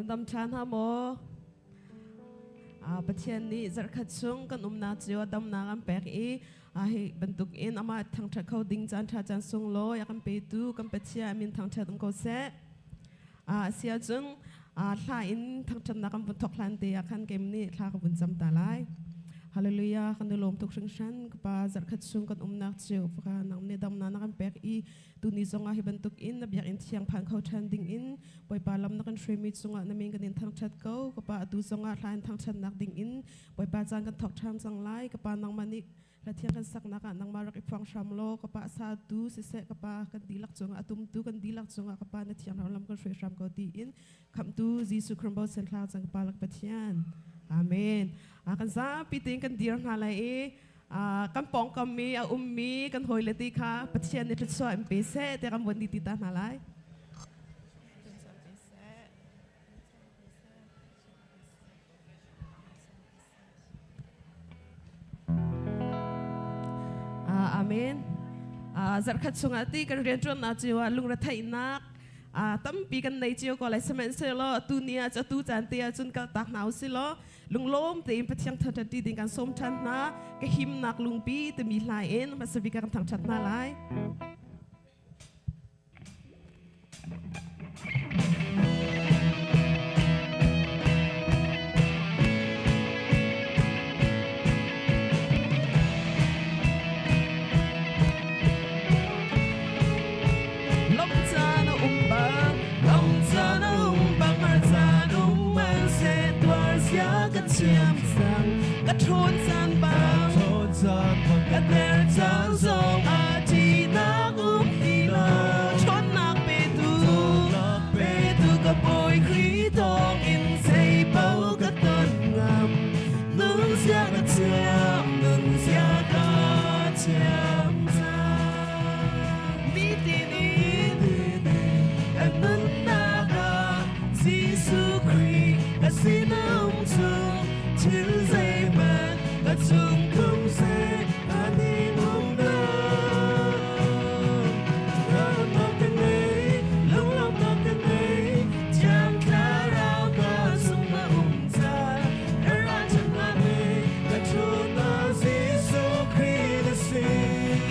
Nan dam ṭha hna maw? Pathian nih zarhkhat chung kan umnak cio a damnak an pek i hi bantuk in amah thangṭhat kho ding caan ṭha caan sunglawi a kan petu kan Pathian a min thangṭhat um ko seh. Si ahcun thla in thangṭhatnak kan vun thawk hlan te ah khan keimah nih thla ka vun cam ta lai. Hallelujah kan i lawm tuk hringhran ka pa zarhkhat chung kan umnak cio ka nang nih damnak na kan pek i tuni zongah hi bantuk in na biakinn thiang phan kho ṭhan ding in Bawipa lam na kan hruaimi cungah na min kan in thangṭhat ko. Ka pa atu zongah hla in thangṭhatnak ding in Bawipa caan kan thawk ṭhan cang lai. Ka pa nangmah nih hla thiang kan saknak ah nangmah rak i phuang hram law ka pa satu siseh ka pa kan dihlak cungah a tumtu kan dihlak cungah ka pa na thiang lam kan hruai hram ko tiin khamhtu Jesuh Christ bochan hla cang ka pa lak Pathian. Amen. Kan zapi tein kan dir hna lai i kan pawngkam mi a ummi kan hawile ti kha Pathian nih thluachuah in pe seh tiah kan vun ti ta hna lai. Amen. Zarhkhat chungah ti kan rianṭuannak cio ah lungretheihnak tampi kan nei cio ko lai sihmanhsehlaw atu ni ah atu caan te ah cun kaltak hna usih law lunglawm tein Pathian thangṭhat ti ding kan sawm ṭhan hna ka himnak lungpi timi hla in hmasa bik ah kan thangṭhat hna lai. Lomcaan a um bang, lomcaan a um bang, harcaan um man seh tuar zia ka thiam cang. Ka ṭhawn caan bang, ka der caan zong ah ṭihnak um ti lo. Ṭhawnnak petu, petu ka Bawi Khrih thawng in zei paoh ka ton ngam. Nun zia ka thiam, nun zia ka thiam cang. Nitin in kan nunnak ah Jesuh Khrih ka sinum chung thil zeihmanh ka chung tum seh ka ning um lo. Lawmnak ka ngei, lunglawmhnak ka ngei, Thiang Thlarau ka chung a um cang.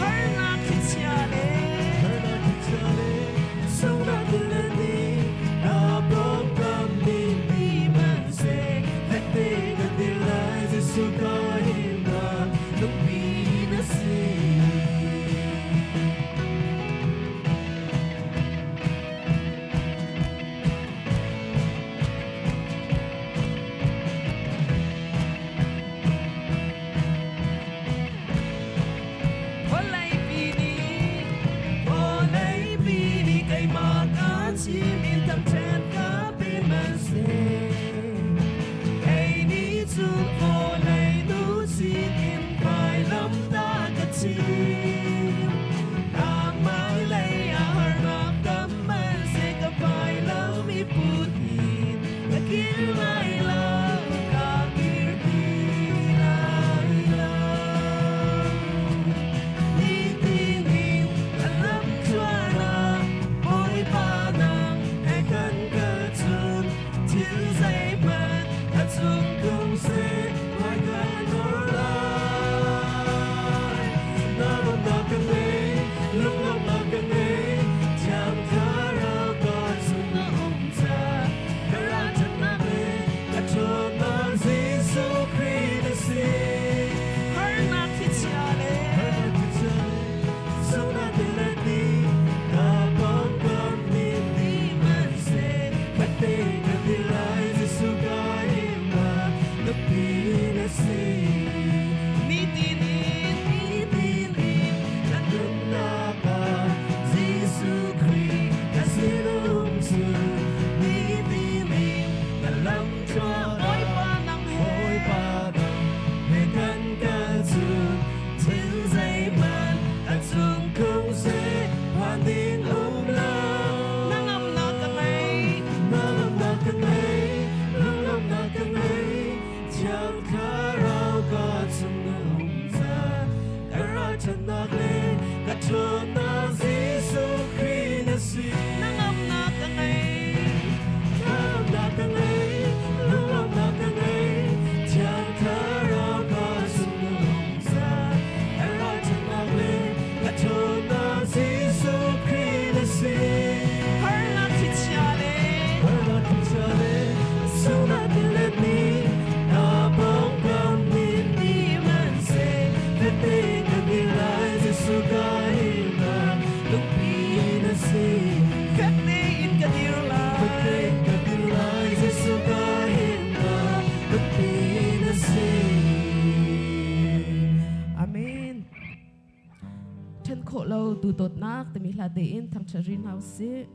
Harnak thlichia le Lungpi na si. Vawleipi nih keimah ka chim in thangṭhat ka pe hmanhseh. Kei nih cun vawlei nu sinin vailamtah ka chim. Nangmah lei ah harnak tam hmanhseh ka vai lomi put in ka kir lai lo, ka kir ti lai lo. Nitin in ka lam tluan ah Bawipa nang he dawtnak timi hla tein thangṭhat rih hna usih.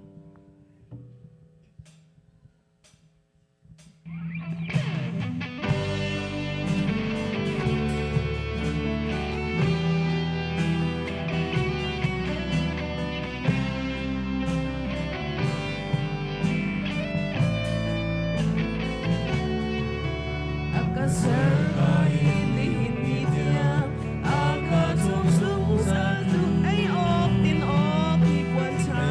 A ka ser ka in nihin ni tiang a ka cung zungzal tu ei awk din awk hi puan ṭha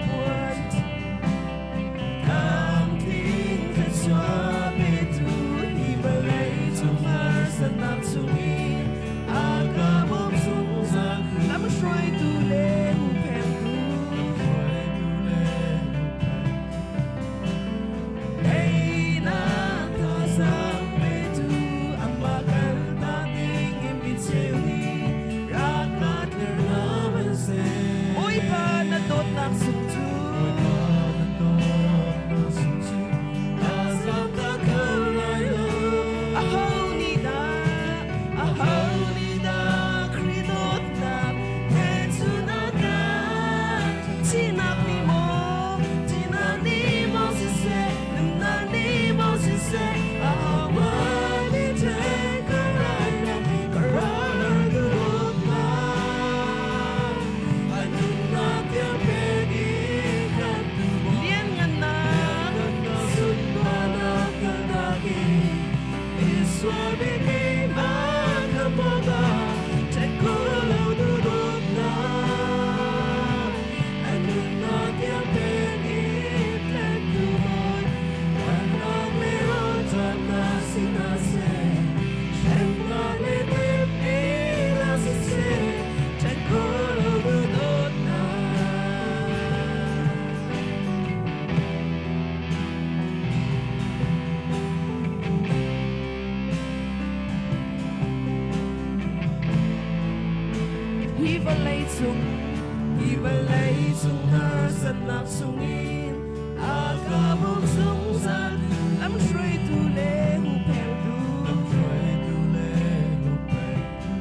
puan Tlamtling thluachuah petu hi vawlei cung harsatnak chungin a ka bawm zungzal lamhruaitu le huhphengtu. Teinak thazaang petu amah kaltak dingin mi cheu nih rak ka tler hna hmanhseh. Bawipa na dawtnak sung cu Aho nih dah, aho nih dah Khrih dawtnak he cun a kan Thihnak nih maw, thihnak nih maw siseh, nunnak nih maw siseh, ahohmanh nih ṭhen ka lai lo, ka ral dawtnak. A nunnak tiang pek in kan Lianngannak, sunparnak kaltak in Misual mi keimah ka bawmh ṭhen kho lo duhdawtnak. A nunnak tiang pek in tlentu Bawi, harnak le rawlṭamnak si hna seh, hremnak le temhnak siseh, ṭhen kho lo duhdawtnak. Hi vawlei cung, hi vawlei cung harsatnak chungin a ka bawm zungzal lamhruaitu le huhphengtu. Lamhruaitu le huhphengtu.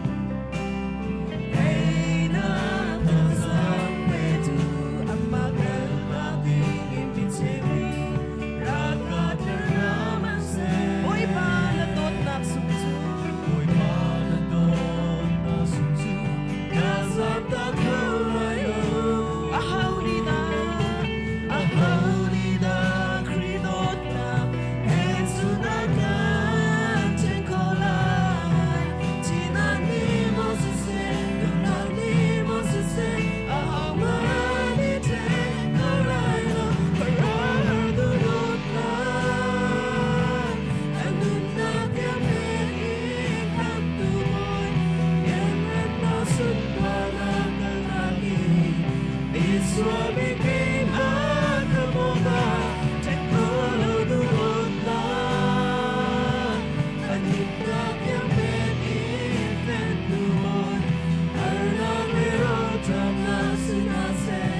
Teinak thazaang petu amah kaltak dingin mi cheu nih rak ka tler hna hmanhseh. Bawipa na dawtnak sung cu Bawipa na dawtnak sung cu ka zamtak kho lai lo. Aho nih dah, aho nih dah Khrih dawtnak he cun a kan ṭhen khawh lai? Thihnak nih maw siseh, nunnak nih maw siseh, ahohmanh nih ṭhen kho lai lo, ka ral duhdawtnak. A nunnak tiang pek in khamhtu Bawi, lianngannak sunparnak kalnak in misual mi keimah ka bawmh ṭhen kho lo duhdawtnak. A nunnak tiang pek in tlentu Bawi, harnak le rawlṭamnak si hna seh,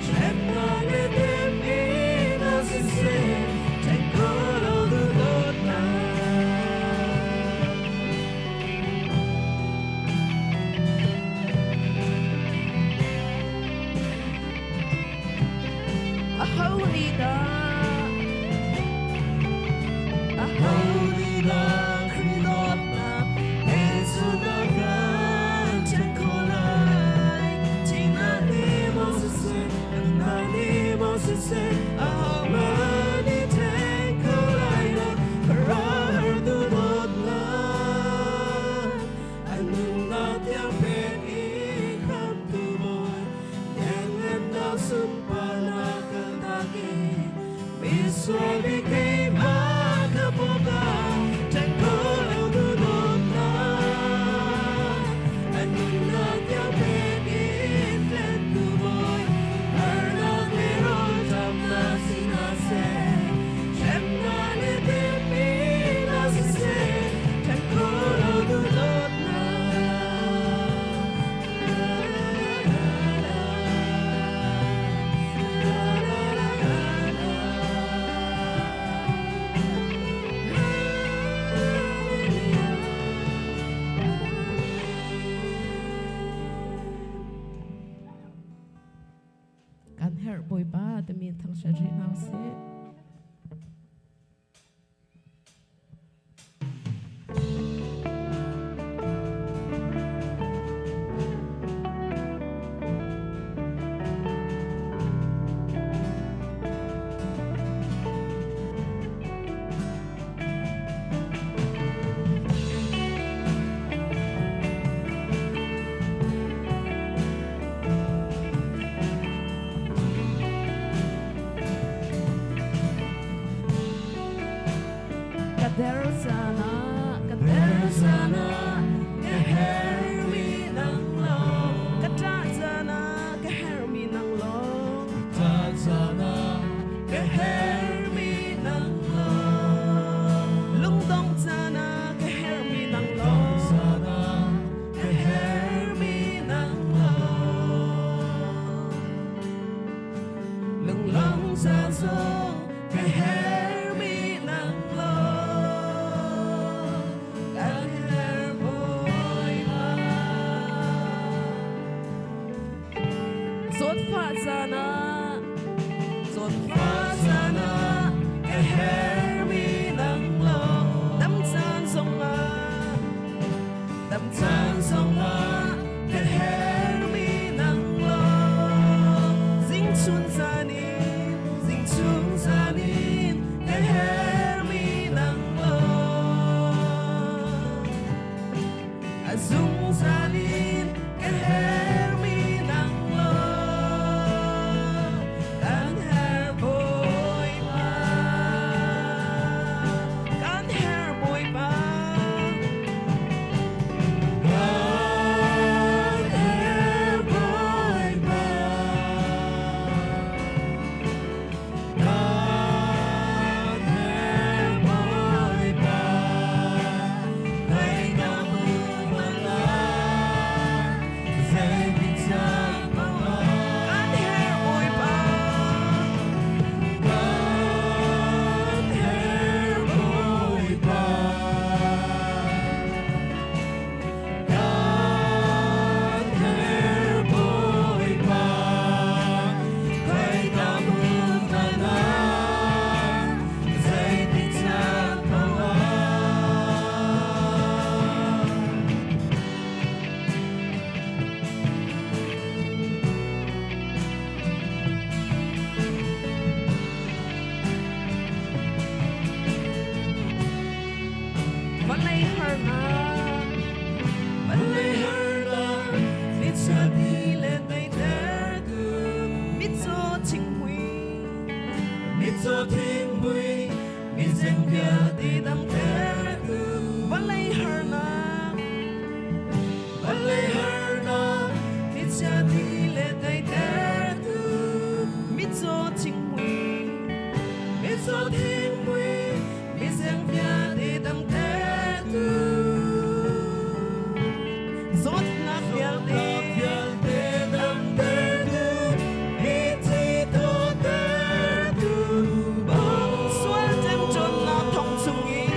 hremnak le temhnak siseh, ṭhen kho lo duhdawtnak. Aho nih dah, aho nih dah Khrih dawtnak he cun a kan ṭhen khawh lai? Thihnak nih maw siseh, nunnak nih maw siseh, ahohmanh nih ṭhen kho lai lo, ka ral duhdawtnak. A nunnak tiang pek in khamhtu Bawi, lianngannak sunparnak kaltak in misual mi keimah ka bawmh ṭhen Herh Bawipa timi thangṭhat rih hna usih. Ka der sana, ka der sana, ka hermi nang long. Ka ṭah sana, ka hermi nang long. Ka ṭah sana, ka hermi nang long. Lungdong sana, ka hermi nang long. Sana, ka hermi nang long. Lunglong sa sung ka hermi nang long. Kan her Bawipa. Zawtfah caan ah, zawtfah caan ah, ka hermi nang long. Dam caan zongah, dam caan zongah, ka hermi nang long. Zing chun zan in, zing chun zan in, ka hermi nang long. A zungzal in ka hermi nang long. Kan her Bawipa. Kan her Bawipa. Kan her Bawipa. Kan her Bawipa. Khoika hmun hmanh ah, zeitik caan paoh ah. Kan her Bawipa. Kan her Bawipa. Kan her Bawipa. Khoika hmun hmanh ah, zeitik caan paoh ah. Vawlei harnak, vawlei harnak, mitcaw le daitertu, mitcaw thinghmui, Mitcaw thinghmui, mizeng vialte damtertu, vawlei harnak, vawlei harnak, mitcaw le daitertu, mitcaw thinghmui, mitcaw thinghmui, mizeng vialte damtertu, zawtnak vialte, vialte damtertu, mithi thawhtertu, sual ṭemṭawnnak thong chungin.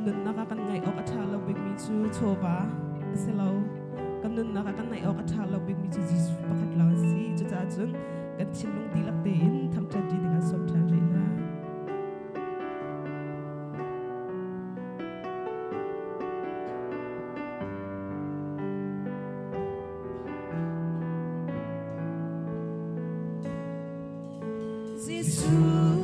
Kan nunnak ah kan ngaih awk a ṭha lo bikmi cu chawva a si lo. Kan nunnak ah kan ngaih awk a ṭha lo bikmi cu Jesuh pakhat lawng a si. Cucaah cun kan thinlung dihlak tein thangṭhat ṭi dingah sawm ṭhan rih hna. Jesuh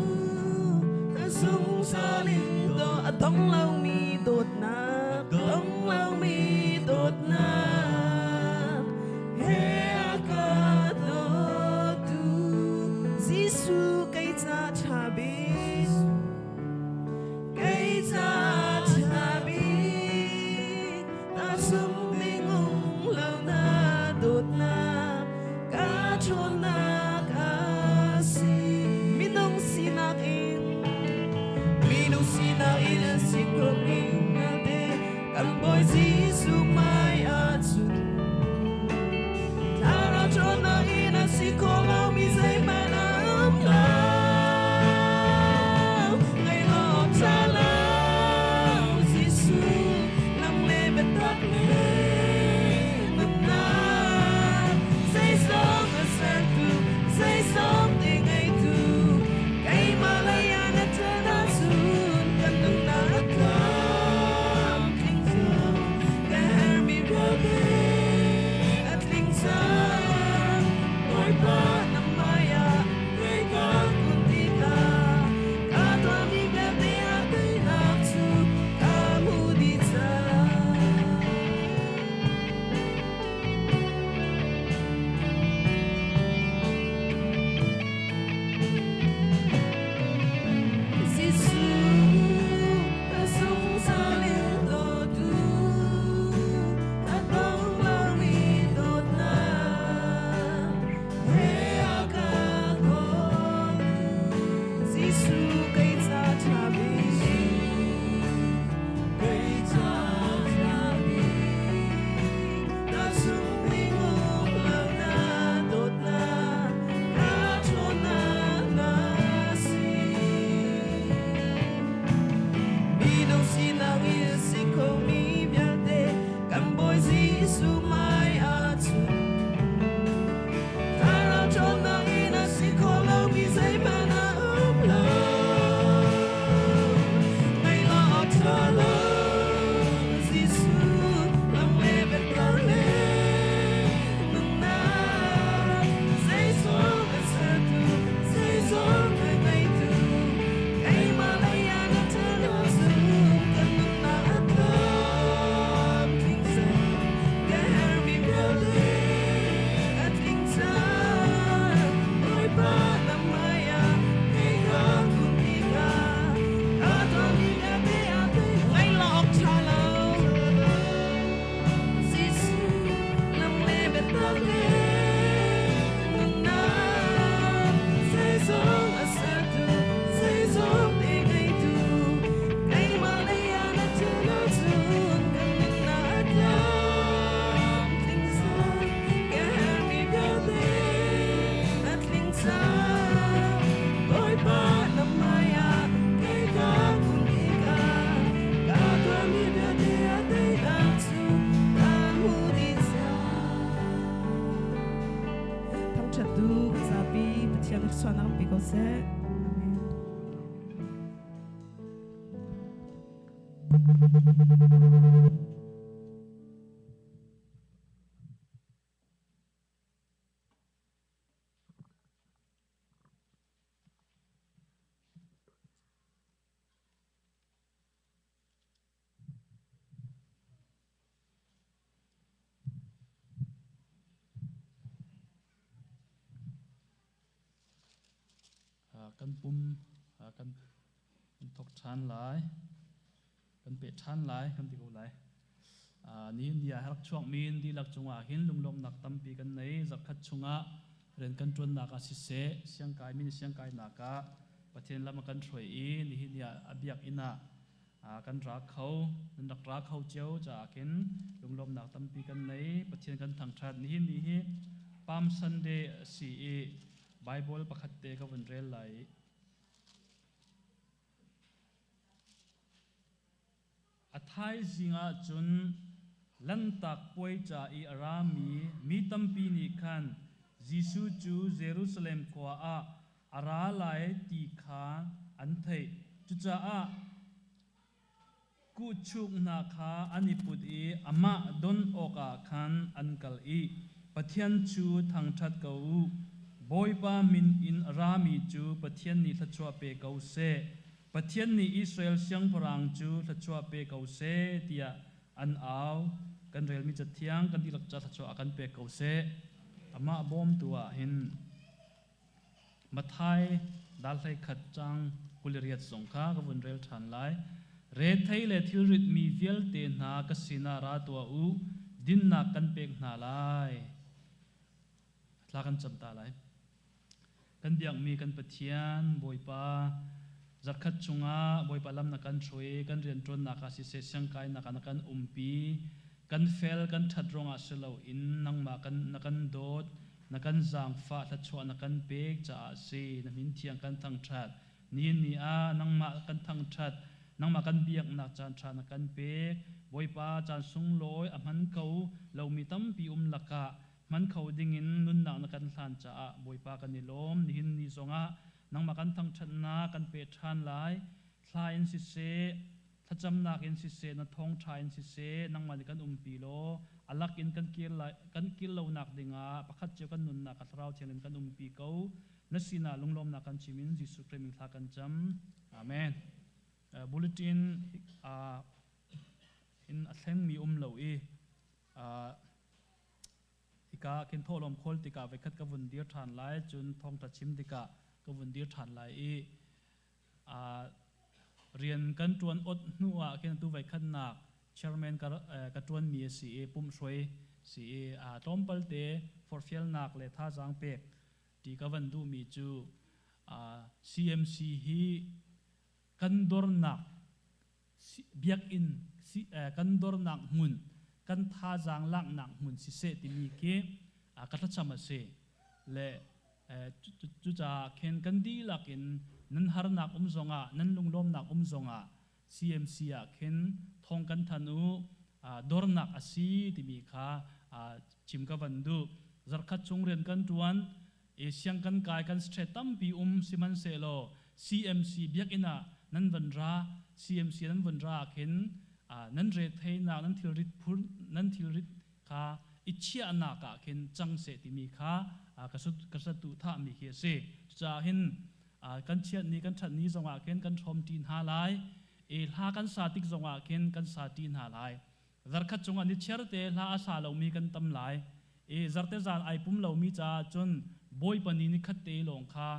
zungzal in do a dong lomi dawtnak dong lomi dawtnak he a ka dawtu Jesuh kei ca ṭha bik kei ca ṭha bik ta sung ding um lo na dawtnak ka ṭhawnnak a si minung sinak in minung sinak in an si ko ning te kan Bawi Jesuh hmai ahcun thlarau ṭhawnnak in an si ko lomi zeihmanh a um lo ngaih ṭha lo Jesuh lam le biatak le nunnak zeizong a sertu zeizong ti ngeitu keimah lei ah na ṭan ahcun kan nunnak a tlamtling cang ka herhmi vialte a tling cang Bawipa na hmaiah kei ka kun tikah ka tuahmi vialte ah teinak cu ka hmu dih cang. Jesuh ka zungzal in dawtu a dong lomi dawtnak he a ka kawltu Jesuh kei ca ṭha bik kei ca ṭha bik na sung ding um lo na dawtnak ka ṭhawnnak na si minung sinak in si khomi vialte kan Bawi Jesuh hmai ahcun thlarau ṭhawnnak in a si kho lomi zeihmanh a um lo ngaih awk ṭha lo Jesuh lam le biatak le nunnak zeizong a sertu zeizong a ngeitu keimah lei ah na ṭan ahcun kan nunnak a tlamtling cang ka herhmi vialte a tling cang Bawipa na hmaiah kei ka kun tikah ka tuahmi vialte ah ngaih awk ṭha lo Jesuh lam le biatak le nunnak zeizong a sertu zeizong ti ngeitu keimah lei ah na ṭan ahcun kan nunnak a tlamtling cang ka herhmi vialte a tling cang Bawipa na hmaiah kei ka kun tikah ka tuahmi vialte a teinak cu ka hmu dih cang. Thangṭhat tu zapi Pathian thluachuahnak pe ko seh. Amen. Kan pum kan thok ṭhan lai kan peh ṭhan lai kan ti ko lai. Nihin ni ah rak chuakmi dihlak cungah hin lunglawmhnak tampi kan nei. Zarkhat chungah rian kan ṭuannak ah siseh, siangkai min siangkainak ah Pathian lam a kan hruai i nihin ni ah a biakinn ah kan ra kho, nan rak ra kho cio caah khin lunglawmhnak tampi kan nei. Pathian kan thangṭhat. Nihin ni hi Palm Sunday a si i Bible pakhat te ka vun rel lai. thaizing ah cun Lanhtak Puai ca i a rami mi tampi nih khan Jesuh cu Jerusalem khua ah a ra lai ti kha an theih. Cucaah kuhchuk hna kha an i put i amah don awkah khan an kal i, Pathian cu thangṭhat ko u! Bawipa min in a rami cu Pathian nih thluachuah pe ko seh! Pathian nih Israel siangpahrang cu thluachuah pe ko seh, tiah an au. Kan relmi Cathiang kan dihlak ca thluachuah a kan pek ko seh. Amah bawmtu ah hin Matthai dal 11 cang 28 zong kha ka vun rel ṭhan lai. Rethei le thilrit mi vialte hna ka sinah ra tuah u, dinnak kan pek hna lai. Thla kan cam ta lai. Kan biakmi kan Pathian, Bawipa, zarkhat chungah Bawipa lam na kan hruai, kan rianṭuannak ah siseh, siangkainak ah na kan umpi, kan fel, kan ṭhat ruangah si loin nangmah kan, na kan dawt, na kan zaangfah, thluachuah na kan pek caah a si. Na min thiang kan thangṭhat. Nihin ni ah nangmah kan thangṭhat, nangmah kan biaknak caanṭha na kan pek. Bawipa, caan sunglawi a hman ko lomi tampi um lakah hman kho dingin nunnak na kan hlan caah Bawipa kan i lawm. Nihin ni zongah nangmah kan thangṭhatnak kan pe ṭhan lai. Thla in siseh, thlacamnak in siseh, na thawngṭha in siseh, nangmah nih kan umpi law a lak in kan kir lai, kan kir lonak dingah pakhat cio kan nunnak a Thlarau Thianghlim kan umpi ko. Na sinah lunglawmnak kan chim in Jesuh Khrih min thla kan cam. Amen. Bulletin in a thlengmi um lo i Hika khin thawhlawm khawl tikah voikhat ka vun dir ṭhan lai, cun thawngṭha chim tikah ka vun dir ṭhan lai i rian kan ṭuan ot hnu ah khin atu voikhatnak chairman ka ṭuanmi a si i pumhruai si i tlawmpal te forhfialnak le thazaang pek ti ka van duhmi cu CMC hi kan dornak biakinn kan dornak hmun kan thazaang laknak hmun siseh timi khi ka thlacam a si le cucaah khin kan dihlak in nan harnak um zongah nan lunglawmnak um zongah CMC ah khin thawng kan than u dornak a si timi kha chim ka van duh. Zarkhat chung rian kan tuan siang kan kai kan stress tampi um sihmanhsehlaw CMC biakinn ah nan van ra CMC nan van ra khin nan retheinak nan thilrit phur nan thilrit kha i chiahnak ah khin cang seh timi kha ka satu thah mi khi a si. Cucaah hin kan chiat ni kan that ni zongah khin kan hrawm ṭi hna lai i hla kan sa tik zongah khin kan sa ṭi hna lai. Zarkhat chungah ni chiarte hla a sa lomi kan tam lai i zarte zan ai pum lomi caah cun Bawipa ni ni khat te lawng kha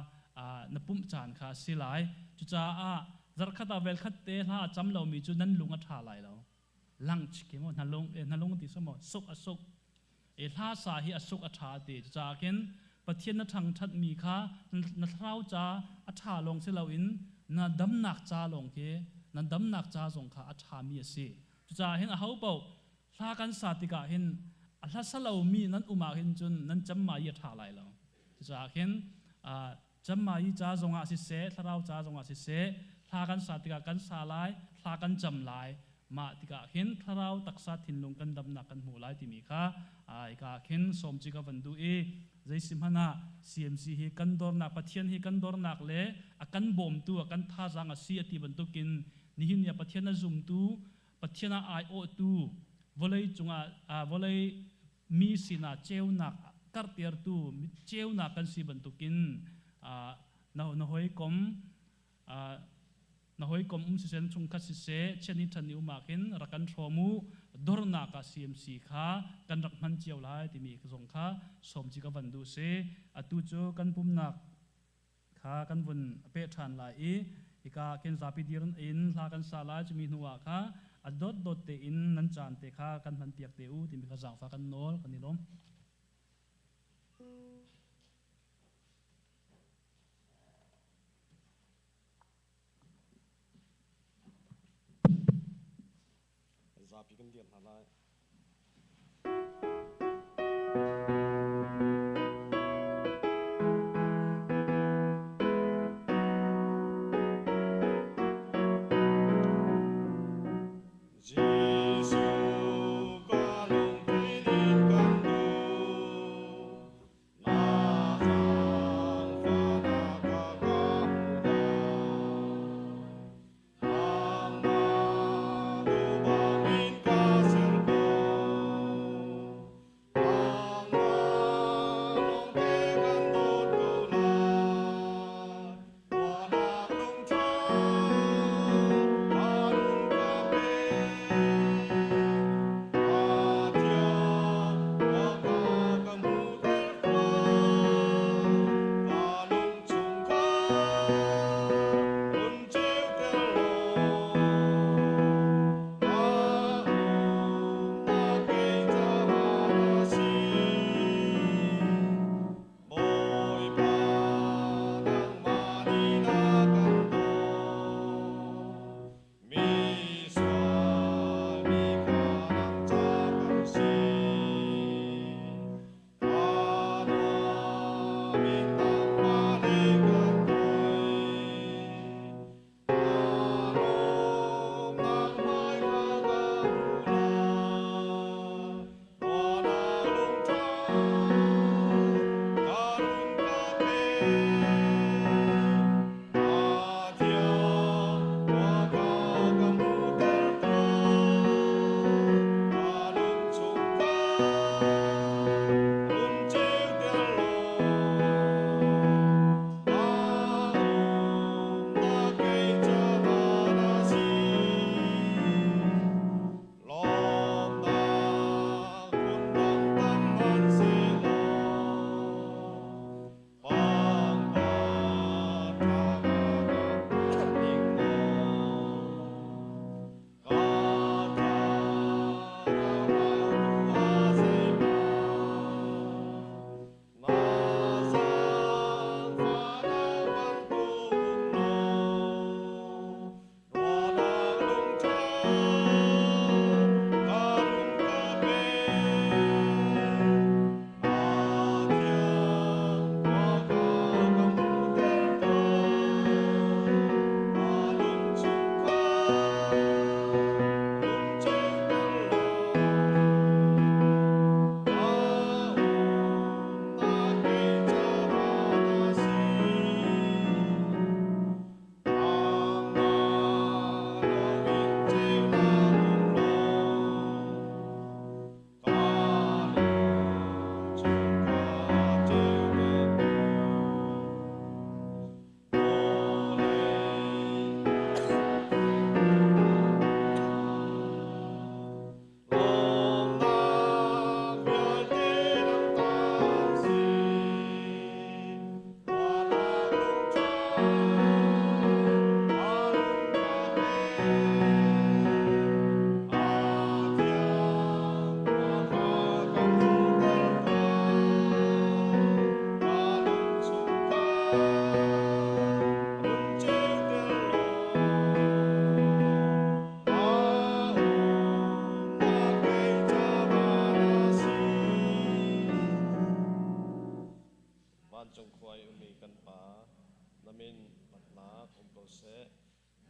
na pumh caan kha a si lai. Cucaah zarkhat ah velkhat te hla a cam lomi cu nan lung a ṭha lai lo. Lunch ke maw hna lung ti so maw suk a suk e hla sa hi a suk a ṭha ti. Cucaah khin Pathian na ṭhangṭhatmi kha na thlarau ca a ṭha lawng si loin na damnak ca lawng khi na damnak ca zong kha a ṭhami a si. Cucaah hin aho paoh hla kan sa tikah hin a hla sa lomi nan um ah hin cun nan camma i a ṭha lai lo. Cucaah khin camma i ca zongah siseh, thlarau ca zongah siseh, hla kan sa tikah kan sa lai, hla kan cam lai. Mah tikah khin thlarau taksa thinlung kan damnak kan hmu lai timi kha hika khin sawm ci ka van duh i zeisihmanh ah CMC hi kan dornak Pathian hi kan dornak le a kan bawmtu a kan thazaang a si a ti bantukin Nihin ni ah Pathian a zumtu, Pathian ah aiawhtu, vawlei cungah vawlei mi sinah ceunak karhtertu ceunak kan si bantukin na hawikom na hawikom um siseh chungkhat siseh chiat ni ṭhat ni um ah khin rak kan hrawm u, dornak ah CMC kha kan rak hman cio lai timi zong kha sawm ci ka van duh si. Atu cu kan pumnak kha kan vun peh ṭhan lai i hika khin zapi dir in hla kan sa lai. Cumi hnu ah kha a dotdot tein nan caan te kha kan hman piak te u timi kha zaangfah kan nawl. Kan i lawm. Zapi kan dir hna lai.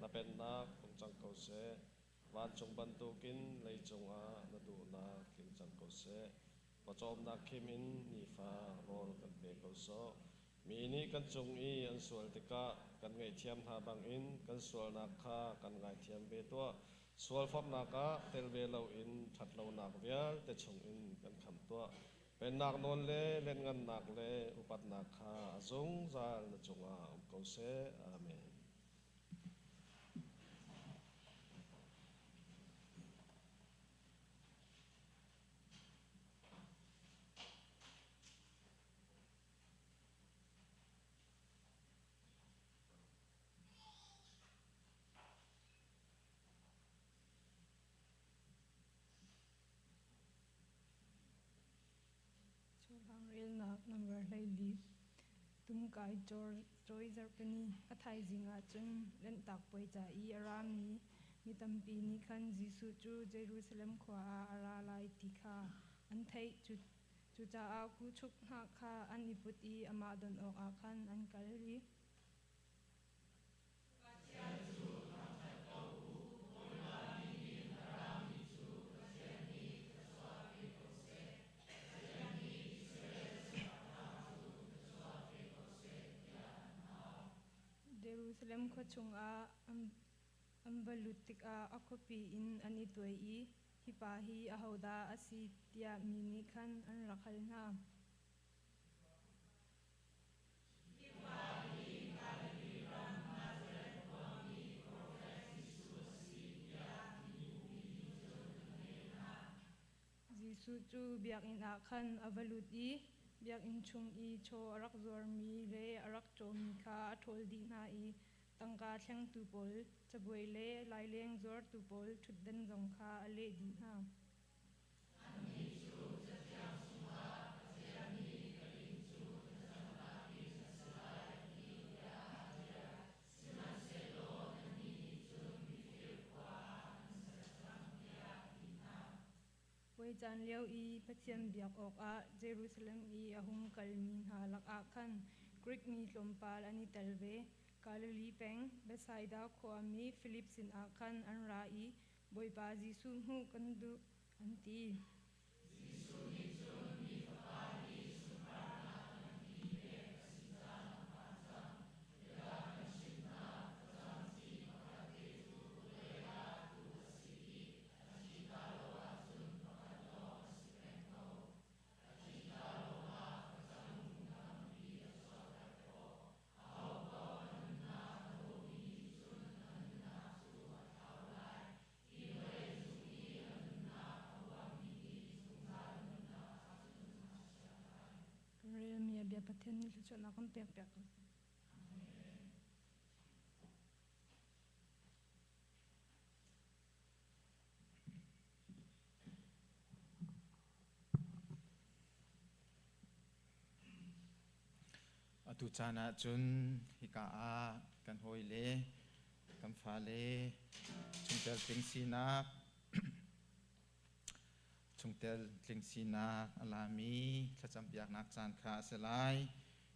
Na pennak hung cang ko seh. Vancung bantukin leicung ah na duhnak tling cang ko seh. Pawcawmnak khim in nifa rawl kan pe ko sawh. Mi nih kan cung i an sual tikah kan ngaihthiam hna bangin kan sualnak kha kan ngaithiam ve tuah. Sualforhnak ah tel ve loin ṭhatlonak vialte chungin kan khamh tuah. Pennak nawl le lianhngannak le upatnak kha a zungzal na cungah um ko seh. Amen. Chawhlang relnak nambar 14. Tumkai cawi zarhpini a thaizing ah cun Lanhtak Puai ca i a rami mi tampi nih khan Jesuh cu Jerusalem khua ah a ra lai ti kha an theih. Cucaah kuhchuk hnah kha an i put i amah don awkah khan an kal i Jerusalem khua chungah an va lut tikah a khuapi in an i tuai i, Hi pa hi ahodah a si tiah mi nih khan an rak hal hna. Jesuh cu biakinn ah khan a va lut i biakinn chung i chaw a rak zuarmi le a rak cawmi kha a ṭhawl dih hna i tangka thlengtu pawl cabuai le laileng zuartu pawl ṭhutdan zong kha a leh dih hna. Puai caan lio i Pathian biak awkah Jerusalem i a hung kalmi hna lakah khan Grik mi tlawmpal an i tel ve. Galilee peng Bethsaida khuami Filip sinah khan an ra i Bawipa Jesuh hmuh kan duh, an ti. Kan relmi a bia Pathian nih thluachuahnak kan pek piak ko seh. Atu caan ah cun hika ah kan hawile, kan fale chungtel tling sinak chungtel tling sinak a lami thlacampiaknak caan kha a si lai.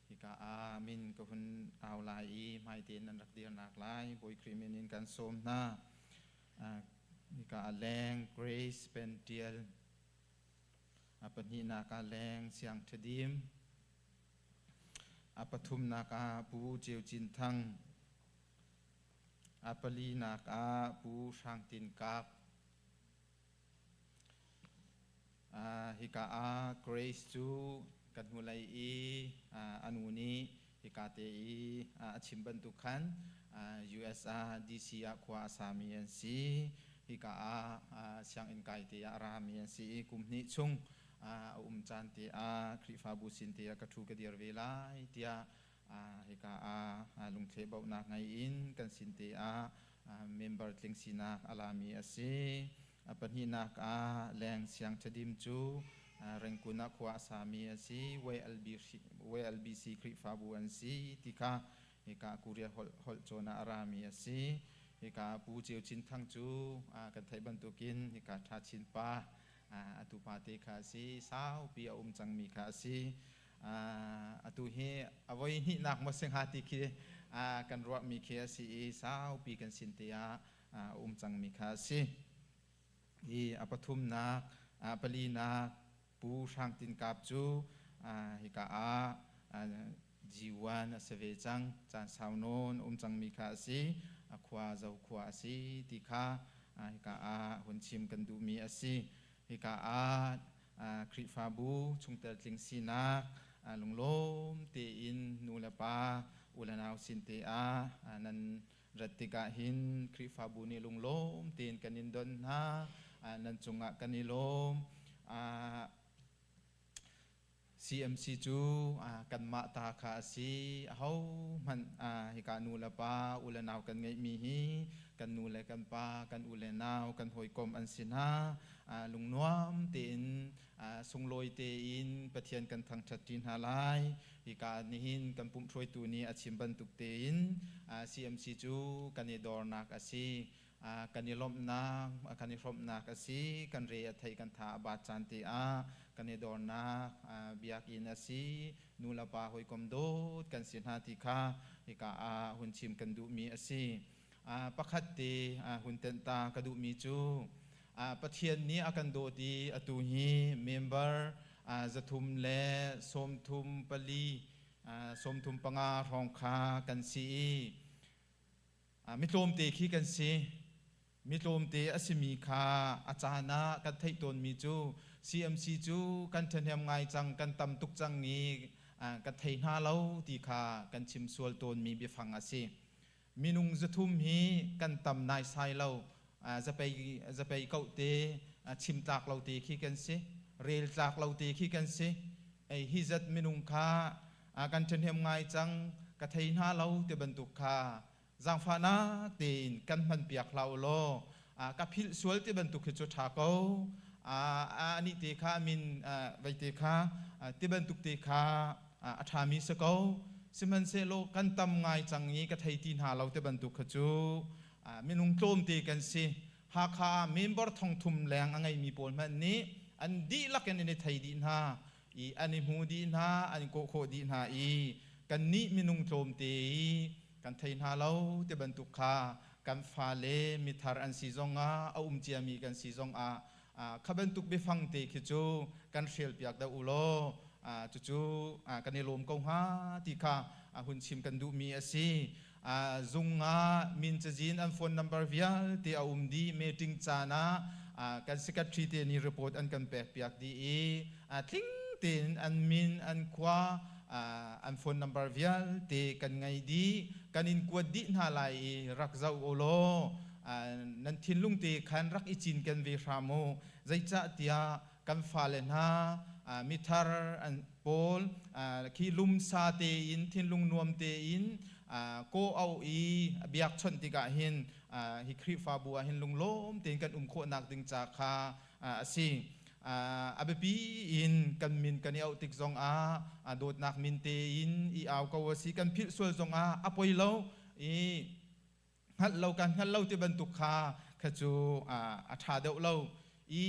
Hika ah min ka hun au lai i hmaite in nan rak dirnak lai Bawi Khrih min in kan sawm hna. Hika ah leng Grace Pential a pahnihnak ah leng Siang Ṭhadim a pathumnak ah Pu Ceu Cin Thang a palinak ah Pu Hrang Tin Kap hika ah Grace cu kan hnulei i a nu nih hika te i a chim bantuk khan US ah DC ah khua a sami an si. Hika ah sianginn kai te ah a rami an si i kum hnih chung a um caan te ah Khrihfabu sin te ah ka ṭhu ka dir ve lai tiah hika ah lungthle bauhnak ngei in kan sin te ah member tling sinak a lami a si. A pahnihnak ah Leng Siang Ṭhadim cu Rengkun ah khua a sami a si. YLBC Khrihfabu an si ti kha hika Korea holh cawn ah a rami a si. Hika Pu Ceu Cin Thang cu kan theih bantukin hika Ṭha Chin pa atu pa te kha a si. Saupi a um cangmi kha a si. Atu hi a voi hnihnak maw si hnga ti khi kan ruahmi khi a si i saupi kan sin te ah a um cangmi kha a si. I a pathumnak, palinak Pu Hrang Tin Kap cu hika ah G1 a si ve cang. Caan sau nawn um cangmi kha a si. A khua zo khua a si ti kha hika ah hun chim kan duhmi a si. Hika ah Khrihfabu chungtel tling sinak lunglawm tein nu le pa u le nau sin te ah nan rat tikah hin Khrihfabu nih lunglawm tein kan in don hna. Nan cungah kan i lawm. CMC cu kanmah ta kha a si. Ahohmanh hika nu le pa, u le nau kan ngeihmi hi kan nu le kan pa, kan u le nau, kan hawikom an si hna. Lungnuam tein, sunglawi tein Pathian kan thangṭhat ṭi hna lai. Hika nihin kan pumhhruaitu nih a chim bantuk tein CMC cu kan i dornak a si. Kan i lawmhnak, kan i hrawmhnak a si. Kan re a thei, kan tha a bat caan te ah kan i dornak biakinn a si. Nu le pa hawikom dawt kan si hna ti kha hika ah hun chim kan duhmi a si. Pakhat te hun tenh ta ka duhmi cu Pathian nih a kan dawt i atu hi member 334, 35 hrawng kha kan si i mi tlawmte khi kan si. Mi tlawmte a simi kha a caan ah kan theih tawnmi cu CMC cu kan ṭhahnem ngai cang, kan tam tuk cang i kan thei hna lo ti kha kan chim sual tawnmi biafang a si. Minung 300 hi kan tam naisai lo. Zapei zapei koh te, chim tlak lo te khi kan si, rel tlak lo te khi kan si. Ei hi zat minung kha kan ṭhahnem ngai cang, ka thei hna lo ti bantuk kha zaangfahnak tein kan hmanpiak hlah u law ka philh sual ti bantuk hi cu ṭha ko. Anih te kha min vei te kha ti bantuk te kha a ṭhami si ko. Sihmanhsehlaw kan tam ngai cang i ka thei ti hna lo ti bantuk kha cu minung tlawmte kan si. Hakha ah member 3000 leng a ngeimi pawl hmanh nih an dihlak in an i thei dih hna i an i hmu dih hna, an kawh khawh dih hna i kannih minung tlawmte i kan thei hna lo ti bantuk kha kan fale mithar an si zongah a um ciami kan si zongah kha bantuk biafang te khi cu kan hrialpiak deuh u law cucu kan i lawm ko hnga ti kha hun chim kan duhmi a si. Zung ah min cazin an phone number vialte a um dih. Meeting caan ah kan secretary te nih report an kan pek piak dih i tling tein an min, an khua, an phone number vialte kan ngei dih. Kan in kuat dih hna lai i rak zoh u law nan thinlung te khan rak i cinken ve hram u. Zeicahtiah kan fale hna mithar an pawl khi lumsa tein, thinlung nuam tein kaw au i biakchawnh tikah hin hi Khrihfabu ah hin lunglawm tein kan um khawhnak ding ca kha a si. A biapi in kan min kan i auh tik zongah dawtnak min tein i au ko a si. Kan philh sual zongah a poi lo i hngalh lo kan hngalh lo ti bantuk kha kha cu a ṭha deuh lo i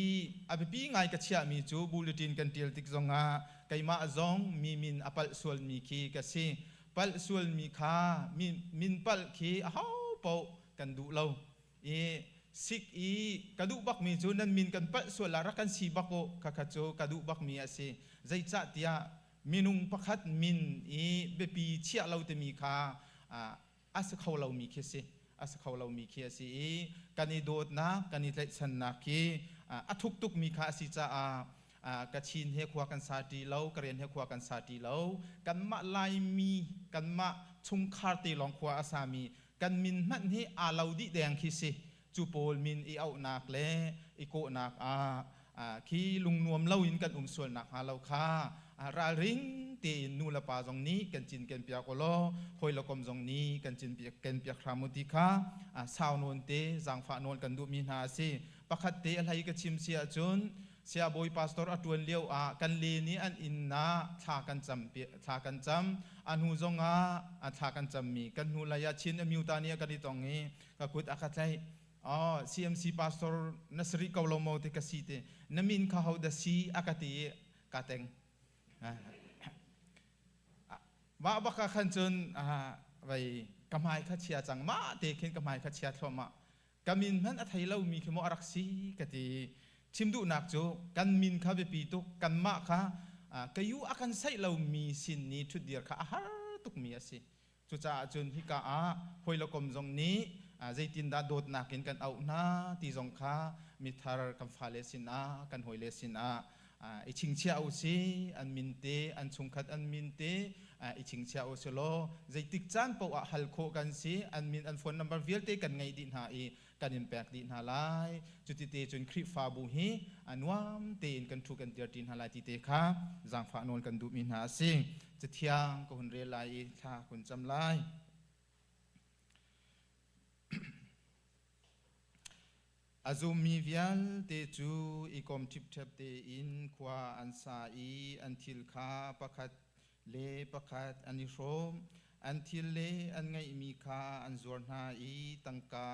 a biapi ngai ka chiahmi cu bulletin kan ṭial tik zongah keimah zong mi min a palh sualmi khi ka si. Palh sualmi kha min palh khi aho paoh kan duh lo i sik i ka duh bakmi cu nan min kan palh sual ah rak kan si bak u kha kha cu ka duh bakmi a si. Zeicahtiah minung pakhat min i biapi chiah lo timi kha a si kho lomi khi si, a si kho lomi khi a si i kan i dawtnak, kan i tlaihchannak khi a thuk tukmi kha a si caah Kachin he khua kan sa ṭi lo, Karen he khua kan sa ṭi lo, kanmah Laimi, kanmah chungkhar te lawng khua a sami kan min hmanh hi aa lo dih deng khi si. Cu pawl min i auhnak le i kawhnak ah khi lungnuam loin kan um sual nakhnga lo kha ralring tein nu le pa zong nih kan cinken piak u law hawi le kom zong nih kan cinken piak hram u ti kha sau nawn te zaangfah nawl kan duhmi hna a si. Pakhat te a hlei ka chim si ahcun Siabawi pastor a ṭuan lio ah kan le nih an inn ah thla kan cam, thla kan cam. A hnu zong ah thla kan cammi kan hnu lei ah Chin Amyuta nih a kan i tong i ka kut a ka tlaih. Oh, CMC pastor na si rih ko lo maw ti ka si ti. Na min kha ho dah si a ka ti i ka teng. Mah bak ah khan cun Vai ka hmai kha chia cang ma te khin ka hmai kha chia thluahmah. Ka min hmanh a thei lomi khi maw a rak si ka ti. Chim duhnak cu kan min kha biapi tuk, kanmah kha ka yu a kan saih lomi sin ni ṭhutdir kha a har tukmi a si. Cucaah cun hika ah hawi le kom zong nih zeitindah dawtnak in kan auh hna ti zong kha mithar kan fale sinah, kan hawile sinah i chingchiah u si. An min te, an chungkhat an min te i chingchiah u si law zeitik caan paoh ah hal khawh kan si. An min, an phone number vialte kan ngeih dih hna i kan in pek dih hna lai. Cuti te cun Khrihfabu hi a nuam tein kan ṭhu kan dir ṭi hna lai ti te kha zaangfah nawl kan duhmi hna a si. Cathiang ka hun rel lai i thla kun cam lai. A zummi vialte cu i kom ṭhipṭhep tein khua an sa i an thil kha pakhat le pakhat an i hrawm. An thil le an ngeihmi kha an zuar hna i tangka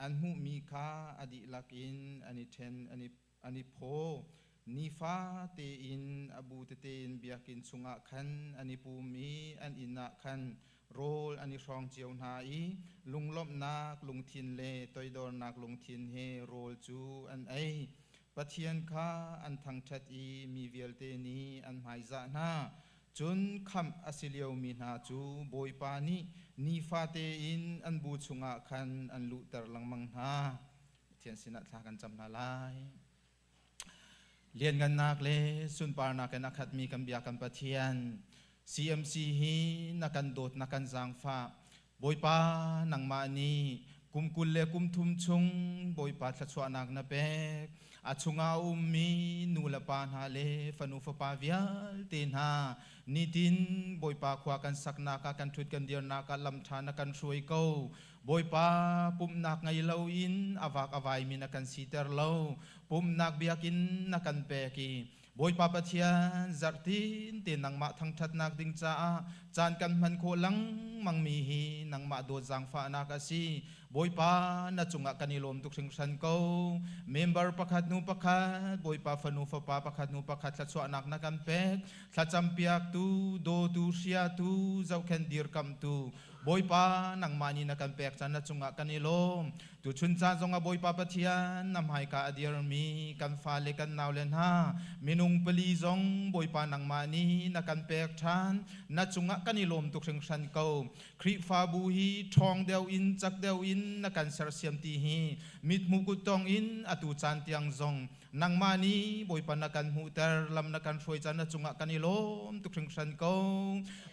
an hmuhmi kha a dihlak in an i ṭhen an i phaw. Nifa tein a bu tete in biakinn chungah khan an i pum i an inn ah khan rawl an i hrawng cio hna i lunglawmhnak lungthin le toidornak lungthin he rawl cu an ei. Pathian kha an thangṭhat i mi vialte nih an hmaizah hna. Cun khamh a si liomi hna cu Bawipa nih nifate in an bu chungah khan an luhter lengmang hna. Pathian sinah thla kan cam hna lai. Lianngannak le sunparnak in a khatmi kan bia kan Pathian, CMC hi na kan dawt na kan zaangfah. Bawipa nangmah nih kum 23 chung Bawipa thluachuahnak na pek. A chungah a ummi nu le pa hna le fanu fapa vialte hna nitin Bawipa khua kan saknak ah kan ṭhut kan dirnak ah lam ṭha na kan hruai ko. Bawipa pumhnak ngei loin a vak a vaimi na kan siter lo. Pumhnak biakinn na kan pek i Bawipa Pathian zarhtin te nangmah thangṭhatnak ding caah caan kan hman khawh lengmangmi hi nangmah dawt zaangfahnak a si. Bawipa na cungah kan i lawm tuk hringhran ko. Member pakhat hnu pakhat, Bawipa fanu fapa pakhat hnu pakhat thluachuahnak na kan pek. Thlacampiaktu, dawtu, hriatu, zohkhenh dirkamhtu, Bawipa nangmah nih na kan pek caan na cungah kan i lawm. Tuchun caan zongah Bawipa Pathian na hmaika a dirmi kan fale kan naule hna minung pali zong Bawipa nangmah nih na kan pek ṭhan. Na cungah kan i lawm tuk hringhran ko. Khrihfabu hi ṭhawng deuh in cak deuh in na kan sersiam ti hi mithmuh kuttong in atu caan tiang zong nangmah nih Bawipa na kan hmuhter lam na kan hruai caan na cungah kan i lawm tuk hringhran ko.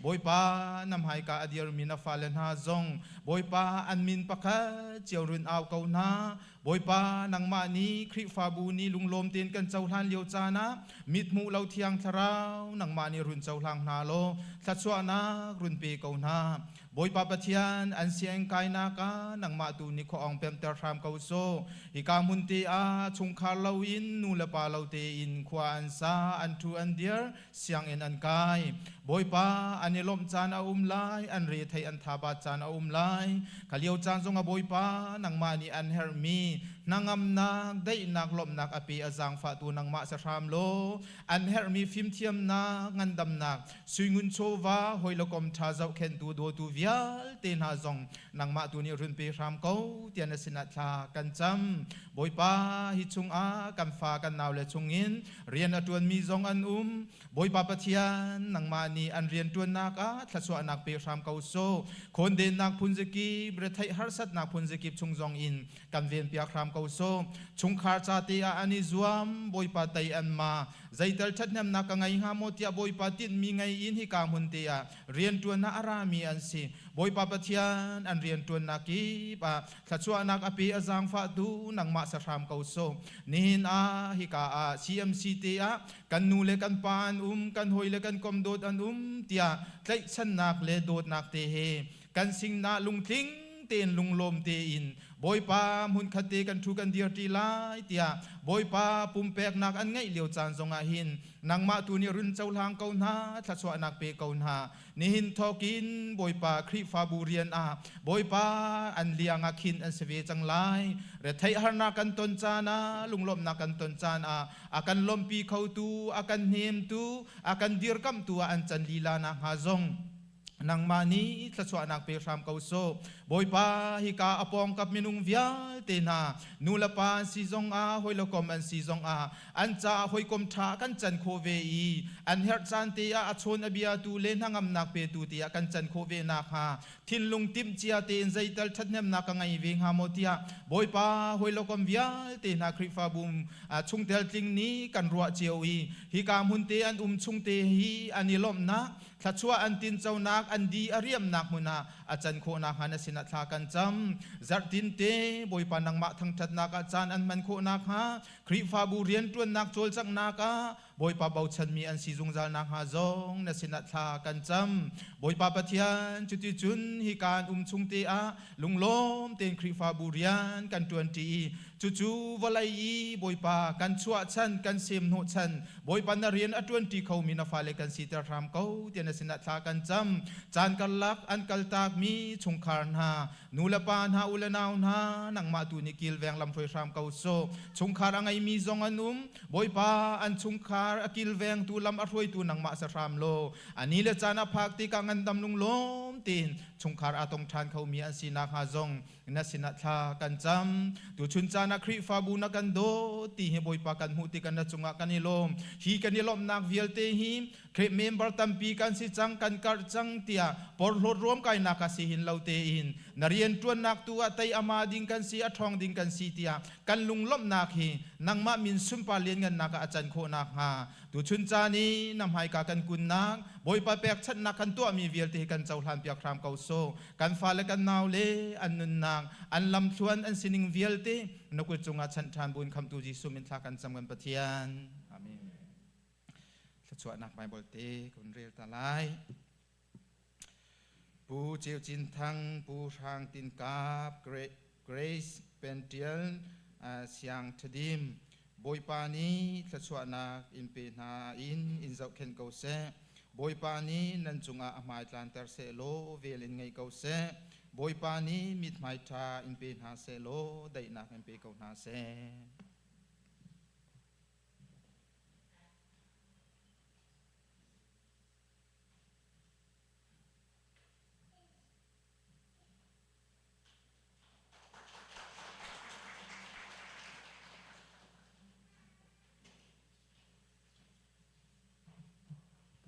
Bawipa na hmaika a dirmi na fale hna zong Bawipa an min pakhat cio run au ko hna. Bawipa nangmah nih Khrihfabu nih lunglawm tein kan cohlan lio caan ah mithmuh lo thiang thlarau nangmah nih run cohlang hna law thluachuahnak run pe ko hna. Bawipa Pathian an sianginn kainak ah nangmah tu nih khua ong pemter hram ko sawh. Hika hmun te ah chungkhar loin nu le pa lo tein khua an sa, an ṭhu an dir, sianginn an kai. Bawipa an i lawmh caan a um lai, an rethei an thabat caan a um lai. Kha lio caan zongah Bawipa nangmah nih an herhmi hnangamnak, daihnak, lawmhnak a pe a zaangfahtu nangmah si hram law an herhmi fimthiamnak, ngandamnak, suingun chawva, hawi le kom ṭha zohkhenhtu dawtu vialte hna zong nangmah tu nih run pe hram ko tiah na sinah thla kan cam. Bawipa, hi chungah kan fa kan naule chungin rian a ṭuanmi zong an um. Bawipa Pathian, nangmah nih an rian ṭuannak ah thluachuahnak pe hram ko sawh. Khawndennak phunzakip, retheih harsatnak phunzakip chung zong in kan venpiak hram ko sawh. Chungkhar ca te ah an i zuam, Bawipa tei an ma. Zeital ṭhathnemnak ka ngei hnga maw tiah Bawipa tinhmi ngei in hika hmun te ah rianṭuan ah a rami an si. Bawipa Pathian an rianṭuannak kip ah thluachuahnak a pe a zaangfahtu nangmah sa hram ko sawh. Nihin ah hika ah CMC te ah kan nu le kan pa an um, kan hawi le kan kom dawt an um tiah tlaihchannak le dawtnak te he kan singnak lungtling tein lunglawm tein Bawipa hmunkhat te kan ṭhu kan dir ṭi lai tiah Bawipa pumpeknak an ngeih lio caan zongah hin nangmah tu nih run cohlang ko hna, thluachuahnak pe ko hna. Nihin thawkin Bawipa Khrihfabu rian ah Bawipa an liang ah khin an si ve cang lai. Retheih harnak kan ton caan ah, lunglawmhnak kan ton caan ah a kan lawmhpi khotu, a kan hnemtu, a kan dirkamhtu ah an can lila nakhnga zong. Nangmah nih thluachuahnak pe hram ko sawh. Bawipa, hika a pawngkap minung vialte hna, nu le pa an si zongah, hawi le kom an si zongah, an caah hawikom ṭha kan can khawh ve i an herh caan te ah a chawn a biatu le hnangamnak petu tiah kan can khawh ve nakhnga thinlung timhcia tein zeital ṭhathnemnak ka ngei ve hnga maw tiah Bawipa, hawi le kom vialte hna Khrihfabu chungtel tling nih kan ruah cio i hika hmun te an um chung te hi an i lawmhnak Thluachuah an tinconak an di a riamnak hmun ah a can khawh nakhnga na sinah thla kan cam. Zarhtin te Bawipa nangmah thangṭhatnak ah caan an hman khawh nakhnga Khrihfabu rianṭuannak cawlcanghnak ah Bawipa bochanmi an si zungzal nakhnga zong na sinah thla kan cam. Bawipa Pathian, cuticun hika an um chung te ah lunglawm tein Khrihfabu rian kan ṭuanṭi i cucu vawlei i Bawipa kan chuahchan kan semhnawhchan Bawipa na rian a ṭuanṭi khomi na fale kan siter hram ko tiah na sinah thla kan cam. Caan karlak an kaltakmi chungkhar hna, nu le pa hna, u le nau hna, nangmah tu nih kilveng lamhruai hram ko sawh. Chungkhar a ngeimi zong an um. Bawipa an chungkhar a kilvengtu lam a hruaitu nangmah sa hram law, a ni le caan a phak tikah ngandam lunglawm tein chungkhar aa tong ṭhan khomi an si nakhnga zong na sinah thla kan cam. Tuchun caan ah Khrihfabu na kan dawt ti hi Bawipa kan hmuh tikah na cungah kan i lawm. Hi kan i lawmhnak vialte hi Khrih member tampi kan si cang, kan karh cang tiah porhlawt ruamkainak ah si hin lo tein na rianṭuannak tu ah tei ama ding kan si, a ṭhawng ding kan si tiah kan lunglawmhnak hi nangmah min sunpar lianngannak ah a can khawh nakhnga Tuchun caan i na hmaika kan kunnak, Bawipa pekchanhnak kan tuahmi vialte hi kan cohlan piak hram ko sawh. Kan fale kan naule an nunnak, an lamthluan, an sining vialte na kut cungah chanh ṭhan buin khamhtu Jesuh min thla kan cam kan Pathian. Amen. Thluachuahnak Bible te kan rel ta lai. Pu Ceu Cin Thang, Pu Hrang Tin Kap, Grace Pential, Siang Thadim, Bawipa nih thluachuahnak in pe hna in in zohkhenh ko seh. Bawipa nih nan cungah a hmai tlanter seh law vel in ngei ko seh. Bawipa nih mithmai ṭha in pe hna seh law daihnak in pe ko hna seh.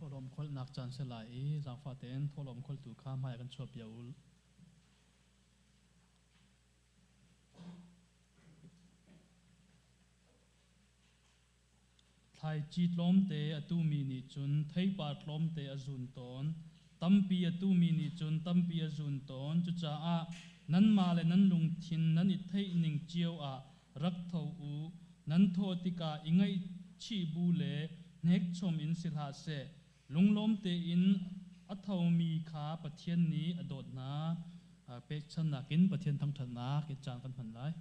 Thawhlawm kholhnak caan si lai i zaangfah tein thawhlawm kholtu kha hmai ah kan chuah piak u. Thlaici tlawmte a tumi nih cun theipar tlawmte a zun tawn. Tampi a tumi nih cun tampi a zun tawn. Cucaah nanmah le nan lungthin nan i theih ning cio ah rak tho u. Nan thawh tikah i ngaihchih bu le hnekchom in si hlah seh. Lunglawm tein a thomi kha Pathian nih a dawt hna. Pekchannak in Pathian thangṭhatnak i caan kan hman lai.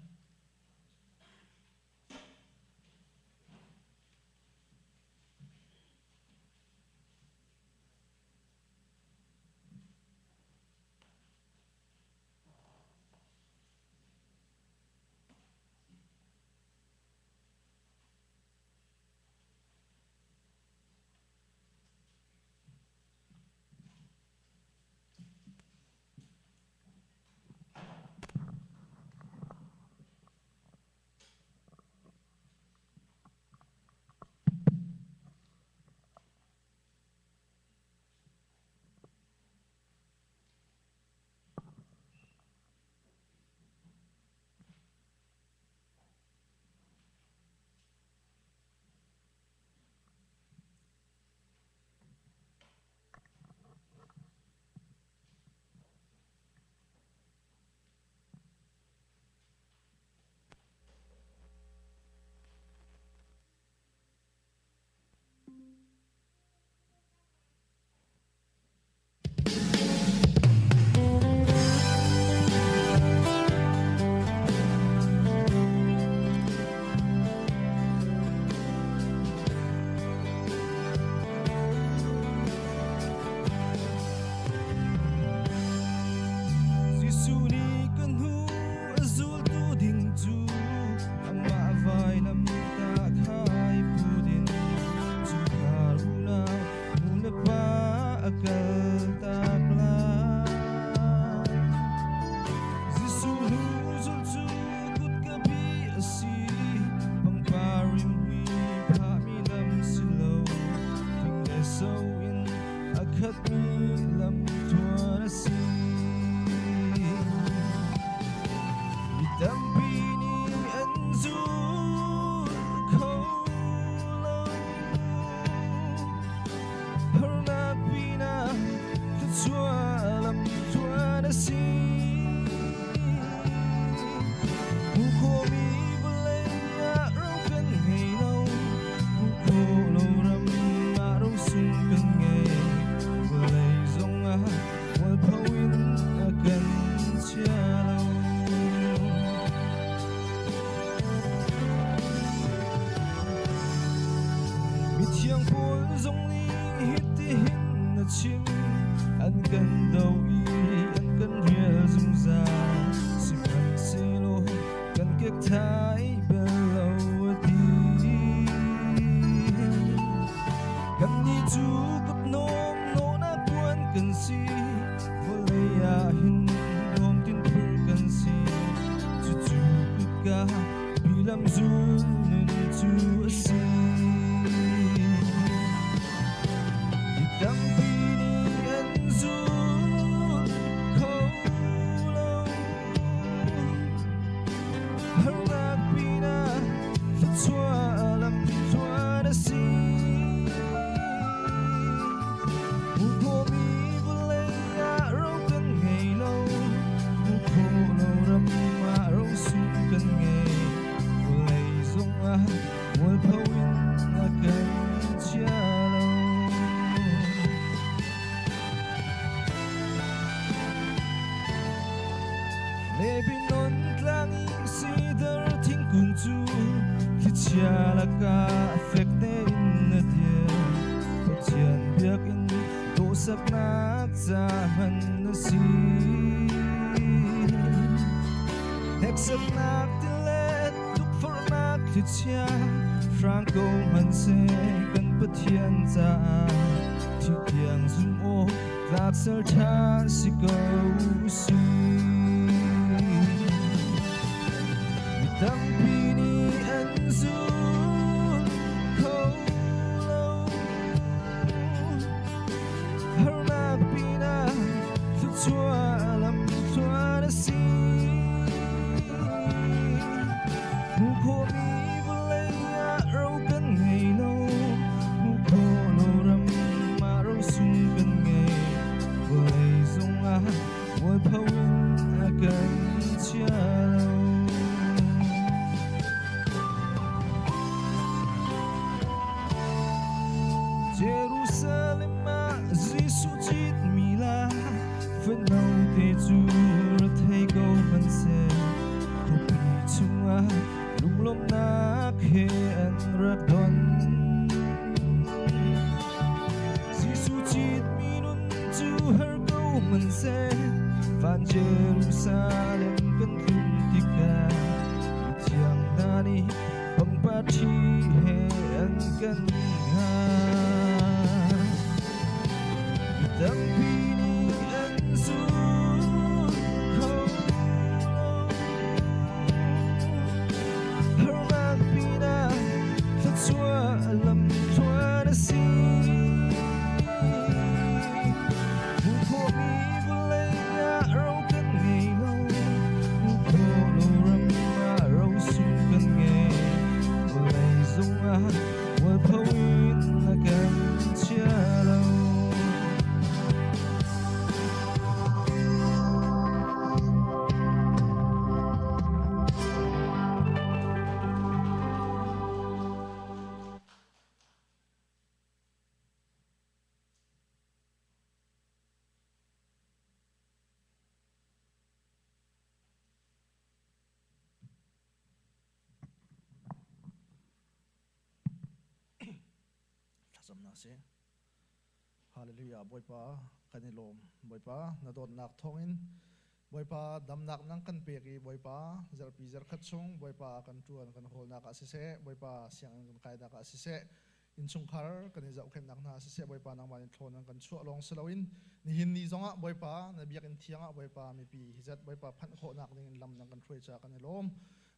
Mithiang Paul zong nih hitihin a chim, an kan do i an kan rial zungzal, sihmanhsehlaw kan kekthai bal lo a ti. Kannih cu kutnawm nawhnak puan kan si, vawlei ah hin hlawmtin phur kan si. Cucu kutka bilam zul nun cu a si. Mi tampi nih an zul kho lo. Harnak pinah thluachuah lam tluan a si. Hmuh khawhmi vawlei ah ro kan ngei lo. Hmuh khawh lo ram ah rosung kan ngei. Vawlei zongah mualpho in a kan chia lo. Lebanon tlang i sidar thingkung cu thlichia lakah fek tein a dir. Pathian biakinn dawhsaknak ca hman a si. Hneksaknak tilet tukforhnak thlichia hrang ko hmanhseh kan Pathian caah thi tiang zum awk tlak ser ṭhan si ko si. Mi tampi nih an zul kho lo. Harnak pinah thluachuah lam thluan a si. Hmuh khawhmi vawlei ah ro kan ngei lo. Hmuh khawh lo ram ah rosung kan ngei. Vawlei zongah mualpho in a kan chia lo. Jerusalem ah Jesuh citmi la fano te cu ra thei ko hmanhseh khuapi chungah lunglawmhnak he an rak don. Jesuh citmi nun cu har ko hmanhseh van Jerusalem kan tlun tikah mithiang hna nih pangpar ṭhi he an kan hngah. Mi tampi nih an zul kho lo. Harnak pinah thluachuah lam thluan a si. Hmuh khawhmi vawlei ah ro kan ngei lo. Hmuh khawh lo ram ah rosung kan ngei. Vawlei zongah mualpho in a kan chia lo. Thlacamnak si. Hallelujah. Bawipa kan i lawm. Bawipa na dawtnak thawngin Bawipa damnak nang kan pek i Bawipa zarhpi zarkhat chung Bawipa kan ṭuan kan hawlnak ah siseh Bawipa sianginn kan kainak ah siseh innchungkhar kan i zohkhenhnak hna siseh Bawipa nangmah nih thlawn an kan chuah lawng si loin nihin ni zongah Bawipa na biakinn thiang ah Bawipa mipi hi zat Bawipa phanh khawhnak ding in lam nang kan hruai caah kan i lawm.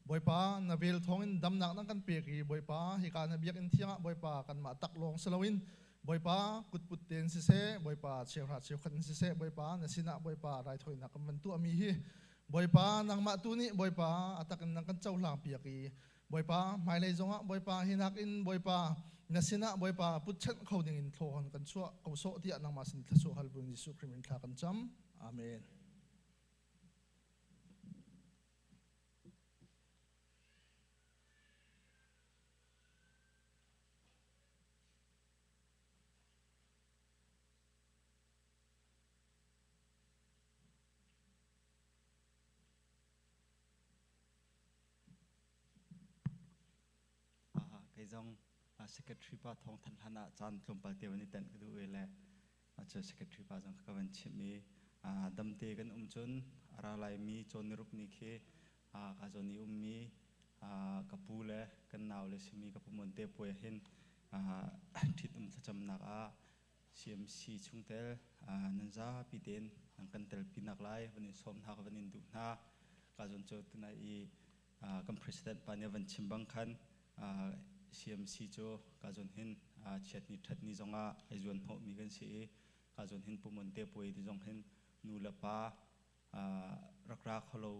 Bawipa na vel thawngin damnak nang kan pek i Bawipa hika na biakinn thiang ah Bawipa kanmah tak lawng si loin Bawipa kutput tein siseh Bawipa cheuhra cheukhat in siseh Bawipa na sinah Bawipa raithawinak kan van tuahmi hi Bawipa nangmah tu nih Bawipa a tak in nang kan cohlang piak i Bawipa hmailei zongah Bawipa hi nakin Bawipa na sinah Bawipa putchanh kho dingin thlawhon kan chuah ko sawh tiah nangmah sin thluachuah hal buin Jesuh Khrih min thla kan cam. Amen. Kei zong Secretary pa thawng thanh hlan ah caan tlawmpal te van i tenh ka duh i le cu secretary pa zong ka van chimh i damte kan um cun a ra laimi cawn niruk ni khi ka zawn i ummi ka pu le kan nau le simi ka pu Mon te puai hin ṭhit um thlacamnak ah CMC chungtel nan zapi tein nan kan telpi nak lai van in sawm hna ka van in duh hna. Ka zawn cu tunai i kan president pa nih a van chim bang khan CMC cu ka zawn hin chiatni ṭhatni zongah ai zuan hnawhmi kan si i ka zawn hin pumon te puai ti zong hin nu le pa rak ra kholo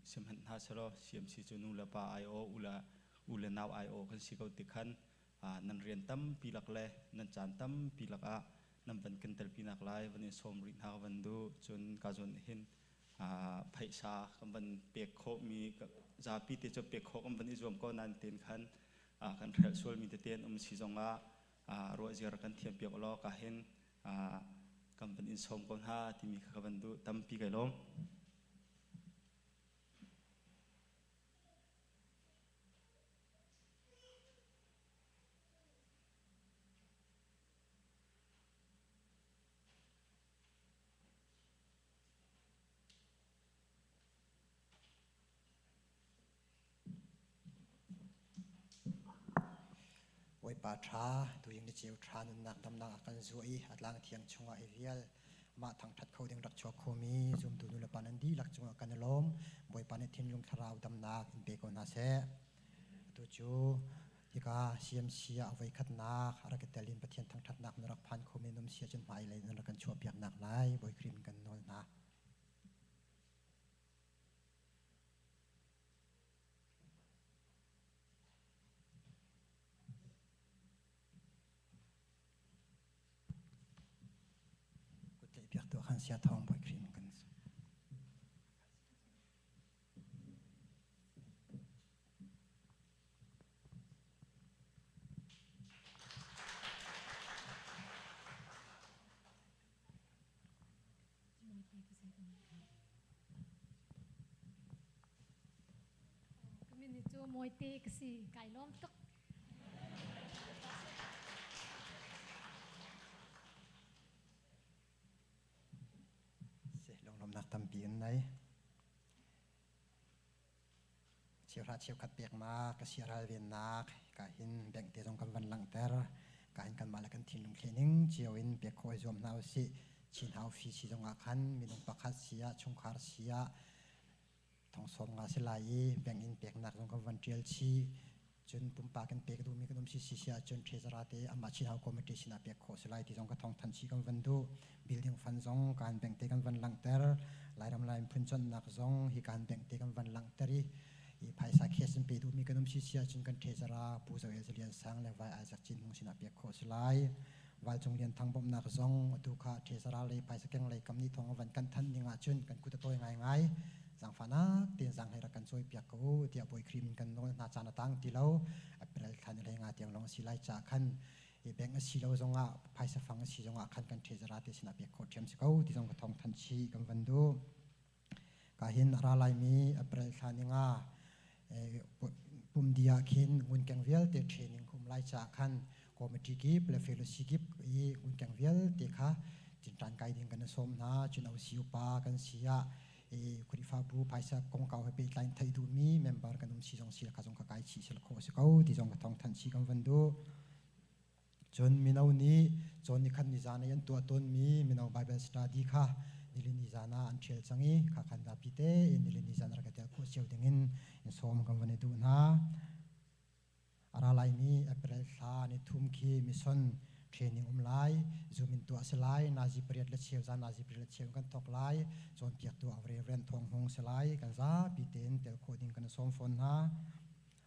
sihmanh hna selaw CMC cu nu le pa ai aw u le nau ai aw kan si ko ti khan nan rian tampi lak le nan caan tampi lakah nan van kan telpi nak lai van in sawm rih hna ka van duh. Cun ka zawn hin phaisa kan van pek khawhmi zapi te cu pek khawh kan van i zuam ko nain ten khan kan hrelh sualmi tete an um si zongah ruah ziar kan thiam piak law ka hin kan van in sawm ko hna timi kha ka van duh. Tampi kai lawm. Bawipa ṭha, tuing ni ceu ṭha nunnak damnak a kan zuah i a tlang thiang chungah i vial amah thangṭhat kho ding rak chuak khomi zumtu nulepa nan dihlak cungah kan i lawm. Bawipa nih thinlung thlarau damnak in pe ko hna seh. Atu cu hika CMC ah voi khatnak a rak i tel in Pathian thangṭhatnak na rak phan khomi num si ahcun hmailei nan rak kan chuahpiaknak lai Bawi Khrih min kan nawl hna. Kut tlaih piak tu khan sia thawng Bawi Khrih min kan Min cu Mawite ka si. Kai lawm tuk. Si lunglawmhnak tampi in nei. Cheuhra cheukhat peknak, ka siaral vennak, ka hin bank te zong kan van langhter. Ka hin kanmah le kan thinlung thlening cio in pek khawh i zuam hna usih. Chin hau fi si zong ah khan minung pakhat si ah chungkhar si ah thong sawm nga si lai i bank in peknak zong kan van ṭial chih. Cun pumpak in pek duhmi kan um si si ahcun treasurer te amah Chin Hau Committee sinah pek khawh si lai ti zong ka thawng than chih kan van duh. Building fund zong kan bank te kan van langhter. Lairam Lai phun cawnnak zong hi kan bank te kan van langhter i i phaisa khes in pe duhmi kan um si si ahcun kan treasurer Pu Zo El Lian Sang le Vai Isaac Cin Hmung sinah pek khawh si lai. Valcung Lian Thang bawmhnak zong atu kha treasurer lei phaisa keng lei kam nih thawng a van kan thanh ning ahcun kan kut a tawi ngaingai. Zaangfahnak tein zaanghlei rak kan cawipiak ko u tiah Bawi Khrih min kan nawl hna. Caan a tang ti lo. April thla ni hlei nga tiang lawng a si lai caah khan i bank a si lo zongah phaisa fang a si zongah khan kan treasurer te sinah pek khawh ṭhiam si ko ti zong ka thawng than chih kan van duh. Ka hin a ra laimi April thla ni nga pumdi ah khin ngunkeng vialte training um lai caah khan committee kip le fellowship kip i ngunkeng vialte kha cintan kai ding kan sawm hna. Cun OC upa kan si ah i Khrihfabu phaisa kongkau he pehtlai in theih duhmi member kan um si zong si kha zong ka kai chih sel khawh si ko ti zong ka thawng than chih kan van duh. Cun mino nih cawn ni khat ni zan i an tuah tawnmi mino Bible study kha nilini zan ah an ṭhial cang i kha khan zapi tein nilini zan rak i tel khawh cio dingin in sawm kan van i duh hna. A ra laimi April thla ni thum khi mission training um lai, Zoom in tuah si lai, nazi pariat le cheu zan nazi pariat le cheu kan thawk lai, cawnpiaktu Reverend Thawng Hmung si lai, kan zapi tein tel khawh ding kan i sawm fawn hna.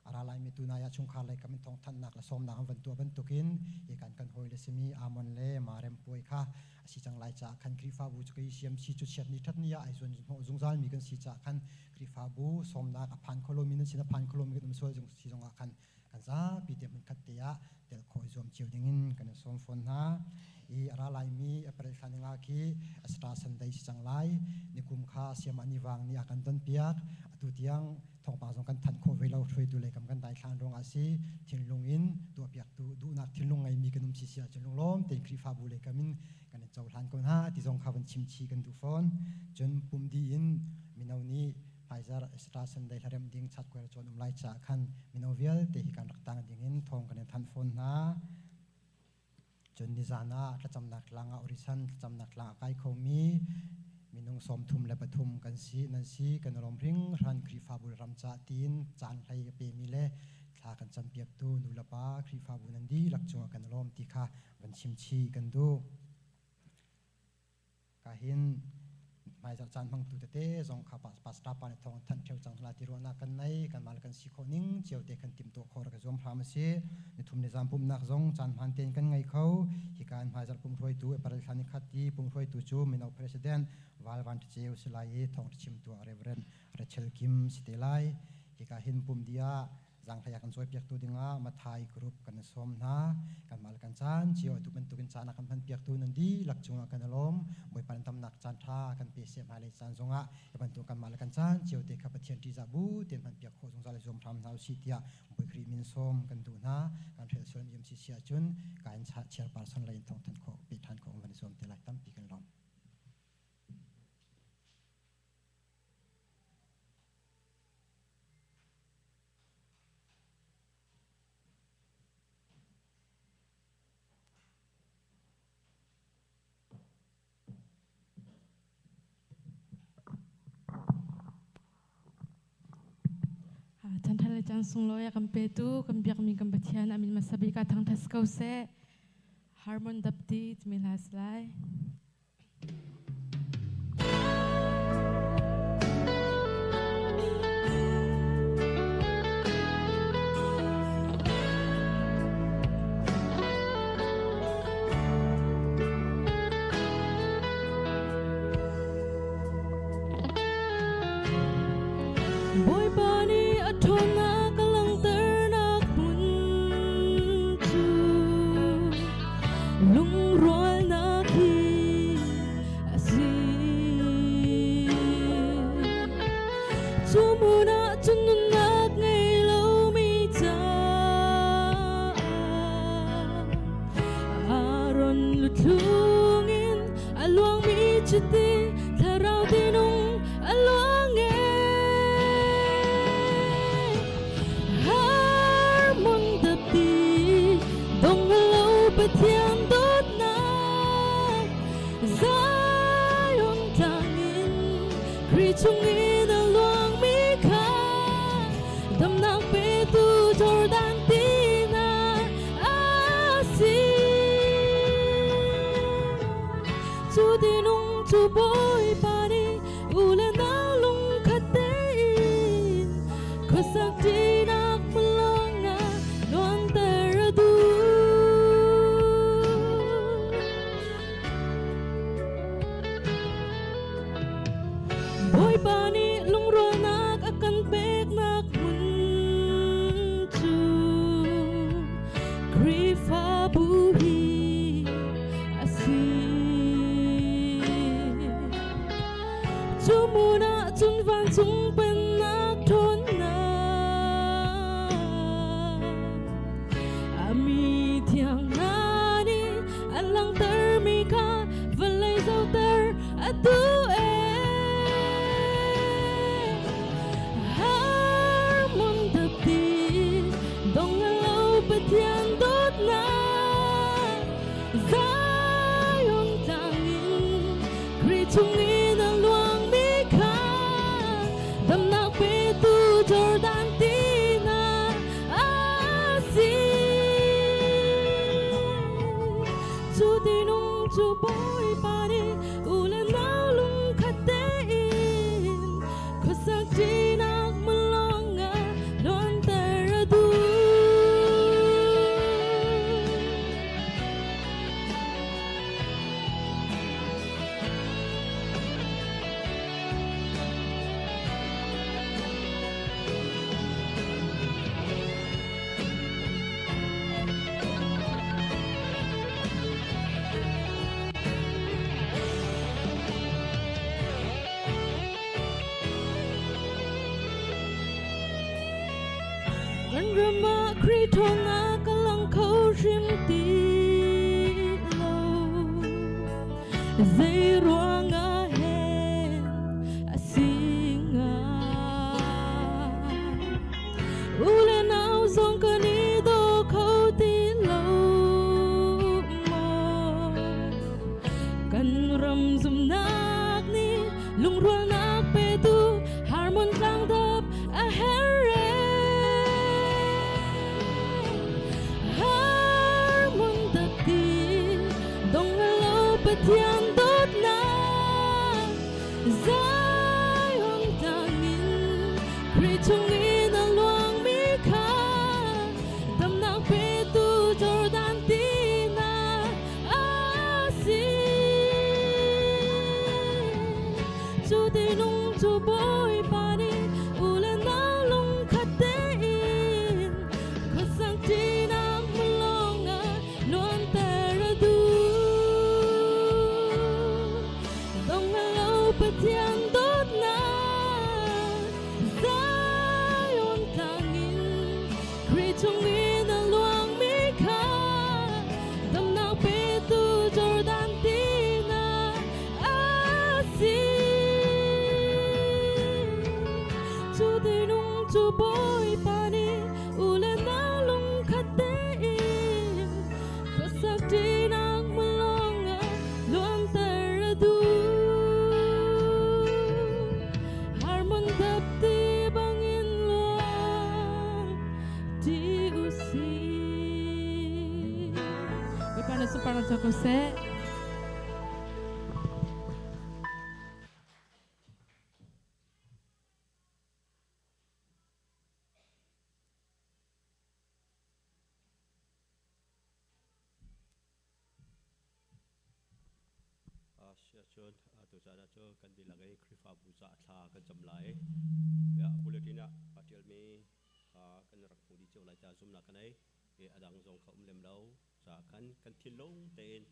A ra laimi tunai ah chungkhar lei kam in thawngthanhnak le sawmnak an van tuah bantukin hi kan kan hawi le simi Amon le Marem puai kha a si cang lai caah khan Khrihfabu cu kei CMC cu chiat ni ṭhat ni ah ai zuan hnawh zungzal mi kan si caah khan Khrihfabu sawmnak a phan kho lomi nan sin a phan kho lomi kan um sual si zongah khan kan zapi te hmun khat te ah tel khawh i zuam cio dingin kan in sawm fawn hna. I a ra laimi April thla ninga khi Easter Sunday si cang lai. Nikum kha siamah ni vang nih a kan don piak. Atu tiang thawngpang zong kan thanh khawh ve lo. Hruaitu lei kam kan daithlan ruangah si thinlung in tuahpiaktu duhnak thinlung ngeimi kan um si si ahcun lunglawm tein Khrihfabu lei kam in kan in cohlan ko hna ti zong kha van chim chih kan duh fawn. Cun pumdi in mino nih hmaizarh Easter Sunday hlaremh ding chatkual cawn um lai caah khan mino vialte hi kan rak tang ding in thawng kan in thanh fawn hna. Cun nizan ah thlacamnak tlang ah Orisan thlacamnak tlang a kai khomi minung 33 kan si nan si kan i lawm hringhran. Khrihfabu ram cah tiin caan hlei a pemi le thla kan campiaktu nu le pa Khrihfabu nan dihlak cungah kan i lawm ti kha van chim chih kan duh. Ka hin hmaizarh caan hmangtu tete zong kha pastor pa nih thawng an thanh ṭheo cang hna ti ruahnak kan nei. Kanmah le kan si khawh ning cio te kan timhtuah khawh rak i zuam hram a si. Nithum nizam pumhnak zong caan hmaan tein kan ngei kho. Hika in hmaizarh pumhruaitu April thla ni khat i pumhruaitu cu mino president Val Van Ṭha si lai i thawngṭha chimtu ah Reverend Rachel Kim si te lai. Hika hin pum dih ah Zanghlei a kan cawipiaktu dingah Mathai group kan i sawm hna. Kanmah le kan caan cio atu bantukin caan a kan hmanpiaktu nan dihlak cungah kan i lawm. Bawipa in tamnak caan ṭha kan pe seh. Hmailei caan zongah hi bantuk kanmah le kan caan cio te kha Pathian ṭihzah bu tein hmanpiak khawh zungzal i zuam hram hna usih tiah Bawi Khrih min sawm kan duh hna. Kan hrelh sual mi um si si ahcun ka in chairperson lei in thawngthanh khawh pe ṭhan khawh van i zuam te lai. Tampi kan lawm. Chanthar le caan sunglawi a kan petu kan biakmi kan Pathian a min hmasa bik ah thangṭhat ko seh. Harmon Dapti timi hla si lai. Bawipa nih a ṭhawnnak a langhternak hmun cu lungrualnak hi a si. Cu hmun ah cun nunnak ngei lomi caah Aaron luthlung in a luangmi chiti thlarau tinung a luang e. Harmon dapti dong lo Pathian dawtnak Zion tlang in Khrih chungin a luangmi kha damnak petu Jordan tina a si. Cu tinung cu Bawipa nih u le nau lungkhat tein khuasak ṭinak hmunlawng ah luanter a duh. Bawipa nih lungrualnak a kan peknak hmun cu Khrihfabu hi a si. Cu hmun ah cun vancung pennak ṭhawnnak a mi thiang hna nih an langhtermi kha vawlei zohter a duh ee. Harmon dapti dong lo Pathian dawtnak Zion tlang in Khrih chungin a luangmi kha damnak petu Jordan tina a si. Cu tinung cu Bawipa nih u le nau lungkhat tein khuasak ṭinak hmun ah luanter a duh. Kan ram ah Khrih ṭhawnnak a lang kho hrim ti lo. Zei ruangah hen a si hnga? U le nau zong kan i daw kho ti lo maw? Kan ram zumhnak nih lungrualnak petu Harmon tlangdap a her Harmon dapti dong lo Pathian dawtnak Zion tangin Khrih chungin a luangmi kha damnak petu Jordan tinak a si. Cu tinung cu Bawipa nih u le nau lungkhat tein khuasak ṭinak hmun ah luanter a duh. Dong lo Pathian dawtnak Zion tlang in Khrih chungin a luangmi kha damnak petu Jordan tinak a si. Cu tinung cu Bawipa nih u le nau lungkhat tein khuasak ṭinak hmun lawngah luanter a duh. Harmon dapti bangin luang ti usih. Bawipa na sunparnak cang ko seh. Siahcun tu caan ah cun kan dihlak i Khrihfabu caah thla kan cam lai. Bulletin ah aa ṭialmi kha kan rak hmu dih cio lai tiah zumhnak ka nei. I a dang zong kha um lem lo caah khan kan thinlung tein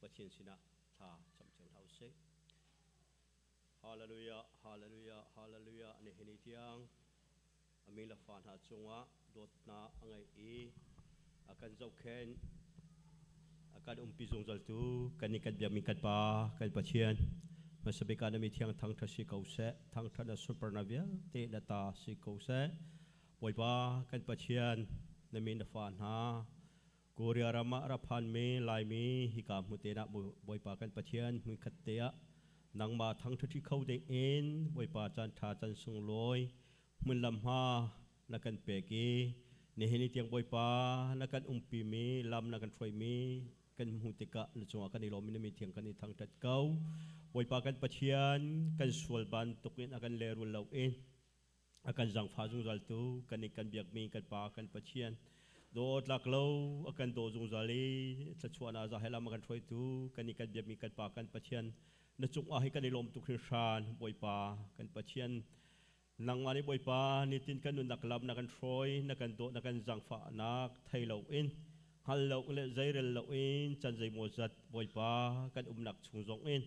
Pathian sinah thla cam cio hna usih. Hallelujah, hallelujah, hallelujah. Nihin ni tiang a mi le fa hna cungah dawtnak a ngeih i a kan zohkhenh, a kan umpi zungzaltu kan i kan biakmi kan Pa, kan Pathian, hmasa bik ah na mi thiang thangṭhat si ko seh, thangṭhat na sunparnak vialte na ta si ko seh. Bawipa kan Pathian, na mi na fa hna, Korea ram ah ra phanmi Laimi hika hmute ah Bawipa kan Pathian hmunkhat te ah nangmah thangṭhaṭi kho ding in Bawipa caan ṭha caan sunglawi hmun lam hma na kan pek i nihin ni tiang Bawipa na kan umpimi lam na kan hruaimi kan hmuh tikah na cungah kan i lawm i na min thiang kan i thangṭhat ko. Bawipa kan Pathian kan sual bantuk in a kan lehrul lo in a kan zangfah zungzaltu kan i kan biakmi kan Pa kan Pathian dawtlak lo a kan daw zungzal i thluachuahnak za he lam a kan hruaitu kan i kan biakmi kan Pa kan Pathian na cungah hi kan i lawm tuk hringhran Bawipa kan Pathian nangmah nih Bawipa nitin kan nunnak lam na kan hruai na kan dawt na kan zangfahnak thei lo in hngal lo le zeirel lo in can zeimaw zat Bawipa kan umnak chung zong in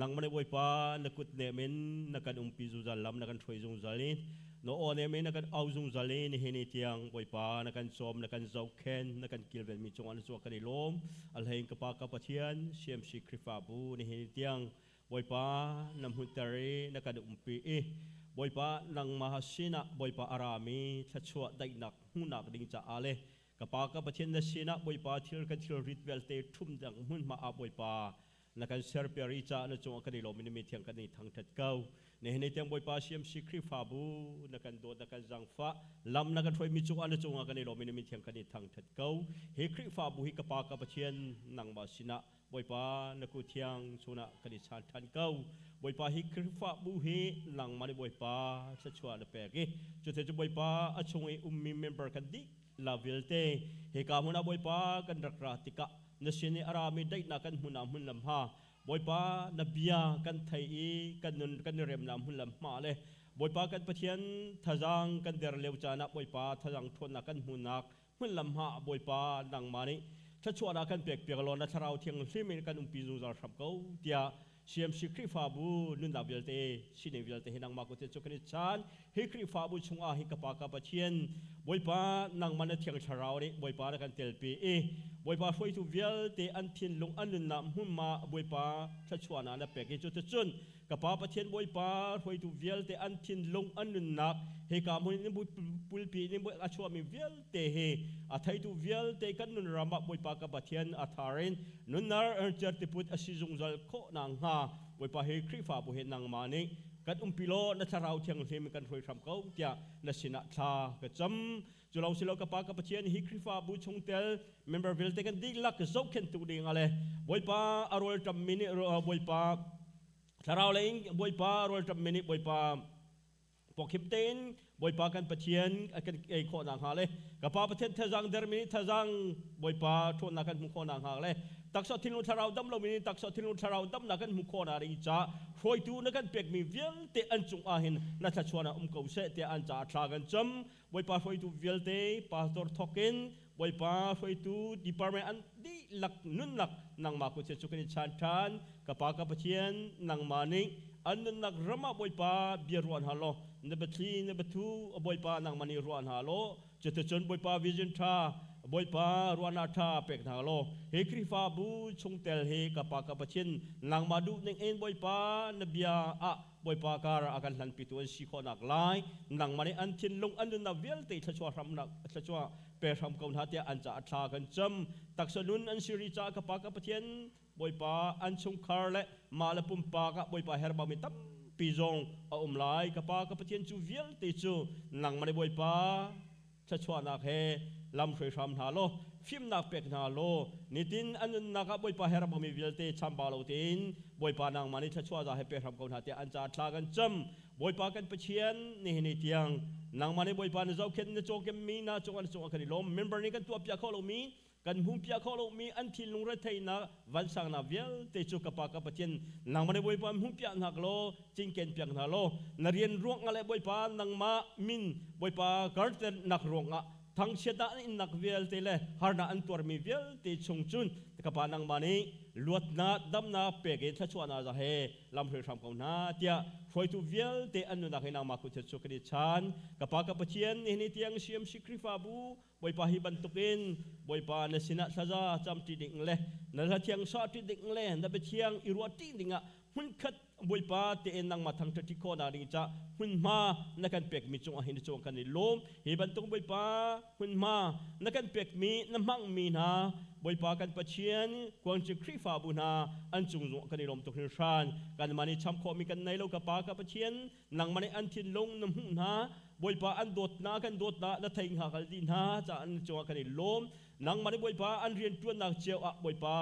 Nangmah nih Bawipa na kut nem in na kan umpi zungzal lam na kan hruai zungzal i na aw nem in na kan au zungzal i nihin ni tiang Bawipa na kan cawm na kan zohkhen na kan kilvenmi cungah na cuak kan i lawm. A hlei in ka Pa ka Pathian CMC Khrihfabu nihin ni tiang Bawipa na hmunter i na kan umpi i Bawipa nangmah sinah Bawipa a rami thluachuah daihnak hmuhnak ding caah le ka Pa ka Pathian na sinah Bawipa thil kan thilrit vialte ṭhum dang hmunhma ah Bawipa na kan serpiar i ca na cungah kan i lawm i na mi thiang kan i thangṭhat ko. Nihin ni tiang Bawipa CMC Khrihfabu na kan dawt na kan zangfah lam na kan hruaimi cungah na cungah kan i lawm i na min thiang kan i thangṭhat ko. Hi Khrihfabu hi ka Pa ka Pathian nangmah sinah Bawipa na ku thiang chungah kan i chan ṭhan ko. Bawipa hi Khrihfabu hi nangmah nih Bawipa thluachuah na pek i cuti cu Bawipa a chung i ummi member kan dih la vialte hika hmun ah Bawipa kan rak ra tikah na sin i a rami daihnak kan hmun ah hmun lam ha Bawipa na bia kan thei i kan nun kan i remnak hmun lam hma le Bawipa kan Pathian thazang kan der lio caan ah Bawipa thazang ṭhawnnak kan hmuhnak hmun lam ha Bawipa nangmah nih thluachuahnak kan pek piak law na thlarau thianghlim in kan umpi zungzal hram ko tiah. CMC Khrihfabu nunnak vialte sining vialte hi nangmah kut cu kan i chan. Hi Khrihfabu chungah hi ka Pa ka Pathian Bawipa nangmah na Thiang Thlarau nih Bawipa na kan telpi i Bawipa hruaitu vialte an thinlung an nunnak hmunhma Bawipa thluachuahnak na pek i cuticun ka Pa Pathian Bawipa hruaitu vialte an thinlung an nunnak hika hmun in pulpi in a chuahmi vialte hi a theitu vialte kan nun ram ah Bawipa ka Pathian a thar in nunnar certiput a si zungzal khawh nakhnga Bawipa hi Khrihfabu hi nangmah nih kan umpi law na Thlarau Thianghlim kan hruai hram ko tiah na sinah thla ka cam. Cu lawng si lo ka Pa ka Pathian hi Khrihfabu chungtel member vialte kan dihlak zohkhenhtu ding ah le Bawipa a rawl ṭammi nih Bawipa Thlarau lei in Bawipa rawl ṭammi nih Bawipa pawkhim tein Bawipa kan Pathian a kan ei khawh nakhnga le ka Pa Pathian thazang dermi nih thazang Bawipa ṭhawnnak kan hmuh khawh nakhnga le taksa thinlung thlarau dam lomi nih taksa thinlung thlarau damnak kan hmuh khawh nak ding caah hruaitu na kan pekmi vialte an cung ah hin na thluachuah um ko seh tiah an caah thla kan cam. Bawipa hruaitu vialte pastor thawk in Bawipa hruaitu department an dihlak nunnak nangmah kut cu kan i chan ṭhan. Ka Pa ka Pathian, nangmah nih an nunnak ram ah Bawipa bia ruah hna law, na biathli na biathu Bawipa nangmah nih ruah hna law, cuticun Bawipa vision ṭha Bawipa ruahnak ṭha pek hna law, hi Khrihfabu chungtel hi ka Pa ka Pathian, nangmah duh ning in Bawipa na bia ah Bawipa kar a kan hlanpitu an si khawhnak lai nangmah nih an thinlung an nunnak vialte thluachuah hramnak thluachuah pe hram ko hna tiah an caah thla kan cam. Taksa nun an si ri caah ka Pa ka Pathian Bawipa an chungkhar le mah le pumpak ah Bawipa herhbaumi tampi zong a um lai. Ka Pa ka Pathian, cu vialte cu nangmah nih Bawipa thluachuahnak he lam hruai hram hna law, fimnak pek hna law, nitin an nunnak ah Bawipa herhbaumi vialte chambau lo tein Bawipa nangmah nih thluachuah za he pe hram ko hna tiah an caah thla kan cam. Bawipa kan Pathian, nihin ni tiang nangmah nih Bawipa na zohkhenh na cawkemmi na cungah na cungah kan i lawm. Member nih kan tuahpiak khawh lomi, kan hmuhpiak khawh lomi an thinlung retheihnak vansangnak vialte cu ka Pa ka Pathian, nangmah nih Bawipa hmuhpiak hna law, cinken piak hna law, na rian ruangah le Bawipa nangmah min Bawipa karternak ruangah thangchiat ah an innak vialte le harnak an tuarmi vialte chung cun ka Pa nangmah nih luatnak damnak pek in thluachuahnak za he lamhruai hram ko hna tiah hruaitu vialte an nunnak hi nangmah kut cu kan i chan. Ka Pa ka Pathian, nihin ni tiang CMC Khrihfabu Bawipa hi bantukin Bawipa na sinah thlaza camṭi ding le na hla thiang sahṭi ding le na biathiang i ruahṭi dingah hmunkhat Bawipa tein nangmah thangṭhat khawhnak ding ca hmunhma na kan pekmi cungah hin cung kan i lawm. Hi bantuk Bawipa hmunhma na kan pekmi na hmangmi hna Bawipa kan Pathian, Kuangci Khrihfabu hna an cung zong kan i lawm tuk hringhran. Kanmah nih cham khawhmi kan nei lo, ka Pa ka Pathian, nangmah nih an thinlung na hmuh hna, Bawipa an dawtnak kan dawtnak na thei hnga kal dih hna caah an cungah kan i lawm. Nangmah nih Bawipa an rian ṭuannak cio ah Bawipa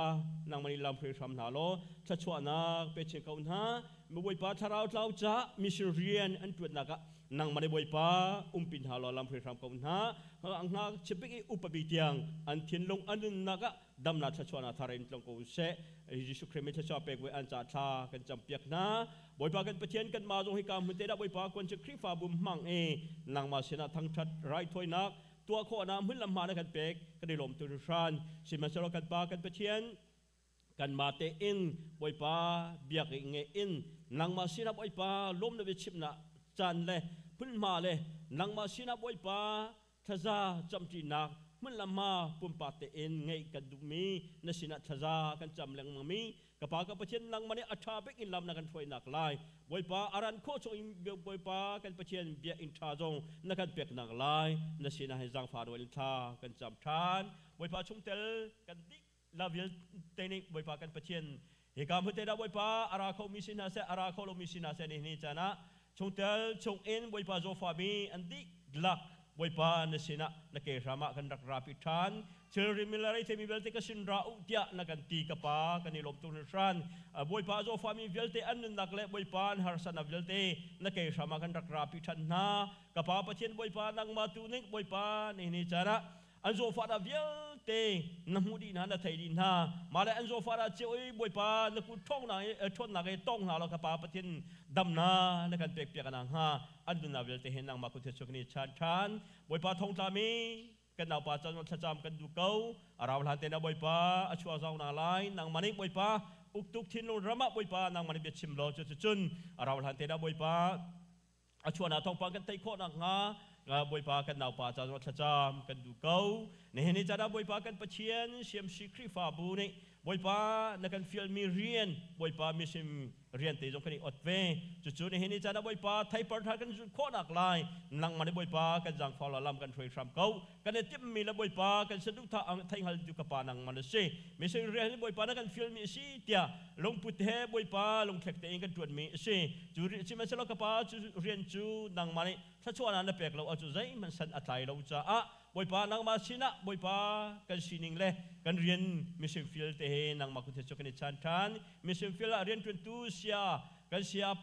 nangmah nih lam hruai hram hna law thluachuahnak pe chin ko hna. Bawipa thlarau tlau caah mission rian an ṭuannak ah nangmah nih Bawipa umpi hna law lam hruai hram ko hna. Ngakchia bik i upa bik tiang an thinlung an nunnak ah damnak thluachuahnak thar in tlung ko seh. Jesuh Khrih min thluachuah pek voi an ca thla kan campiak hna. Bawipa kan Pathian, kanmah zong hika hmun te dah Bawipa kuan cu Khrihfabu hmang i nangmah sinah thangṭhat raithawinak tuah khawhnak hmun lam hma na kan pek kan i lawm tu hran. Sihmanhsehlaw kan Pa kan Pathian, kanmah tein Bawipa biak i nge in nangmah sinah Bawipa lawm na biachimnak caan le hmunhma le nangmah sinah Bawipa thlaza camṭinak hmun le hma pumpak tein ngeih kan duhmi, na sinah thlaza kan cam lengmangmi, ka Pa ka Pathian, nangmah nih a ṭha bik in lam na kan hruainak lai Bawipa a ran khawh chung in Bawipa kan Pathian biakinn ṭha zong na kan peknak lai na sinah hin zaangfah nawl in thla kan cam ṭhan. Bawipa chungtel kan dih la vialte nih Bawipa kan Pathian, hika hmute dah Bawipa a ra khomi si hna seh, a ra kho lomi si hna seh, nihin ni caan ah chungtel chungin Bawipa zawfami an dihlak Bawipa na sinah na ke hram ah kan rak rapi ṭhan. Thilri milari themi vialte ka sin ra u tiah na kan ti, ka Pa, kan i lawm tuk hringhran. Bawipa zawfami vialte an nunnak le Bawipa an harsatnak vialte na ke hram ah kan rak rapi ṭhan hna. Ka Pa Pathian, Bawipa nangmah tu ning Bawipa nihin ni caan ah an zawfah vialte na hmuh dih hna, na thei dih hna. Mah le an zawfah dah cio i Bawipa na kut ṭhawngnak i ṭhawnnak i tawng hna law, ka Pa Pathian, damnak na kan pek piak na hnga. An nunnak vialte hin nangmah kut he chuak ni chan ṭhan. Bawipa thongtlami kan naupa can thlacam kan duh ko. A rau hlan te na Bawipa a chuah zau na lai, nangmah nih Bawipa Uktuk thinlung ram ah Bawipa nangmah nih bia chim law cuticun a rau hlan te dah Bawipa a chuahnak thawngpang kan theih khawh nakhnga Bawipa kan naupa ca zong thlacam kan duh ko. Nihin ni caan ah Bawipa kan Pathian CMC Khrihfabu nih Bawipa na kan fialmi rian Bawipa mission rian te zong kan i ot ve. Cucu nihin ni caan ah Bawipa theipar ṭha kan zulh khawhnak lai nangmah nih Bawipa kan zaangfah la lam kan hruai hram ko. Kan i timhmi le Bawipa kan saduhthah ang theihngal tu ka pa nangmah na si. Mission rian hi Bawipa na kan fialmi a si tiah lungput he Bawipa lungthlek tein kan ṭuanmi a si. Cu sihmanhsehlaw ka pa cu rian cu nangmah nih thluachuahnak na pek lo ahcun zeihmanh san a tlai lo caah Bawipa nangmah sinah Bawipa kan sining le kan rian mission field te he nangmah kut he cu kan i chan ṭhan. Mission field ah rianṭuantu sia kan sia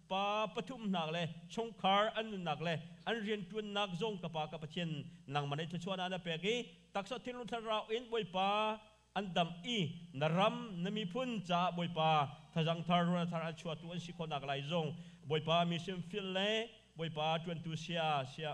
pa pathum hnak le chungkhar an nunnak le an rianṭuannak zong ka Pa ka Pathian nangmah nih thluachuahnak na pek i taksa thinlung thlarau in Bawipa an dam i na ram na miphun caah Bawipa thazang thar ruahnak thar an chuahtu an si khawhnak lai zong Bawipa mission field le Bawipa ṭuantu sia sia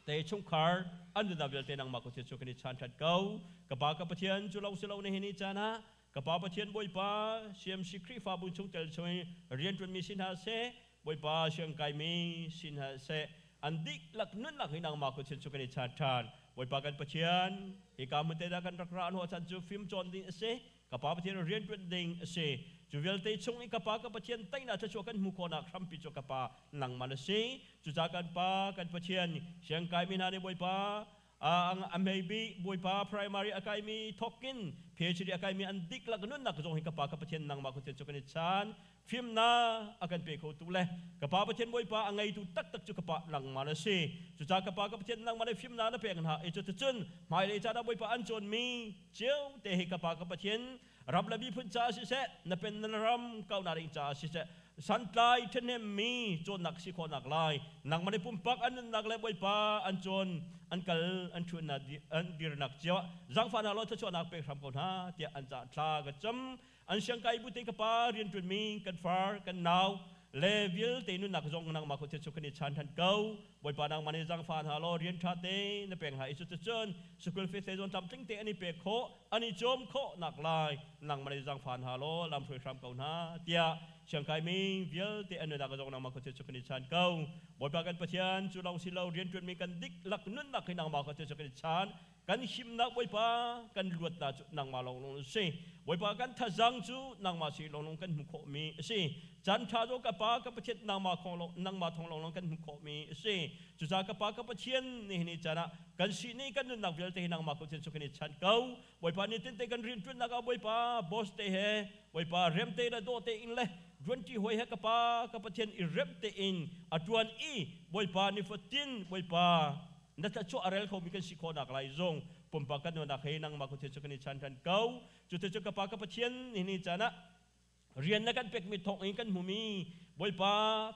te chungkhar an nunnak vialte nangmah kut cu kan i chan ṭhan ko. Ka Pa ka Pathian, cu lo si lo nihin ni caan ah ka Pa Pathian Bawipa CMC Khrihfabu chungtel chung i rianṭuanmi si hna seh, Bawipa siangkaimi si hna seh, an dihlak nunnak hi nangmah kut cu kan i chan ṭhan. Bawipa kan Pathian, hika hmun te dah kan rak ra hnawh chan cu fim cawn ding a si. Ka Pa Pathian rianṭuan ding a si. Cu vialte chung i ka Pa ka Pathian teinak thluachuah kan hmuh khawhnak hrampi cu ka Pa nangmah na si. Cucaah kan Pa kan Pathian, siangkaimi hna nih Bawipa a hmei Bawipa primary a kaimi thawkin PhD a kaimi an diklak nunnak zong hi ka Pa ka Pathian nangmah kut cu kan i chan. Fimnak a kan pe khotu le ka Pa Pathian Bawipa a ngeitu taktak cu ka Pa nangmah na si. Cucaah ka Pa ka Pathian nangmah nih fimnak na pek hna i cuticun hmailei caan ah Bawipa an cawnmi cio te hi ka Pa ka Pathian ram le miphun caah siseh, na pen na ram kauhnak ding caah siseh, santlai ṭhahnemmi cawnnak si khawhnak lai nangmah nih pumpak an nunnak le Bawipa an cawn an kal an ṭhutnak an dirnak cio ah zaangfahnak law thluachuahnak pek hram ko hna tiah an caah thla ka cam. An siangkai bu te ka pa rianṭuanmi kan far kan nau le vialte nunnak zong nangmah kut cu kan i chan than ko. Bawipa, nangmah nih zaangfah hna law rian ṭha te na pek hna i cuticun school fees te zong tlamtling te an i pek khawh an i cawm khawh nak lai nangmah nih zaangfah hna law lam hruai hram ko hna tiah siangkaimi vialte an nunnak zong nangmah kut cu kan i chan ko. Bawipa kan Pathian, cu lawng si lo rianṭuanmi kan diklak nunnak hi nangmah kut cu kan i chan. Kan himnak Bawipa, kan luatnak cu nangmah lawnglawng na si. Bawipa, kan thazang cu nangmah si lawnglawng kan hmuh khawhmi a si. Caan ṭha cu ka Pa ka Pathian nangmah nangmah thawng lawnglawng kan hmuh khawhmi a si. Cucaah ka Pa ka Pathian, nihin ni caan ah kan sihni kan nunnak vialte hi nangmah kut hin cu kan i chanh ko. Bawipa, nitin te kan rianṭuannak ah Bawipa boss te he Bawipa rem te le dawh tein le ṭuanṭi hawi he ka Pa ka Pathian i rem tein a ṭuan i Bawipa nifatin Bawipa na thluachuah a rel khomi kan si khawhnak lai zong pumpak kan nunak he nangmah kut cu kan i chan ṭhan ko. Cuti cu ka Pa ka Pathian, nihin caan ah rian na kan pekmi thawng in kan hmumi Bawipa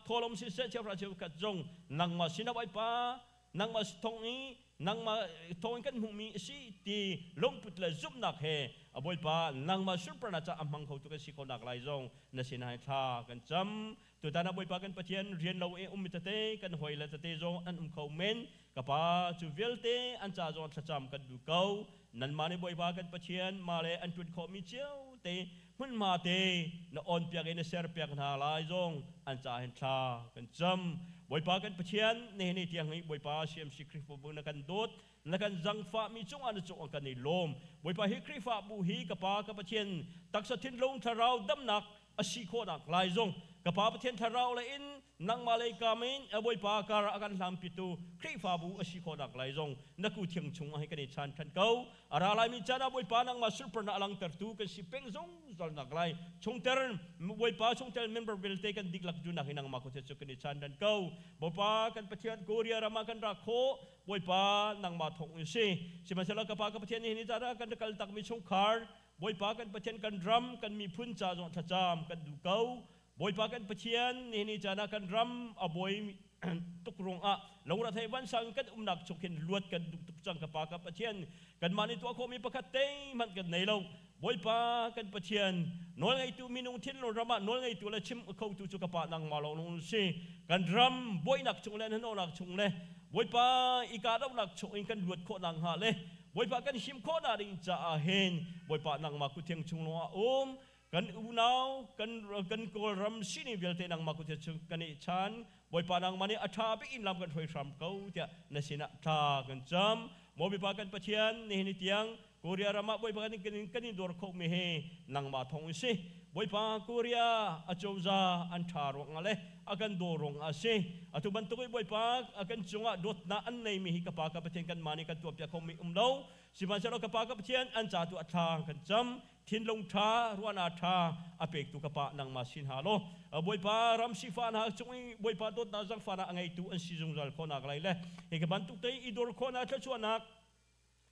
thawlawm siseh cheuhra cheukhat zong nangmah sinah Bawipa nangmah thawng i nangmah thawng in kan hmuhmi a si ti lungput le zumhnak he a Bawipa nangmah sunparnak caah a hmang khotu kan si khawhnak lai zong na sinah hi thla kan cam. Tutan ah Bawipa kan Pathian, rian lo i ummi tete kan hawi le tete zong an um kho men. Ka Pa, cu vialte an ca zong thlacam kan duh ko. Nanmah nih Bawipa kan Pathian mah le an ṭuan khawhmi cio te hmunhma te na awnpiak i na serpiak hna lai zong an ca hin thla kan cam. Bawipa kan Pathian, nihin ni tiang hi Bawipa CMC Khrihfabu na kan dawt, na kan zangfahmi cungah na cungah kan i lawm. Bawipa, hi Khrihfabu hi ka Pa ka Pathian taksa thinlung thlarau damnak a si khawhnak lai zong ka Pa Pathian thlarau le in nangmah lei kam in Bawipa kar a kan hlampitu Khrihfabu a si khawhnak lai zong na ku thiang chung ah kan i chan than ko. A ra laimi caan ah Bawipa nangmah sunparnak a langtertu kan si peng zungzal nak lai chungter Bawipa chungtel member vialte kan diklak dunak hi nangmah ku cu kan i chan than ko. Bawipa kan Pathian, Korea ram ah kan ra khawh Bawipa nangmah thawng in si. Sihmanhsehlaw ka Pa ka Pathian, nihin ni caan ah kan kal takmi chungkhar, Bawipa kan Pathian, kan ram kan miphun ca zong thlacam kan duh ko. Bawipa kan Pathian, nihin ni caan ah kan ram a buai tuk ruangah lungre thei vansang kan umnak chung khin luat kan duh tuk cang. Ka Pa ka Pathian, kanmah nih tuah khawhmi pakhat te hmanh kan nei lo. Bawipa kan Pathian, nawlngeitu minung thinlung ram ah nawlngeitu le chim khotu cu ka Pa nangmah lawng si. Kan ram buainak chung le hnahnawhnak chung le Bawipa i kahdohnak chung in kan luat khawh nak hnga le Bawipa kan him khawhnak ding caah hin Bawipa nangmah kuthiang chung lawngah um. Kan unau kan kan Kawlram sining vialte nangmah kut chung kan i chan. Bawipa nangmah nih a ṭha bik in lam kan hruai hram ko tiah na sinah thla kan cam. Maw Bawipa kan Pathian, nihin ni tiang Korea ram ah Bawipa kan kan in dawr kho mi hi nangmah thawng in si. Bawipa Korea acozah an ṭha ruangah le a kan daw ruangah a si. Atu bantuk i Bawipa kan cungah dawtnak an nei mi hi ka Pa ka Pathian kanmah nih kan tuahpiak kho mi um lo. Sihmanhsehlaw ka Pa ka Pathian an ca tu a thla kan cam. Thinlung ṭha, ruahnak ṭha a pektu ka Pa nangmah sin ha law Bawipa ram sifah hna cung i Bawipa dawtnak zangfahnak a ngeitu an si zungzal khawhnak lai le hi ka bantuk te i dor khawhnak thluachuahnak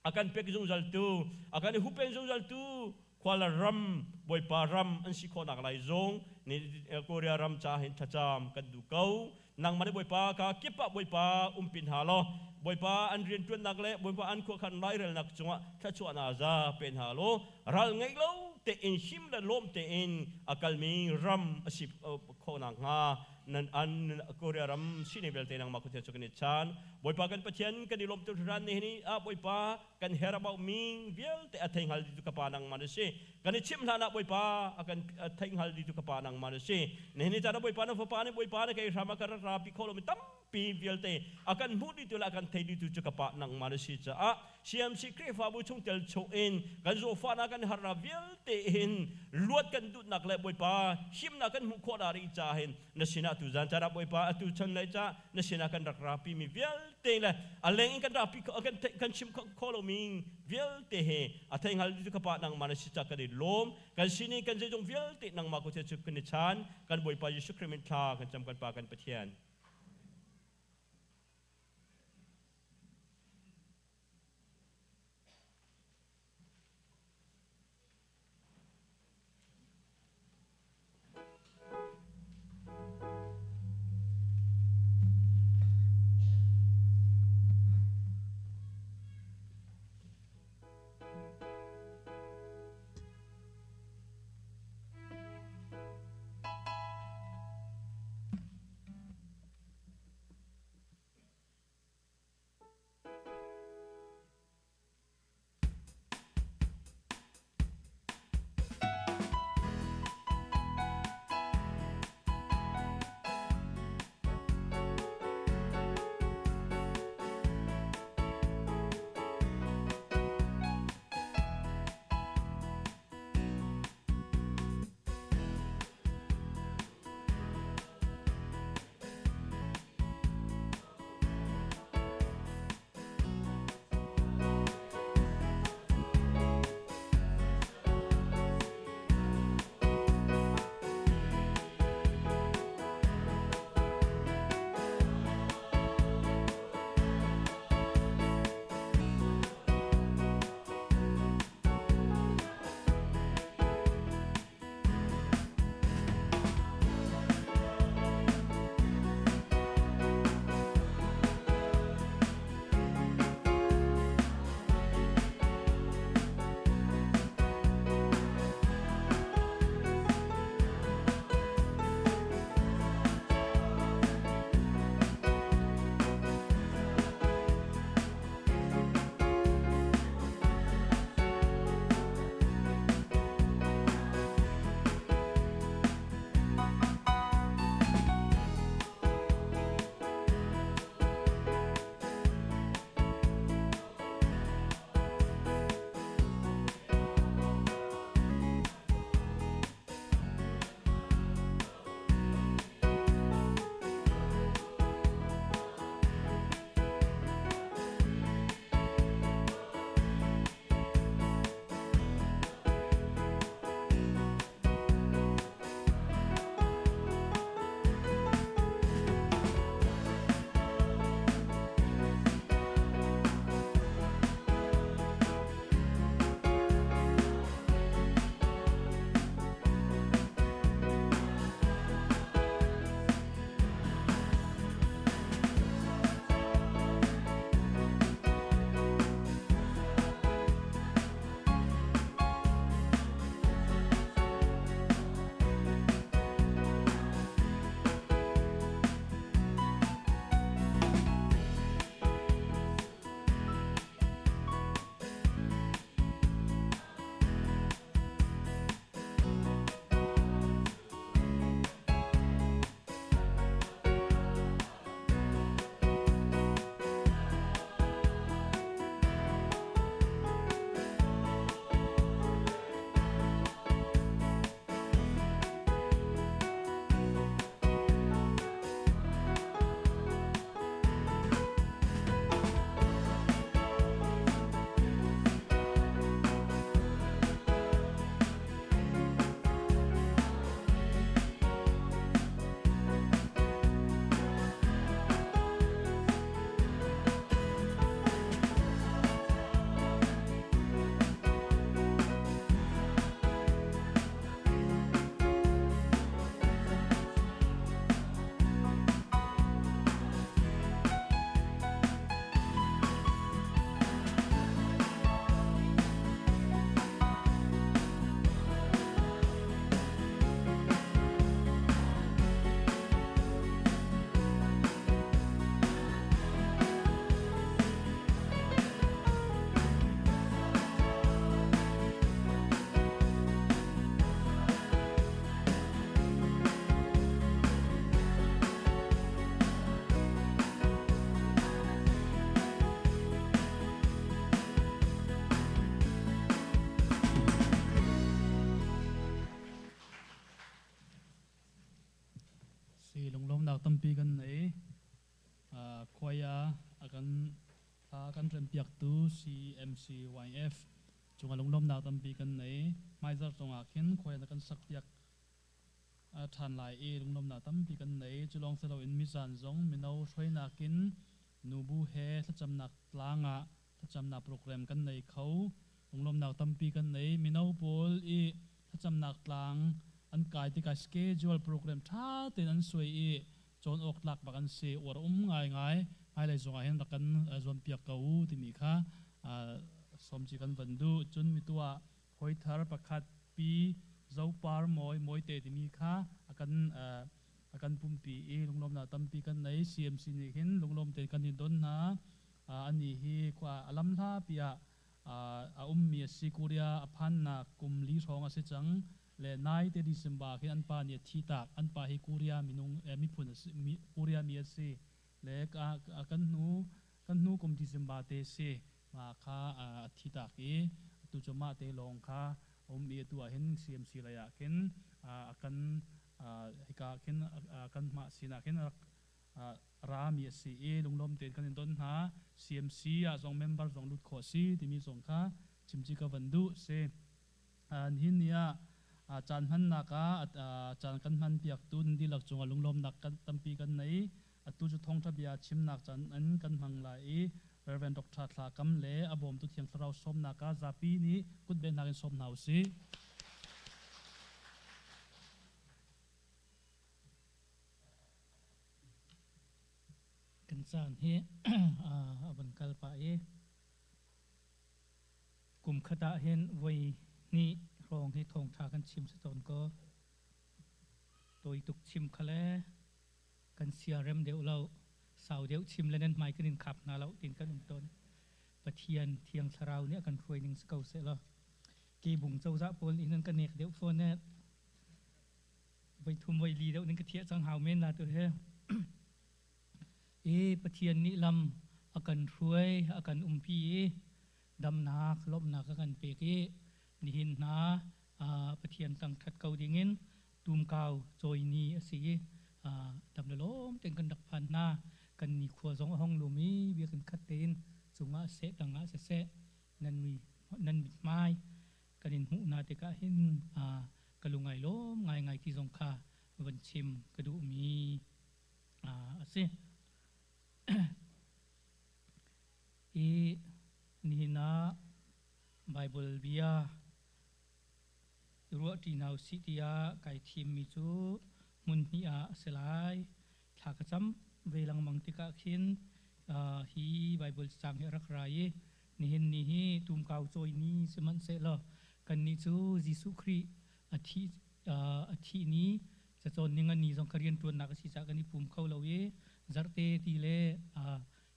a kan pek zungzaltu a kan i hupen zungzaltu khuala ram Bawipa ram an si khawhnak lai zong ni Korea ram ca hin thlacam kan duh ko. Nangmah nih Bawipa ka kip ah Bawipa umpin hna law Bawipa an rianṭuannak le Bawipa an khuakhan lairelnak cungah thluachuahnak za pe hna law ral ngeih lo tein him le lawm tein a kalmi ram a si khawh nakhnga nan an Korea ram sining vialte nangmah kut he cu kan i chan. Bawipa kan Pathian, kan i lawm tuk hringhran. Nihin ah Bawipa kan her about mi vialte a thei hngal dih tu ka pa nangmah na si. Kan i chimh hlan ah Bawipa a kan thei hngal dih tu ka pa nangmah na si. Nihin ni caan ah Bawipa na fapa nih Bawipa na kei hram ah ka rak rapi kho lomi tampi vialte a kan hmuh dih tu le a kan thei dih tu cu ka pa nangmah na si caah CMC Khrihfabu chungtel chung in kan zawfahnak kan harnak vialte hin luat kan duhnak le Bawipa himnak kan hmuh khawh dah rih caah hin na sinah tu zan caan ah Bawipa atu chan le ca na sinah kan rak rapi mi vialte le a leng in kan rapi kan kan chim kho lomi vialte he a thei hngal tu ka pa nangmah na si ca kan i lawm. Kan sining kan zeizong vialte nangmah ko cu kan i chan. Kan Bawipa Jesuh Christ min thla kan cam, kan Pa kan Pathian. piaktu CMCYF cungah lunglawmnak tampi kan nei. Hmaizarh zongah khin khuai na kan sak piak ṭhan lai i lunglawmnak tampi kan nei. Cu lawng si loin mizan zong mino hruainak in nubu he thlacamnak tlang ah thlacamnak program kan nei kho. Lunglawmnak tampi kan nei. Mino pawl i thlacamnak tlang an kai tikah schedule program ṭha tein an suai i cawn awk tlak bak an si. Uar um ngaingai. Hmailei zongah hin rak kan zuampiak ko u timi kha sawmci kan van duh. Cun mitu ah hawithar pakhat pi Zopar Mawi Mawite timi kha a kan a kan pumpi i lunglawmnak tampi kan nei. CMC nih hin lunglawm tein kan i don hna. Anih hi khua a lam hlapi ah a ummi a si. Korea a phannak kum li hrawng a si cang. Le nai te December khin an pa nih a thi tak. An pa hi Korea minung miphun a si, Korea mi a si. Le kan hnu kan hnu kum December te si. Mah kha a thi tak i atu cu mah te lawng kha a um i atu ah hin CMC lei ah khin a kan hika khin kan mah sinah khin rak rami a si i lunglawm tein kan in don hna. CMC ah zong member zong lut khawh si timi zong kha chimci ka van duh si. Nihin ni ah caan hmannak ah caan kan hman piaktu nan dihlak cungah lunglawmnak tampi kan nei. Atu cu thawngṭha bia chimnak caan in kan hmang lai i Rev. Dr. Thla Kam le a bawmtu Thiang Thlarau sawmnak ah zapi nih kutbehnak in sawm hna u sih. Kan caan hi a van kal pah i kum khat ah hin voi hnih hrawng hi thawngṭha kan chim si tawn ko. Tawi tuk chim kha le kan siarem deuh lo, sau deuh chim le nan hmai kan in khap hna lo tin kan um tawn. Pathian Thiang Thlarau nih a kan hruai ning si ko seh law. Kebung cozah pawl nih nan ka nek deuh fawn eh. Voi thum voi li deuh nan ka thiah cang hau men la tu he. E Pathian nih lam a kan hruai, a kan umpi i damnak, lawmhnak a kan pek i nihin hna Pathian thangṭhat ko dingin tumkau cawi ni a si i dam le lawm tein kan rak phan hna. Kan nikhua zong a hong lum i biakinn khat tein cungah seh tangah siseh nan mi nan mithmai kan in hmuh hna tikah hin ka lungai lawm ngaingai ti zong kha van chim ka duhmi a si. I nihin ah Baibal bia ruahṭi hna usih tiah kai thimmi cu hmun hnih ah a si lai. Thla ka cam ve lengmang tikah khin hi Baibal cang hi a rak ra i nihin ni hi tumkau cawi ni sihmanhsehlaw kannih cu Jesuh Khrih a thih a thih ni cacawn ning a ni zong ka rianṭuannak a si caah kan i pum kho lo i zarhte ti le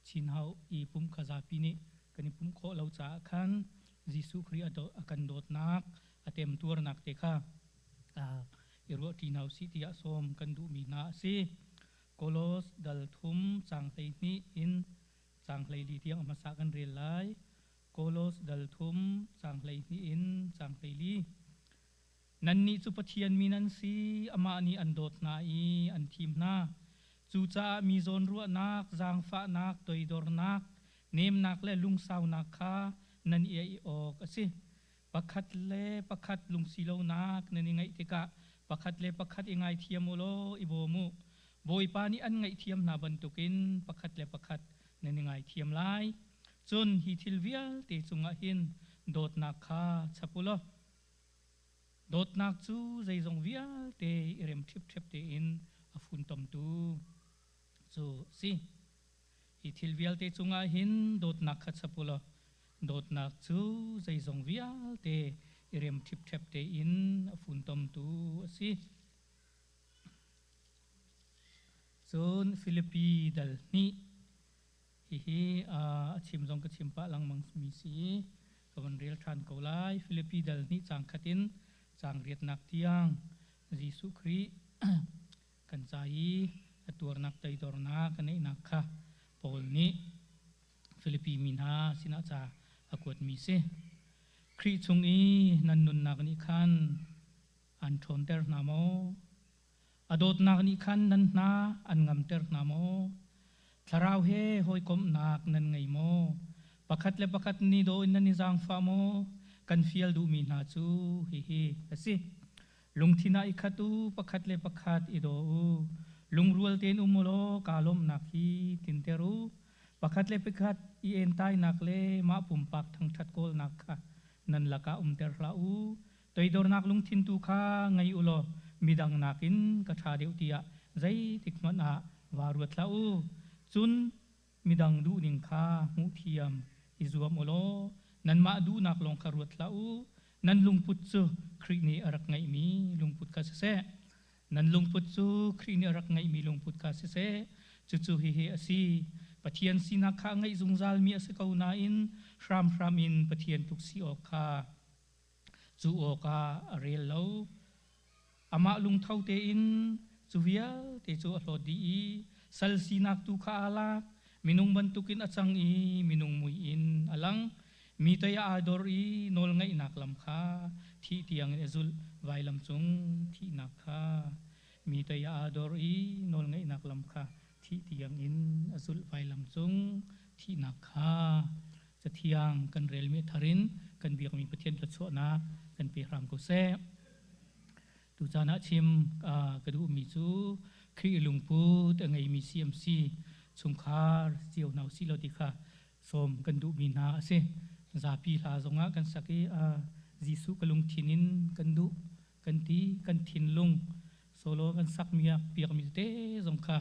Chinhau i pum kha zapi nih kan i pumh khawh lo caah khan Jesuh Khrih a kan dawtnak a temtuarnak te kha i ruahṭi hna usih tiah sawm kan duhmi hna a si. Kolos dal thum caang 12 in caang 14 tiang a hmasa kan rel lai. Kolos dal thum caang 12 in caang 14. Nannih cu Pathian mi nan si, amah nih an dawt hna i an thim hna. Cucaah mi zawnruahnak, zaangfahnak, toidornak, nemnak le lungsaunak kha nan i aih awk a si. Pakhat le pakhat lungsilonak nan i ngeih tikah pakhat le pakhat i ngaithiam u law i bawm u. Bawipa nih an ngaihthiam hna bantukin pakhat le pakhat nan i ngaithiam lai. Cun hi thil vialte cungah hin dawtnak kha chap u law Dawtnak cu zeizong vialte i rem ṭhipṭhep tein a funtomtu cu a si. Hi thil vialte cungah hin dawtnak kha chap u law dawtnak cu zeizong vialte i rem ṭhipṭhep tein a funtomtu a si. Cun Filipi dal hnih Hihi a chim zong ka chim pah lengmang mi si i ka von rel ṭhan ko lai. Filipi dal hnih caang khat in caang riatnak tiang Jesuh Khrih kan ca i a tuarnak toidornak a neihnak kha Paul nih Filipi mi hna sinah ca a kuatmi si. Khrih chung i nan nunnak nih khan an ṭhawnter hna maw? A dawtnak nih khan nan hna an ngamter hna maw? Thlarau he hawikomhnak nan ngei maw? Pakhat le pakhat ni daw in nan i zaangfah maw? Kan fial duhmi hna cu hihi a si. Lungthin ah i khat u, pakhat le pakhat i daw u. Lungrual tein um u law kaa lawmhnak hi tlinter u. Pakhat le pakhat i entainak le mah pumpak thangṭhat kawlnak kha nan lakah umter hlah u. Toidornak lungthin tu kha ngei u law midang nakin ka ṭha deuh tiah zeitik hmanh ah vaa ruat hlah u. Cun midang duhning kha hmuhthiam i zuam u law nanmah duhnak lawng kha ruat hlah u. Nan lungput cu Khrih nih a rak ngeihmi lungput kha siseh, nan lungput cu Khrih nih a rak ngeihmi lungput kha siseh, cucu hihi a si. Pathian sinak kha a ngeih zungzalmi a si ko nain hramhram in Pathian tluk si awk kha cu awkah a rel lo. Amah lungtho tein cu vialte cu a hlawt dih i sal sinak tu kha aa lak. Minung bantukin a cang i minung mui in a lang. Mi tei ah aa dor i nawlngaihnak lam kha thih tiangin a zulh, vailam cung thihnak kha. Mi tei ah aa dor i nawlngaihnak lam kha thih tiangin a zulh, vailam cung thihnak kha. Cathiang kan relmi thar in kan biakmi Pathian thluachuahnak kan pe hram ko seh. Tucaan ah chim ka duhmi cu Khrih lungput a ngeimi CMC chungkhar cio hna usih law ti kha sawm kan duhmi hna a si. Zapi hla zongah kan sak i Jesuh ka lungthin in kan duh kan ti kan thinlung solo kan sak miak piakmi tete zong kha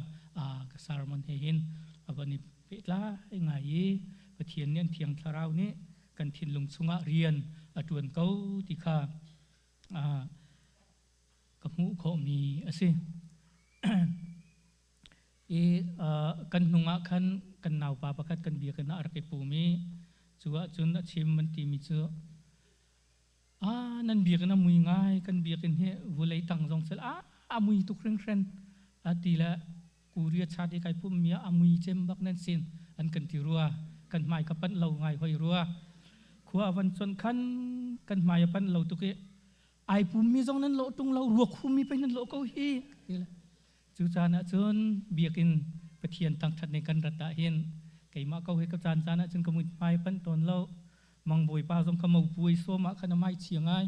ka sermon he hin a van i pehtlai ngai i Pathian nih an thiang thlarau nih kan thinlung chungah rian a ṭuan ko ti kha ka hmuh khawhmi a si. I kan hnung ah khan kan naupa pakhat kan biakinn ah a rak i pum i cu ahcun a chim an timi cu nan biakinn a mui ngai kan biakinn hi vulei tang zong sel a a mui tuk hringhran a ti le Korea chat i kai pum mi a mui cem bak nan sin an kan ti rua kan hmai ka panh lo ngai hoi rua khua van chon khan kan hmai a panh lo tuk i ai pum mi zong nan lawh tung lo ruak hum mi pei nan lawh ko hi ti le cu caan ah cun biakinn Pathian thangṭhat ne kan rat ah hin keimah ko hi ka caan caan ah cun ka mui hmai panh tawn lo mang bawipa zong kha mo puai sawm ah khan a mai chia ngai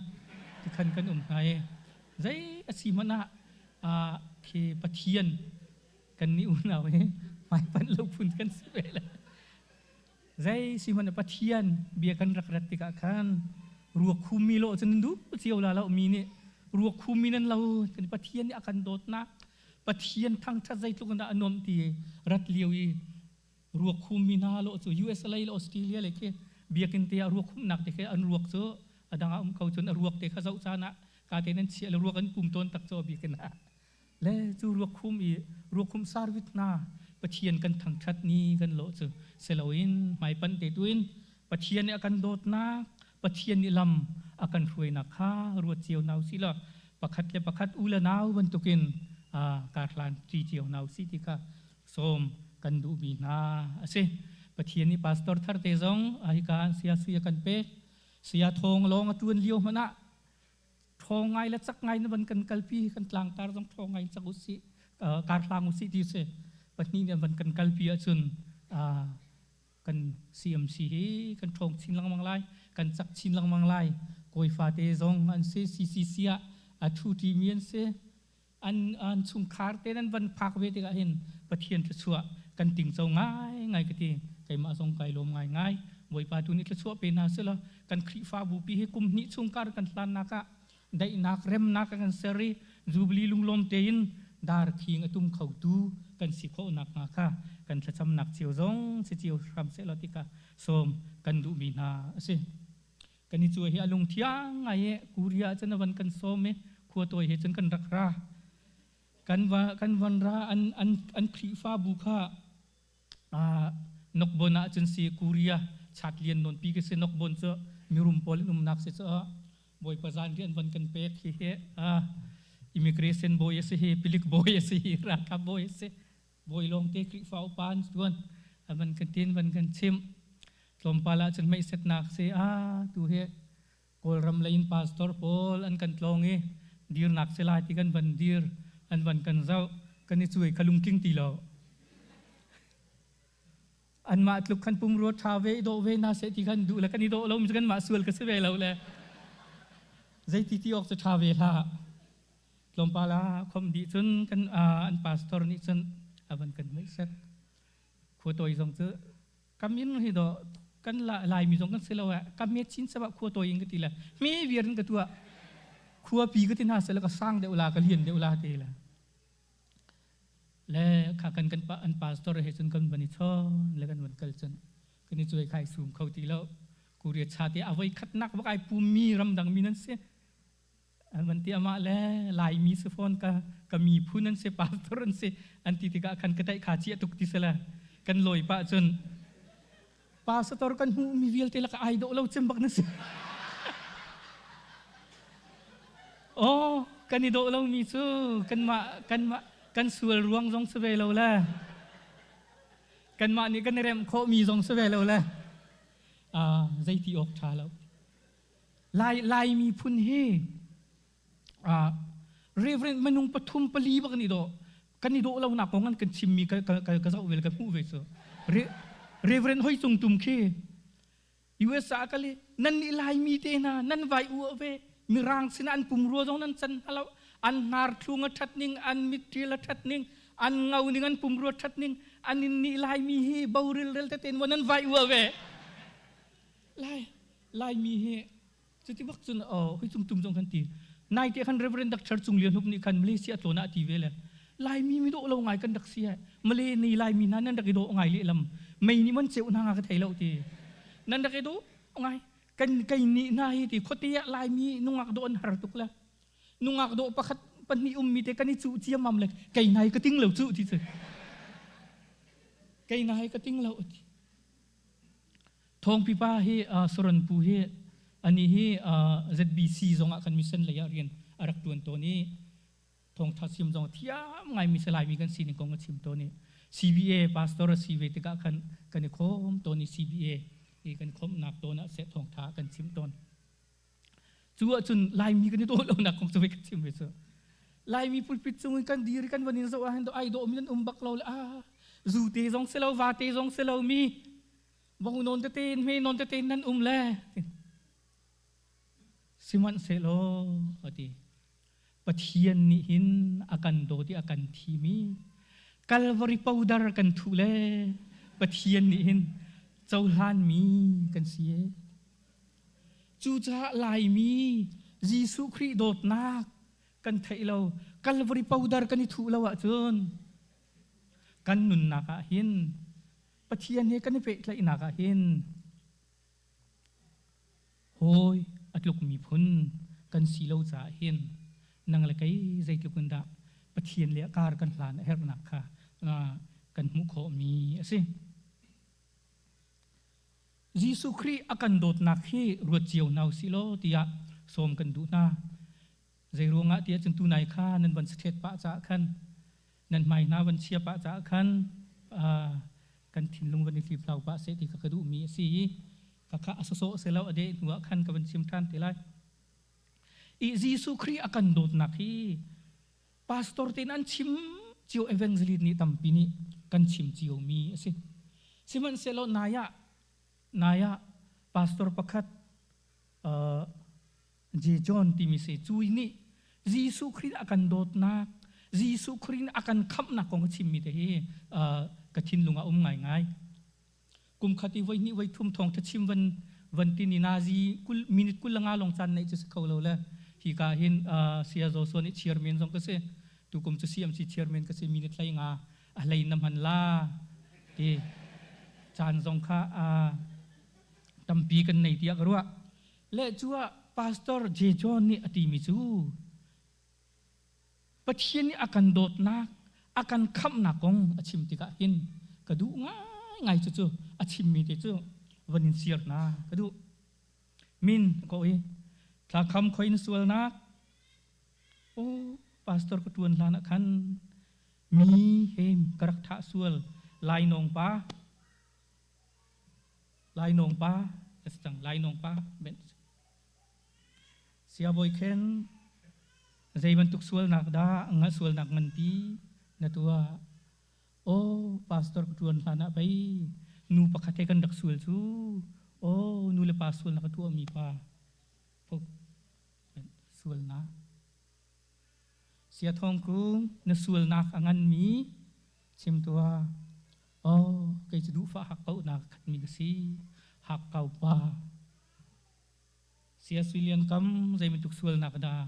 ti khan kan um hna i zei a si hmanh ah khi Pathian kan nih unau hi hmaipanh lo phun kan si ve le zei si hmanh Pathian bia kan rak rat tikah khan ruak khumi lo cun du cio la lo mi nih ruak khumi nan lo kan Pathian nih a kan dawtnak Pathian thangthat zeitluk in dah a nuamh ti rat lio i ruak khummi hna lo cu US lei le Australia lei khi biakinn te ah ruak khumnak te khi an ruak cu a dang ah um ko cun a ruak te kha zoh caan ah ka te nan chiah le ruak an pum tawn tak cu biakinn ah le cu ruak khum i ruak khum service hna Pathian kan thangthat ni kan lawh cu seloin hmaipan te tuin Pathian nih a kan dawtnak Pathian nih lam a kan hruainak kha ruat cio hna usih law pakhat le pakhat u le nau bantukin karhlan ṭi cio hna usih ti kha sawm kan duhmi hna a si. Pathian nih pastor thar te zong hika saya sui a kan pek. Saya thawng lawng a ṭuan lio hmanh ah ṭhawng ngai le cak ngai na van kan kalpi kan tlangtar zong ṭhawng ngai cak usih karhlang usih ti si. Pahnih nih van kan kalpi ahcun kan CMC hi kan ṭhawng chin lengmang lai, kan cak chin lengmang lai. Kawi fate zong an si, CCC ah a ṭhu ṭimi an si. An chungkhar te nan van phak ve tikah hin Pathian thluachuah kan tingco ngai ngai ka ti. Keimah zong kai lawm ngai ngai. Bawipa tu nih thluachuah pe hna selaw kan Khrihfabu pi hi kum hnih chung kar kan hlannak ah daihnak remnak a kan ser i Jubilee lunglawm tein dar khing a tum khotu kan si khawh nakhnga kha kan thlacamnak cio zong si cio hram sehlaw ti kha sawm kan duhmi hna a si. Kan i cuai hi a lung thiang ngai i Korea cun a van kan sawm i khua tawi he cun kan rak ra. Kan va kan van ra an an an Khrihfabu kha Nokbon ah cun si Korea chat lian nawn pi ka si Nokbon cu mirum pawl in umnak si cu Bawipa zan rian van kan pek hi hi immigration bawi a si hi pilik bawi a si hi ralkap bawi a si bawi lawngte Khrihfa upa an tuan van kan tin van kan chim tlawmpal ah cun meisetnak si a tu hi Kawlram lei in pastor pawl an kan tlawng i dirnak si lai ti kan van dir an van kan zoh kan i cuai kha lungtling ti lo. Anmah tluk khan pumrua ṭha ve i dawh ve hna seh ti khan duh le kan i dawh lo mi cu kanmah sual ka si ve lo le zeiti ti awk cu ṭha ve hlah. Tlawmpal ah khom dih cun kan an pastor nih cun a van kan hmuih set. Khua tawi zong cu kam in hi do kan Laimi zong kan si lo eh kam me chin sabah khua tawi in ka ti le me viar in ka tuah khua pi ka ti hna seh le ka sang deuh la ka lian deuh la ti le le kha kan kan an pastor he cun kan van i chawn le kan van kal cun kan i cuai khai sum kho ti lo Korea cha te avoi khatnak bak ai pum mi ramdang mi nan si an van ti amah le Laimi si fawn ka ka miphun an si pastor an si an ti tikah khan ka taih kha chia tuk ti sala kan lawi pah cun pastor kan hmuh mi vialte laka ai dawh lo cem bak na si oh kan i dawh lo mi cu kanmah kanmah kan sual ruang zong si ve lo le kanmah nih kan i remh khawh mi zong si ve lo le zeiti awk ṭha lo Lai Laimi phun hi Reverend minung pathum pali bak nih dawh kan i dawh lo nak kong an kan chimmi ka ka ka zoh ve ka hmuh ve cu Reverend Hoi Cung Tum khi US ah kal i nan nih Laimi te hna nan vai u ve mirang sinah an pumrua zong nan can hna lo an hnar thlung a ṭhat ning an mitṭil a ṭhat ning an ngau ning an pumrua ṭhat ning an in nih Laimi hi boril rel tete in nan vai u ve Lai Laimi hi cuti bak cun hoi cung tum zong kan ti nai te khan Reverend Dr. Cung Lian Hup nih khan Malaysia tlawn ah ti ve le Laimi mi dawh lo ngai kan rak si ai Malay ni Laimi hna nan rak i dawh ngai lehlam mei nih man ceu hna nga ka thei lo ti nan rak i dawh ngai kan kai ni hna hi ti khuate ah Laimi nungak dawh an har tuk le nungak dawh pakhat pahnih ummi te kan i cuh ciammam le kei nai ka ting lo cuh ti cu kei nai ka ting lo ti Thawngpi pa hi Soron pu hi anih hi ZBC zongah kan mission lei ah rian a rak ṭuan tawn i thawngṭha chim zong thiam ngaimi Laimi kan sining kong a chim tawn i CBA pastor a si ve tikah khan kan i khawm tawn i CBA i kan khawmhnak tawn ah seh thawngṭha kan chim tawn. Cu ahcun Laimi kan i dawh lonak kong cu kan chim ve cu. Laimi pulpit cung in kan dir i kan van in zoh ahhin ai dawh mi nan um bak lo le ah zu te zong si lo va te zong si lo mi bong non tete in hme non tete in nan um le sihmanhsehlaw ati Pathian nih hin a kan dawt i a kan thimi Calvary powder kan thuh le Pathian nih hin cohlanmi kan si e. Cucaah Laimi Jesuh Khrih dawtnak kan theih lo, Calvary powder kan i thuh lo ahcun kan nunnak ah hin Pathian he kan i pehtlaihnak ah hin hawi a tluk miphun kan si lo caah hin nang le kei zeitluk in dah Pathian le kar kan hlan a herhnak kha kan hmuh khawhmi a si. Jesuh Khrih a kan dawtnak hi ruat cio hna usih law tiah sawm kan duh hna. Zeiruangah tiah cun tunai kha nan van sathet pah caah khan nan hmai hna van chia pah caah khan kan thinlung van i hliplau pah seh ti kha ka duhmi a si i ka kha a sawsawh se lo a deh hnu ah khan ka van chim ṭhan te lai. I Jesuh Khrih a kan dawtnak hi pastor tein an chim cio evangelist nih tampi nih kan chim cio mi a si. Sihmanhsehlaw nai ah nai ah pastor pakhat J. John timi si cui nih Jesuh Khrih a kan dawtnak Jesuh Khrih a kan khamhnak kong a chimmi te hi ka thinlung ah um ngaingai. Kum khat i voi hnih voi thum thawng tha chim van van ti ni nazi kul minute 25 long caan neih cu si kho lo le hi ka hin Saya Joshua nih chairman zong ka si tukum cu CMC chairman ka si minute 15 a hlei na hman la ti caan zong kha tampi kan nei tiah ka ruah le cu ah pastor J John nih a timi cu Pathian nih a kan dawtnak, a kan khamhnak kong a chim tikah hin ka duh ngaingai cucu a chimmi te cu van in siar hna ka duh. Min ko i thla kham khoi na sualnak o pastor ka tuan hlan ah khan mi he ka rak thah sual lainawng pa lainawng pa ka si cang lainawng pa ben Siabawi khen zei bantuk sualnak dah nga sualnak nganpi na tuah? Aw, pastor ka ṭuan hlan ah pei Nu pakhat he kan rak sual cu oh nu le pa sual na ka tuah mi pa phuk sualnak Sia Thawng Kung na sualnak a ngan mi chim tuah. Oh kei cu duhfah hak kauhnak khat mi ka si. Hak kau pa. Sia Sui Lian Kam zei bantuk sualnak dah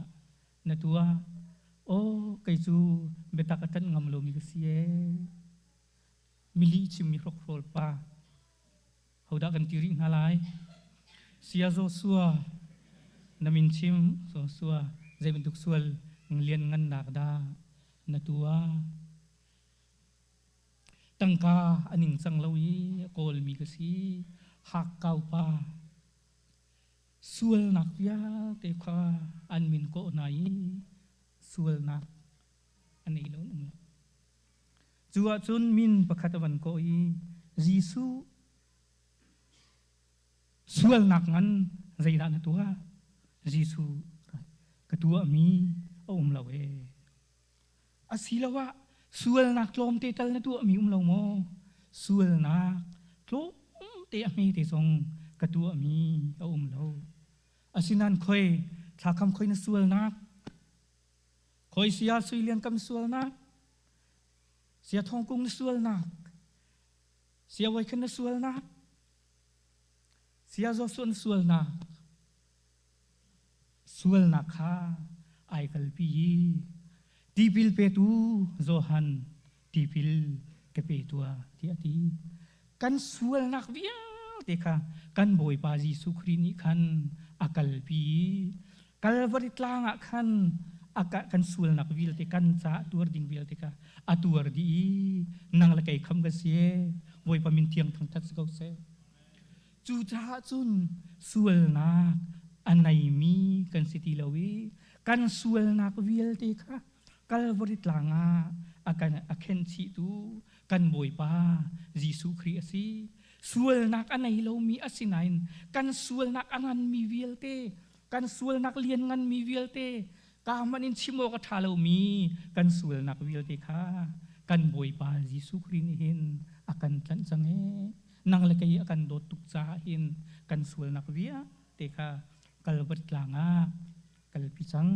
na tuah? Oh kei cu biatak a ṭanh ngam lomi ka si ee. Mili chimmi hrokhrawl pa. Hodah kan ti rih hna lai? Sia Joshua na min chim Joshua zei bantuk sual lian ngannak dah na tuah? Tangka a ningcang lo i a kawlmi ka si. Hakkau pa. Sualnak vialte kha an min kawh hna i sualnak a nei lo um lo. Cu ahcun min pakhat a van kawh i Jesuh sualnak ngan zeidah na tuah? Jesuh ka tuahmi a um lo ee. Asiloah sualnak tlawmte tal na tuahmi um lo maw? Sualnak tlawmte a hmete zong ka tuahmi a um lo. Asinain khoi thlakam khoi na sualnak khoi sia sui lian kam sualnak sia thong kung na sualnak sia wai khan na sualnak sia zo suan sualnak Sualnak kha ai kalpi i tipil petu Johan tipil ka pe tuah tiah a ti. Kan sualnak vialte kha kan Bawipa Jesuh Khrih nih khan a kalpi i Kalvari tlang ah khan kan sualnak vialte kan caah tuar ding vialte kha a tuar dih i nang le kei kham kan si Bawipa min thiang thangthat si ko seh. Cucaah cun sualnak a neimi kan si ti lo i kan sualnak vialte kha Kalvari tlang ah a kan a khenchihtu kan Bawipa Jesuh Khrih a si. Sualnak a nei lomi a si nain kan sualnak a nganmi vialte, kan sualnak liannganmi vialte, ka hmanh in chim awk a ṭha lomi kan sualnak vialte kha kan Bawipa Jesuh Khrih nih hin a kan tlanh cang ee. Nang le kei a kan dawt tuk caah hin kan sualnak vialte kha Kalvari tlang ah kalpi cang.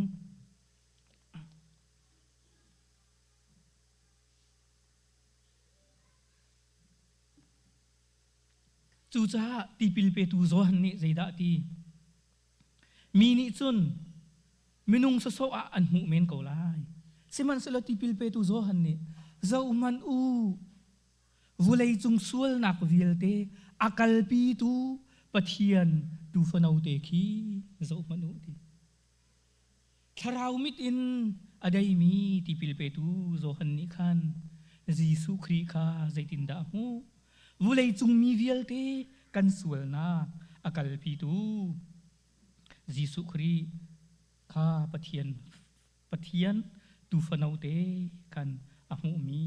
Cucaah tipil petu Johan nih zeidah a ti? Mi nih cun minung sawsawh ah an hmuh men ko lai. Sihmanhsehlaw tipil petu Johan nih zohhmanh u, Vuleicung sualnak vialte a kalpitu Pathian tuufano te khi zohhmanh u ti. Thlarau mit in a deimi tipil petu Johan nih khan Jesuh Khrih kha zeitindah a hmuh? Vuleicung mi vialte kan sualnak a kalpitu Jesuh Khrih kha Pathian Pathian tuufano te khan a hmuhmi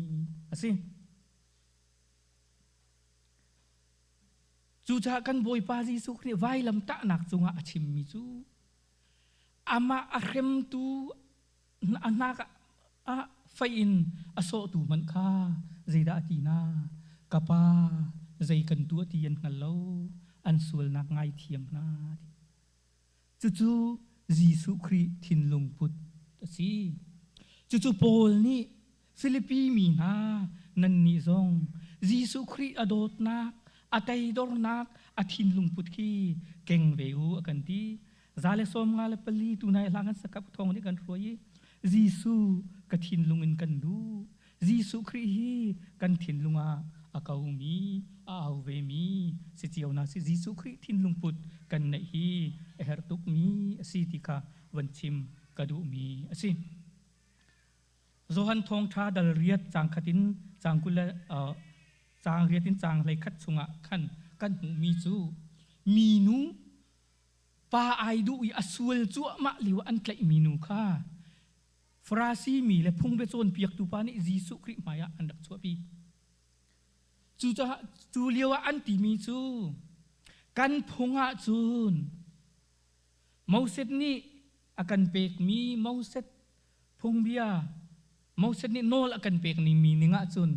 a si. Cucaah kan Bawipa Jesuh Khrih vailam tahnak cungah a chimmi cu amah a hremtu a hnak ah fei in a sawhtu hmanh kha zeidah a ti na ka pa zei kan tuah ti an hngal lo an sualnak ngaithiam hna ti. Cucu Jesuh Khrih thinlung put a si. Cucu Paul nih Filipi mi hna nannih zong Jesuh Khrih a dawtnak, a teidornak, a thinlung put khi keng ve u a kan ti. 154 tunai hla kan sakap thawng nih kan hruai i Jesuh ka thinlung in kan duh. Jesuh Khrih hi kan thinlung ah a komi, a au vemi si cio na si. Jesuh Khrih thinlung put kan neih hi a herh tukmi a si ti kha van chim ka duhmi a si. Johan thawngṭha dal riat caang khat in caang 20 le caang riat in caang 11 chungah khan kan hmuhmi cu minu pa ai duh i a sual cuahmah lio an tlaihmi nu kha Farasi mi le phungbia cawnpiaktu pa nih Jesuh Khrih hmaiah an rak chuahpi. Cucaah cu lio ah an timi cu kan phung ah cun Moses nih a kan pekmi Moses phungbia Moses nih nawl a kan pek mi ning ah cun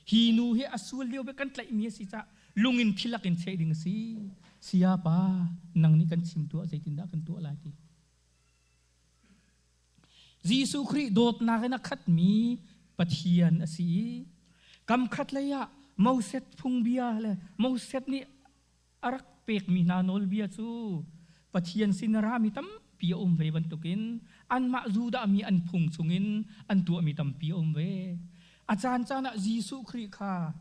hi nu hi a sual lio kan tlaihmi a si caah Lungin thilak in cheh ding a si. Sayapa, nang nih kan chim tuah zeitindah kan tuah lai ti. Jesuh Khrih dawtnak in a khatmi Pathian a si i kam khat lei ah Moses phungbia le Moses nih a rak pekmi hna nawlbia cu Pathian sin a rami tampi a um ve bantukin anmah Judah mi an phung chungin an tuahmi tampi a um ve. A caancaan ah Jesuh Khrih kha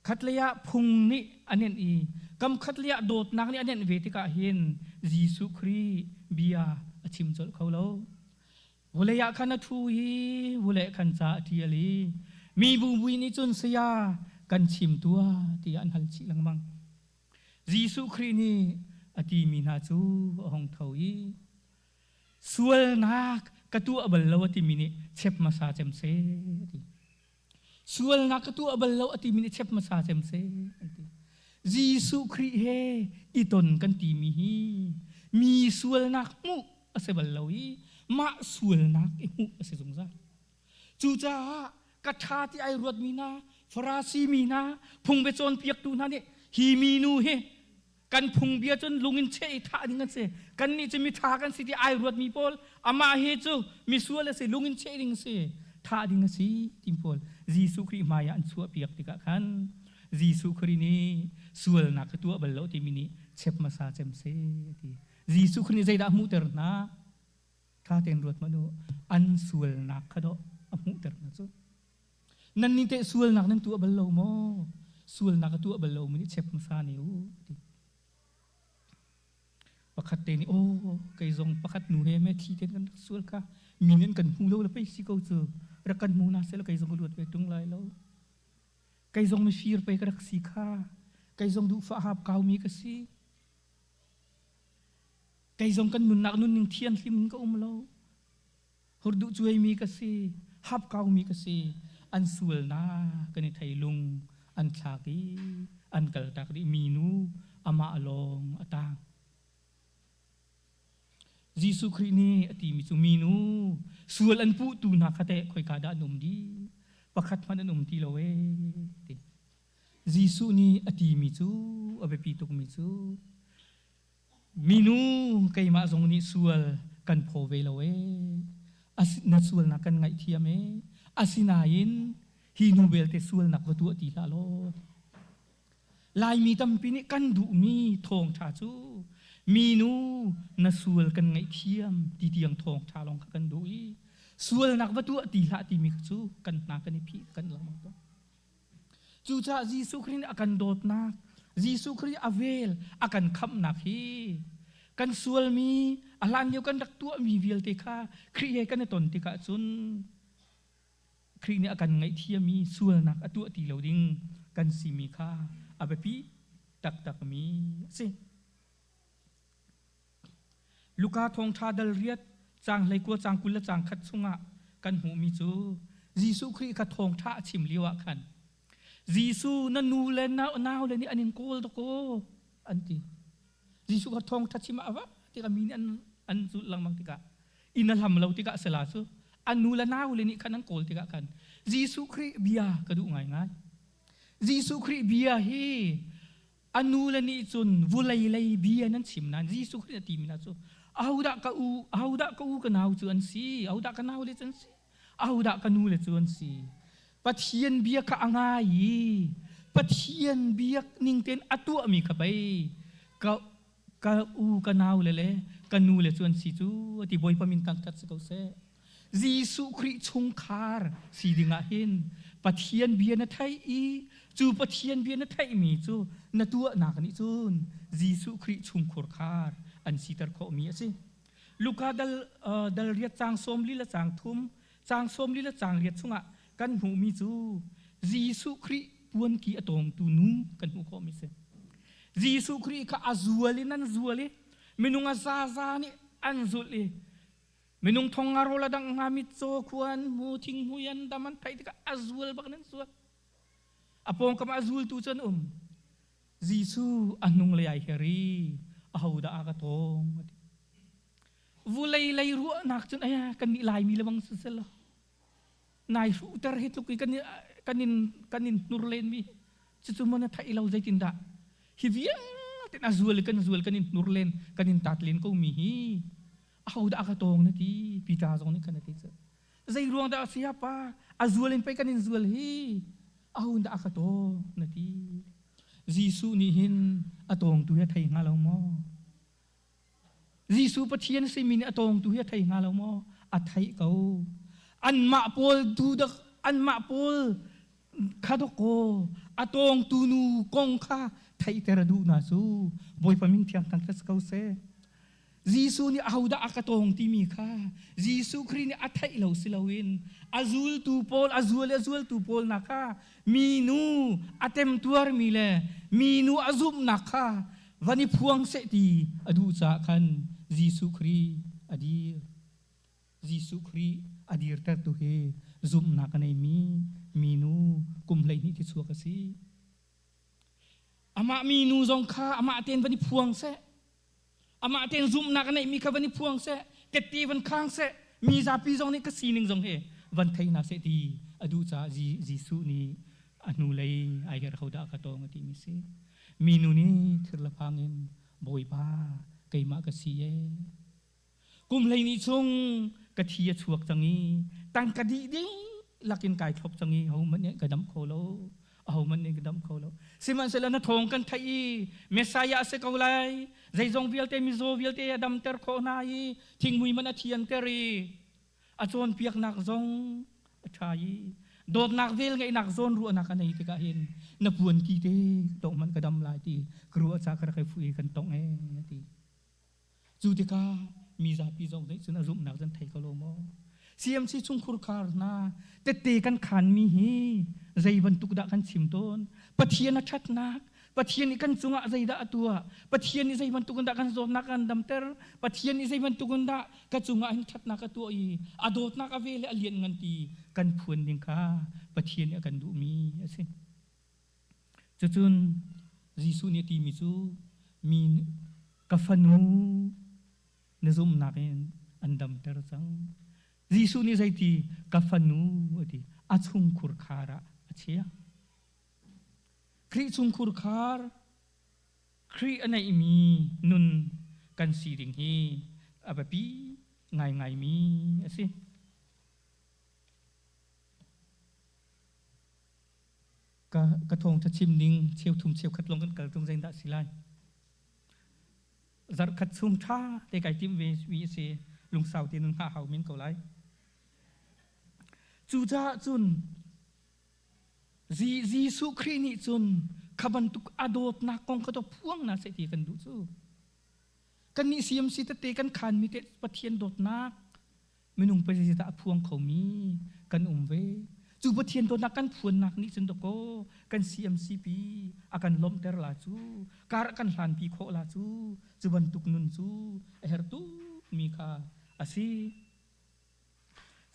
khatlei ah phung nih a nenh i kam khatlei ah dawtnak nih a nenh ve tikah hin Jesuh Khrih bia a chim colh kho lo. Vulei ah khan a ṭhu i vulei khan ca a ṭial i mi bubui nih cun saya kan chim tuah tiah an hal chih lengmang. Jesuh Khrih nih a timi hna cu a hung tho i sualnak ka tuah bal lo a timi nih chep hmasa cem seh a ti. Sualnak ka tuah bal lo a timi nih chep hmasa cem seh an ti. Jesuh Khrih he i ton kan timi hi mi sualnak hmuh a si bal lo i mah sualnak i hmuh a si zungzal. Cucaah ka ṭha ti ai ruatmi hna, Farasi mi hna, phungbia cawnpiaktu hna nih hi minu hi kan phungbia cun lung in cheh i thah ding an si. Kannih cu miṭha kan si ti ai ruatmi pawl amah hi cu misual a si, lung in cheh ding a si, thah ding a si ti pawl Jesuh Khrih hmai ah an chuahpiak tikah khan Jesuh Khrih nih sualnak ka tuah bal lo timi nih chep hmasa cem seh a ti. Jesuh Khrih nih zeidah a hmuhter hna? Ṭha tein ruat hmanh u. An sualnak kha dawh a hmuhter hna cu. Nannih teh sualnak nan tuah bal lo maw? Sualnak a tuah bal lomi nih chep hmasa ne u ti. Pakhat te nih, aw, kei zong pakhat nu he me thi ten kan rak sual kha mi nih an kan hmu lo le pei si ko cu. Rak kan hmu na seh kei zong ka luat ve ṭung lai lo. Kei zong mifir pei ka rak si kha. Kei zong duhfah hap kaumi ka si. Kei zong kan nunnak nunning thianhlim in ka um lo. Hurduh cuaimi ka si, hapkaumi ka si. An sualnak kan i thei lung an thlak i an kaltak dih mi nu amah lawng a tang. Jesuh Khrih nih a timi cu minu sual an puhtu hna kha teh khoika dah an um dih? Pakhat hmanh an um ti lo ee ti. Jesuh nih a timi cu a biapi tukmi cu minu keimah zong nih sual kan phaw ve lo ee. Na sualnak kan ngaihthiam ee. Asinain hi nu belte sualnak va tuah ti hlah law. Laimi tampi nih kan duhmi thawngṭha cu minu na sual kan ngaihthiam ti tiang thawngṭha lawng kha kan duh i sualnak va tuah ti hlah timi kha cu kan hna kan i phih kan lengmang tawn. Cucaah Jesuh Khrih nih a kan dawtnak, Jesuh Khrih a vel, a kan khamhnak hi kan sualmi, a hlan lio kan rak tuahmi vialte kha Khrih he kan i ton tikah cun Khrih nih a kan ngaihthiam i sualnak a tuah ti lo ding kan simi kha a biapi taktakmi a si. Luka thawngṭha dal riat caang 19 caang 20 le caang khat chungah kan hmuhmi cu Jesuh Khrih kha thawngṭha a chim lio ah khan Jesuh na nu le nau le nih an in kawl dakaw an ti. Jesuh kha thawngṭha chim ah a va tikah mi nih an zulh lengmang tikah inn a hlam lo tikah sala cu a nu le nau le nih khan an kawl tikah khan Jesuh Khrih bia ka duh ngaingai. Jesuh Khrih bia hi a nu le nih cun vulei lei bia nan chim nain Jesuh Khrih a timi hna cu ahodah ka u ahodah ka u ka nau cu an si ahodah ka nau le cu an si ahodah ka nu le cu an si Pathian bia kha a ngai i Pathian biak ning tein a tuahmi kha pei ka ka u ka nau le le ka nu le cu an si cu ti Bawipa min thangṭhat si ko seh Jesuh Khrih chungkhar si dingah hin Pathian bia na theih i cu Pathian bia na theihmi cu na tuahnak nih cun Jesuh Khrih chungkhur khar an siter khawhmi a si. Luka dal dal riat caang 40 le caang thum caang 40 le caang riat chungah kan hmuhmi cu Jesuh Khrih puanki a tawngtu nu kan hmuh khawhmi si. Jesuh Khrih kha a zual in an zual i minung a zaza nih an zulh i minung thong nga rawl a dangh hnga mitcaw khua an hmu thinghmui an dam an theih tikah a zual bak in an zual a pawngkam ah a zultu cu an um Jesuh a hnung lei ai her i ahodah a ka tawng a ti vulei lei ruahnak cun aya kan nih laimi le bang sisel lo nai hruhter hi tluk i kan in hnur len mi cucu maw na theih lo zeitindah? Hi vialte a zual kan zual kan in hnur len kan in tat len ko mi hi aho dah ka tawng na ti Peter zong nih khan a ti cu. Zei ruang dah saya pa a zual in pei kan in zual hi aho dah ka tawng na ti. Jesuh nih hin a tawngtu hi a thei hnga lo maw? Jesuh Pathian simi nih a tawngtu hi a thei hnga lo maw? A theih ko. Anmah pawl tu dak anmah pawl kha dawkaw a tawngtu nu kong kha theihter a duh na cu Bawipa min thiang thangṭhat si ko seh. Jesuh nih ahodah a ka tawng timi kha Jesuh Khrih nih a theih lo si loin a zultu pawl a zual a zualtu pawl na kha minu a temtuarmi le minu a zumhnak kha van i phuang seh ti a duh caah khan Jesuh Khrih a dir. Jesuh Khrih a dirtertu hi zumhnak a neimi minu kum 12 ti chuak a si. Amah minu zong kha amah tein van i phuang seh. Amah tein zumhnak a neihmi kha van i phuang seh, tette van khang seh, mi zapi zong nih ka sining zong hi van thei hna seh ti a duh caah Jesuh nih a hnulei ai her hodah ka tawng a timi si. Minu nih thir le phang in Bawipa keimah ka si ee. Kum 12 chung ka thi a chuak cang i tangka dih ding lakin kai thlop cang i hohmanh nih ka damh kho lo. Ahohmanh nih ka damh kho lo. Sihmanhsehlaw na thawng kan theih i Messiah a si ko lai. Zeizong vialte mizaw vialte a damter khawh hna i thingmui man a thianter i a cawnpiaknak zong a ṭha i dawtnak vel ngeihnak zawn ruahnak a nei tikah hin na puan ki te tawng hmanh ka dam lai ti ka ruah ca ka rak i fuh i kan tongh ee a ti. Cu tikah mi zapi zong nih cun a zumhnak zan thei ko lo maw? CMC chungkhur khar hna tette kan khanmi hi zei bantuk dah kan chim tawn? Pathian a ṭhatnak, Pathian nih kan cungah zeidah a tuah, Pathian nih zei bantuk in dah kan zawtnak kan damter, Pathian nih zei bantuk in dah ka cungah hin ṭhatnak a tuah i a dawtnak a ve le a lian ngan ti kan phuan ding kha Pathian nih a kan duhmi a si. Cucun Jesuh nih a timi cu mi ka fanu na zumhnak in an damter cang. Jesuh nih zeiti ka fanu a ti a chungkhur khar ah a chia. Khrih chungkhur khar Khrih a neihmi nun kan si ding hi a biapi ngaingaimi a si. Ka ka thawngtha chim ding cheuthum cheukhat lawng kan kal tung zeidah si lai. Zarhkhat chung ṭha te kai tim ve mi a si. Lungsau te nun hngah hau men ko lai. Cucaah cun Jesuh Khrih nih cun kha bantuk a dawtnak kong kha to phuang na seh ti kan duh cu. Kannih CMC tete kan khanmi te Pathian dawtnak minung pa zeidah a phuang khomi kan um ve. Cu Pathian dawtnak kan phuannak nih cun dakaw kan CMCP a kan lawmhter la cu, kar a kan hlanpi khawh la cu, cu bantuk nun cu a herh tukmi kha a si.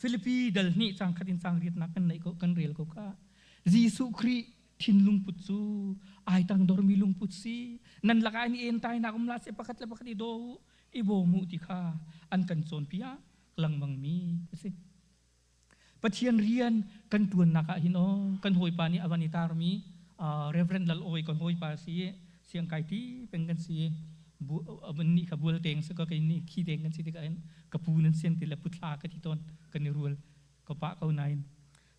Filipi dal hnih cang khat in cang riatnak kan neih ko kan rel ko kha. Jesuh Khrih thinlung put cu ai tangdormi lungput si. Nan lakah in i entainak um la seh pakhat le pakhat i daw u. I bawm u ti kha an kan cawnpiak lengmangmi a si. Pathian rian kan ṭuannak ah hin aw kan hawipa nih a van i tarmi Reverend Lal Awi kan hawipa si i siangkai ti peng kan si i nih kha bual teng si ka kei nih khi teng kan si tikah hin ka pu nan sian ti le puthla ka ti tawn kan i rual ka pah ko nain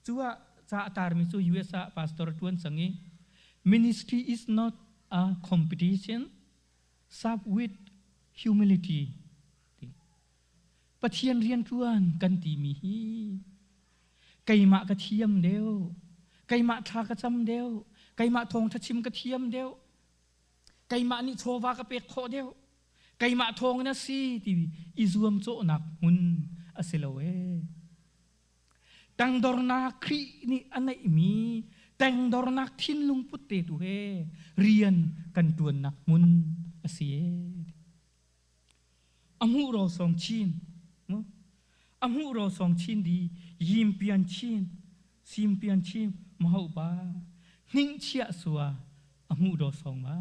cu ah ca a tarmi cu US ah pastor ṭuan cang i ministry is not a competition Serve with humility ti. Pathian rianṭuan kan timi hi keimah ka thiam deuh, keimah thla ka cam deuh, keimah thawngṭha chim ka thiam deuh, keimah nih chawva ka pek khawh deuh, keimah thawng in a si ti i zuamcawhnak hmun a si lo ee. Tangdornak Khrih nih a neihmi tangdornak thinlung put te tu he rian kan ṭuannak hmun a si ee. A hmuh ro song chin, a hmuh ro song chin di yim pian chin, sim pian chin mahau ba, hning chia sua a hmuh ro song ma.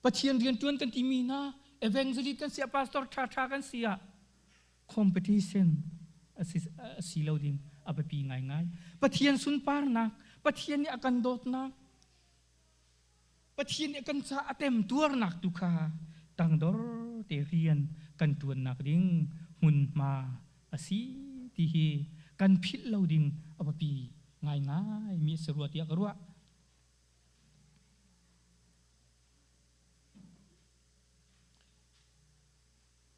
Pathian rian ṭuan kan timi hna evangelist kan si ah pastor ṭha ṭha kan si ah competition a si lo ding a biapi ngaingai. Pathian sunparnak, Pathian nih a kan dawtnak. Pathian nih kan ca a temtuarnak tu kha tangdor te rian kan ṭuannak ding hmunhma a si ti hi kan philh lo ding a biapi ngaingai mi a si rua tiah ka ruah.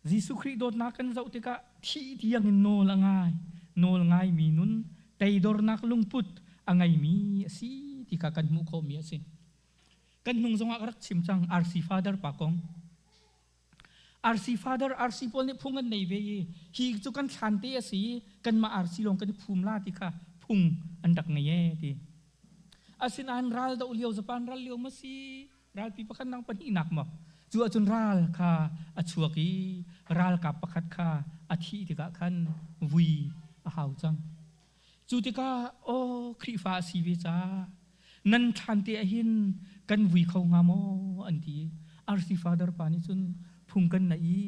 Jesuh Khrih dawtnak kan zoh tikah thih tiangin nawl a ngai, nawl ngaimi nun, teidornak lungput a ngeimi a si ti kha kan hmuh khawhmi a si. Kan hnung zongah ka rak chim cang RC Father pa kong. RC Father, RC pawl nih phung an nei ve i hi cu kan thlan te a si i kanmah RC lawng kan i phum la ti kha phung an rak ngei e ti. Asinain ral doh lio Japan ral lio ma si ralpi pakhat nang pahnihnak maw cu ahcun ral kha a chuak i ralkap pakhat kha a thih tikah khan vui a hau cang. Cu tikah aw Khrihfa a si ve ca nan thlan te ahhin kan vui kho hnga maw an ti. RC Father pa nih cun phung kan na i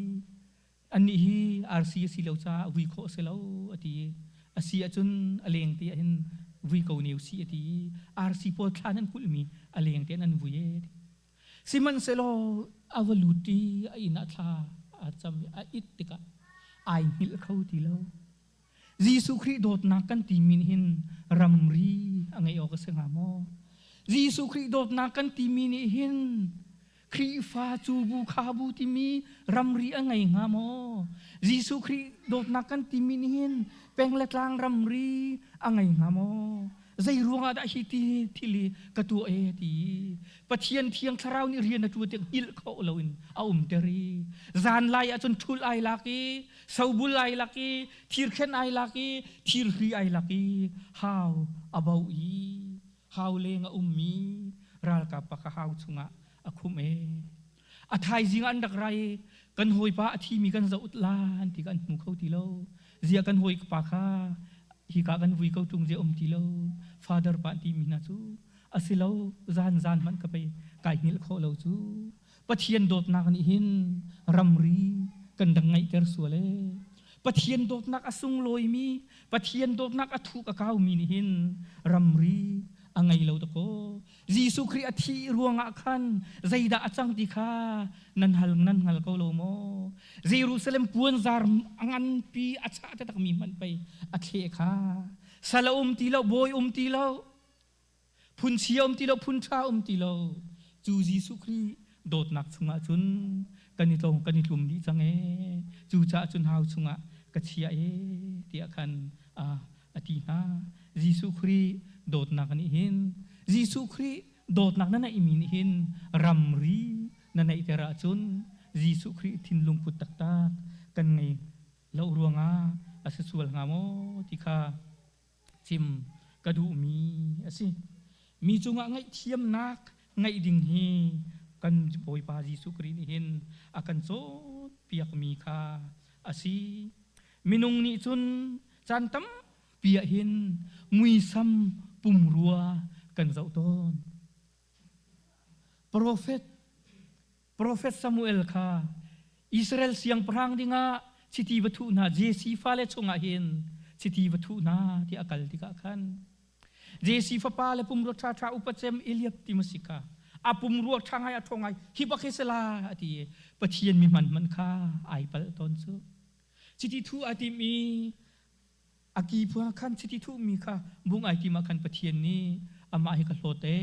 annih hi RC a si lo caah vui khawh a si lo a ti. A si ahcun a leng te ahhin vui ko ne usih a ti i RC pawl thlan an kulhmi a leng te an vui e ti. Sihmanhsehlaw a va lut i a inn ah thla a cam i a it tikah ai hngilh kho ti lo. Jesuh Khrih dawtnak kan timi nih hin ramri a ngeih awk a si hnga maw? Jesuh Khrih dawtnak kan timi nih hin Khrihfa cu bu kha bu timi ramri a ngei hnga maw? Jesuh Khrih dawtnak kan timi nih hin peng le tlang ramri a ngei hnga maw? Zei ruangah dah hi ti thil hi ka tuah e ti Pathian thiang thlarau nih rian a ṭuan tiang hngilh kho loin a umter i zan lai ahcun ṭhul ai lak i sobul ai lak i thirkhen ai lak i thirhri ai lak i hau a bo i hau leng a ummi ralkap pa kha hau chungah a khumh e a thaizing an rak rai i kan hawipa a thimi kan zoh lan ti kan hmu kho ti lo zia kan hawipa kha hika kan vui ko ṭung zia um ti lo father pa ti mi hna cu asilo zan zan hmanh ka pei kai hngilh khawh lo cu Pathian dawtnak nih hin ramri kan dang ngaihter sual e. Pathian dawtnak a sunglawimi, Pathian dawtnak a thuk a kaumi nih hin ramri a ngei lo dakaw. Jesuh Khrih a thih ruangah khan zeidah a cang ti kha nan hal nan hngal ko lo maw? Jerusalem puanzar a nganpi a chah takmi hmanh pei a thleh kha. Sal a um ti lo, bawi um ti lo, phun chia um ti lo phun ṭha um ti lo cu Jesuh Khrih dawtnak chungah cun kan i tlong kan i tlum dih cang ee cucaah cun hau chungah ka chia ee tiah khan a ti hna Jesuh Khrih dawtnak nih hin Jesuh Khrih dawtnak na neihmi nih hin ramri na neihter ahcun Jesuh Khrih thinlung put taktak kan ngei lo ruangah a si sual hnga maw ti kha chim ka duhmi a si. Mi cungah ngaihthiamnak ngeih ding hi kan Bawipa Jesuh Khrih nih hin a kan cawnpiakmi kha a si. Minung nih cun caan tampi ah hin muisam pumrua kan zoh tawn. Profet Profet Samuel kha Israel siangpahrang dingah chiti va thuh hna Jesse fale chungah hin chiti va thuh hna ti a kal tikah khan Jesse fapa le pumrua ṭhaṭha upa cem Eliab ti ma si kha a pumrua ṭha ngai a ṭhawng ngai hi bak hi sala a ti i Pathian mi hman hmanh kha ai palh tawn cu chiti thuh a tim i a ki phua khan chiti thuhmi kha bung ai tim ah khan Pathian nih amah hi ka hlawt e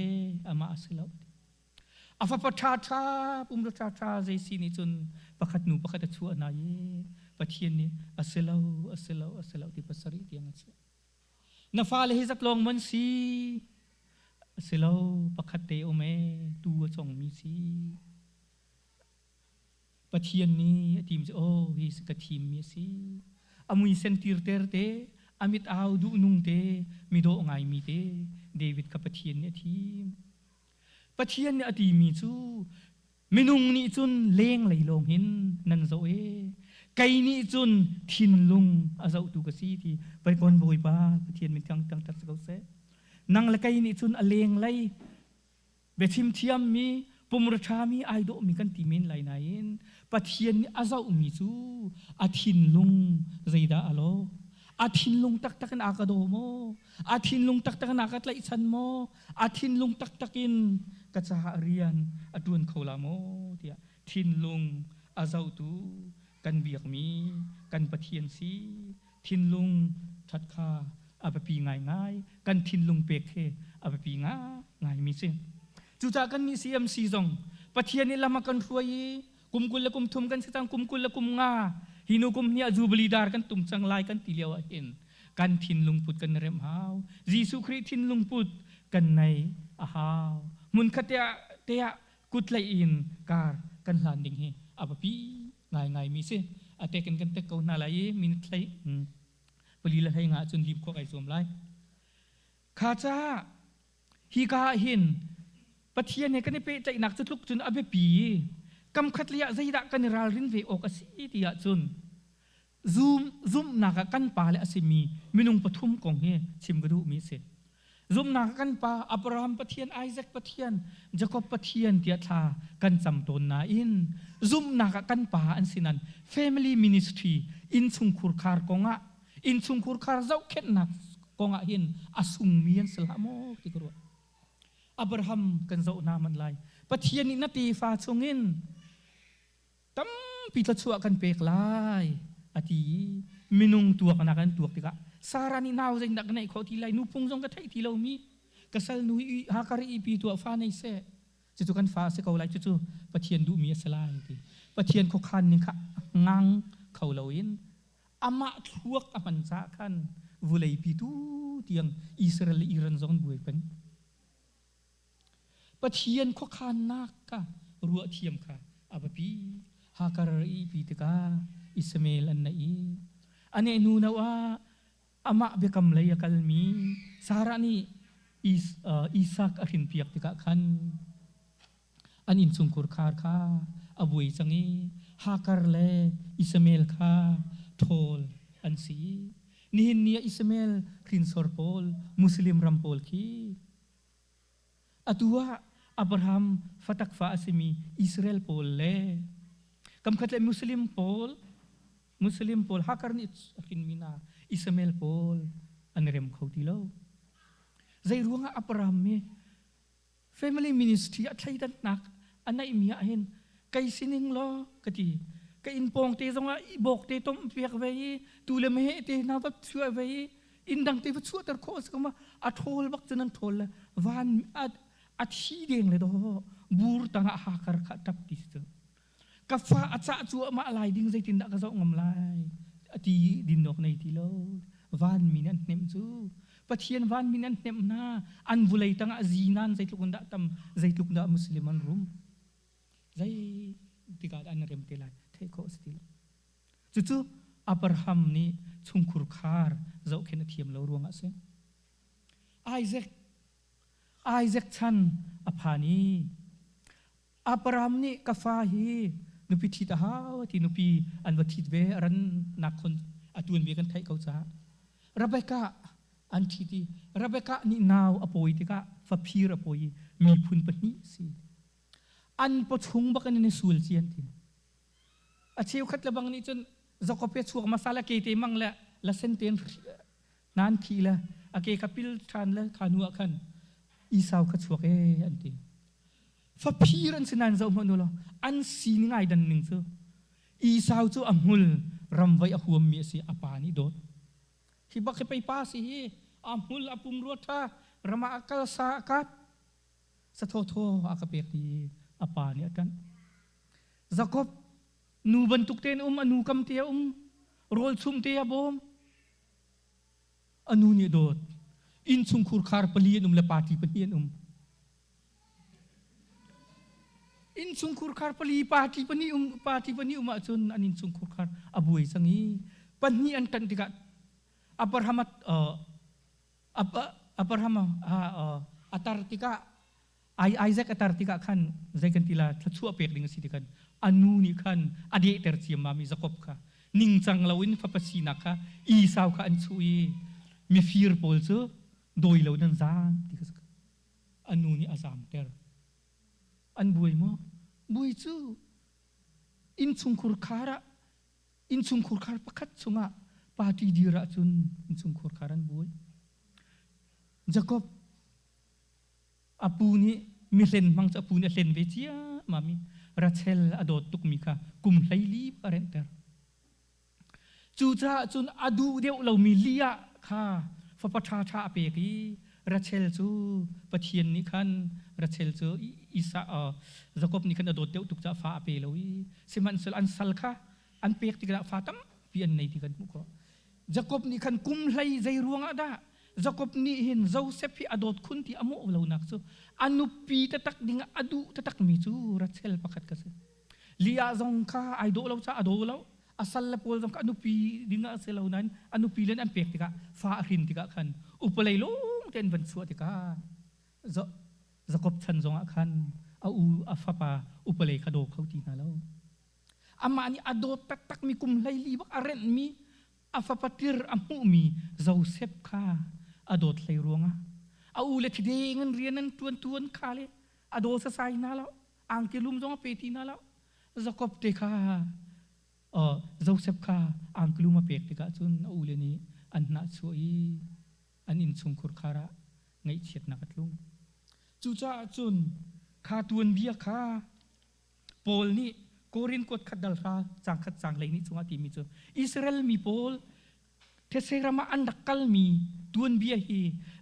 amah a si lo A fapa ṭhaṭha pumra ṭhaṭha zei si nih cun pakhat nu pakhat a chuah hna i Pathian nih a si lo, a si lo, a si lo ti pasarih tiang a chuah. Na fale hi zatlawng man si? A si lo, pakhat te um e, tu a congmi si. Pathian nih a tim cu aw hi ka thimmi a si. A mui sen tirter te, a mit au duhnung te, midawh ngaimi te David kha Pathian nih a thim. Pathian nih a timi cu minung nih cun lenglei lawng hin nan zoh e kei nih cun thinlung a zohtu ka si ti Paikon Bawipa Pathian min thiang thangṭhat si ko seh. Nang le kei nih cun a lenglei biachim thiammi pumra ṭhami ai dawhmi kan ti men lai nain Pathian nih a zohmi cu a thinlung zeidah a lawh. A thinlung taktak in a ka daw maw? A thinlung taktak in a ka tlaihchan maw? A thinlung taktak in ka caah rian a ṭuan kho la maw? tiah thinlung a zohtu kan biakmi kan Pathian si. Thinlung ṭhat kha a biapi ngaingai. Kan thinlung pek hi a biapi ngaingaimi si. Cucaah kannih CMC zong Pathian nih lam a kan hruai i kum 20 le kum thum kan si cang, kum 20 le kum nga hi nu kum hnih ah Jubilee dar kan tum cang lai kan ti lio ah hin kan thinlung put kan remh hau. Jesuh Khrih thinlung put kan nei a hau. Hmunkhat te ah te ah kut tlaih in kar kan hlan ding hi a biapi ngaingai mi si. A tek in kan tek ko hna lai i minute hlei pali le hlei nga cun lim khawh kai zuam lai. Kha caah hika ah hin Pathian he kan i pehtlaihnak cu tluk cun a biapi i kam khat lei ah zeidah kan i ralrin ve awk a si ti ahcun zum zumhnak ah kan pa le a simi minung pathum kong hi chim ka duhmi a si. Zumhnak ah kan pa Abraham Pathian, Isaac Pathian, Jacob Pathian tiah thla kan cam tawn nain zumhnak ah kan pa an si nan family ministry innchungkhur khar kongah innchungkhur khar zohkhenhnak kongah hin a sungmi an si hlah maw ti ka ruah. Abraham kan zoh hna man lai. Pathian nih na tefa chungin tampi thluachuah kan pek lai a ti i minung tuaknak an tuak tikah Sarah nih nau zeitindah ka neih khawh ti lai nuphung zong ka theih ti lomi ka sal nu i Hagar i pi tuah fa nei seh cucu kan fa a si ko lai cucu Pathian duhmi a si lai ti Pathian khuakhan ning kha ngang kho loin amah thluak a hman caah khan vuleipi tu tiang Israel le Iran zong an buai peng. Pathian khuakhannak kha ruah thiam kha a biapi. Hakar i pi tikah Ismael an neih i a nehnu no ah amah biakam lei a kalmi Sarah nih Isak a hrinpiak tikah khan an innchungkhur khar kha a buai cang i Hakar le Ishmael kha ṭhawl an si. Nihin ni ah Ishmael hrinsor pawl Muslim ram pawl khi atu ah Abraham fatak fa a simi Israel pawl le kamkhat le Muslim pawl Muslim pawl Hakar nih a hrinmi hna Ishmael pawl an rem kho ti lo. Zei ruangah Abraham hi Family ministry a thleidannak a neihmi ah hin kei sining law ka ti. Ka inn pawng te zongah i bawk te tom piak ve i tu le meheh te hna va chuah ve i inn dang te va chuahter khawh a si ko ma a ṭhawl bak cun an ṭhawl le van a thi deng le daw bur tangah hakar kha ṭap ti si cu ka fa a cah cuahmah lai ding zeitindah ka zoh ngam lai a ti din awk nei ti lo vanmi nih an hnemh cu Pathian vanmi nih an hnemh hna an vulei tangah zinan zeitluk in dah tam zeitluk dah muslim an rum zei tikah dah an rem te lai theih khawh a si ti lo cucu Abraham nih chungkhur khar zohkhenh a thiam lo ruangah a si Isaac Isaac chan a phan i Abraham nih ka fa hi nupi ṭhit a hau a ti nupi an va ṭhit ve a rannak khon a tuan ve kan theih ko caah Rebekah an ṭhit i Rebekah nih nau a pawi tikah faphir a pawi i miphun pahnih si an pawchung bak in an i sul ci an ti a cheukhat le bang nih cun Jakob he chuak hmasa le ke te mang le lasen ten nan thi le a ke kha pil ṭhan le kha hnu ah khan Esau kha chuak e an ti faphir an si nain zoh hmanh u law an sining ai dan ning cu Esau cu a hmul ramvai a huammi a si a pa nih dawt hi bak hi pei pa si hi a hmul a pum rua ṭha ram ah a kal sa a kap sathawthaw a ka pek ti a pa nih a ṭanh Jakob nu bantuk tein um a nu kam te a um rawl chum te a bawm a nu nih dawt innchungkhur khar pali an um le party pahnih an um innchungkhur khar pali party pahnih um party pahnih um ahcun an innchungkhur khar a buai cang i pahnih an ṭanh tikah Abraham Abraham a tar tikah Isaac a tar tikah khan zei kan ti la thluachuah pek ding a si ti khan a nu nih khan a dehter ciammam i Jakob kha ningcang loin fapa sinak kha Esau kha an chuh i mifir pawl cu dawi lo nan zaam ti kha a nu nih a zaamter an buai maw buai cu innchungkhur khar ah innchungkhur khar pakhat chungah Party dir ahcun innchungkhur khar an buai. Jacob a pu nih mihlen hmang cu a pu nih a hlen ve ciammam i Rachel a dawt tukmi kha kum 14 a renhter. Cucaah cun a duh deuh lomi Leah kha fapa ṭhaṭha a pek i Rachel cu Pathian nih khan Rachel cu Isa Jakob nih khan a dawt deuh tuk caah fa a pe lo i sihmanhsehlaw an sal kha an pek tikah fa tampi an nei ti kan hmuh khawh. Jakob nih khan kum hlei zei ruangah dah Jakob nih hin Josef hi a dawt khun ti a mawh lonak cu a nupi taktak dingah a duh taktakmi cu Rachel pakhat kha si. Leah zong kha ai dawh lo caah a daw lo. A sal le pawl zong kha a nupi dingah a si lo nain a nupi len an pek tikah fa a hrin tikah khan upalei lawng te an van chuah tikah Jakob chan zongah khan a u a fapa upalei kha daw kho ti hna lo. Amah nih a dawt taktakmi kum 14 bak a renhmi a fapa tir a hmuhmi Josef kha a dawt hlei ruangah a u le thideng in rian an ṭuan tuan kha le a daw sasai hna lo angki lum zong a pe ti hna lo Jakob te kha Josef kha angki lum a pek tikah cun a ule nih an hnah chuah i an innchungkhur khar ah ngaihchiatnak a tlung. Cucaah cun kha tuanbia kha Paul nih Korin kuat khat dal hra cang khat cang lei nih chungah timi cu Israel mi pawl thetse ram ah an rak kalmi tuanbia hi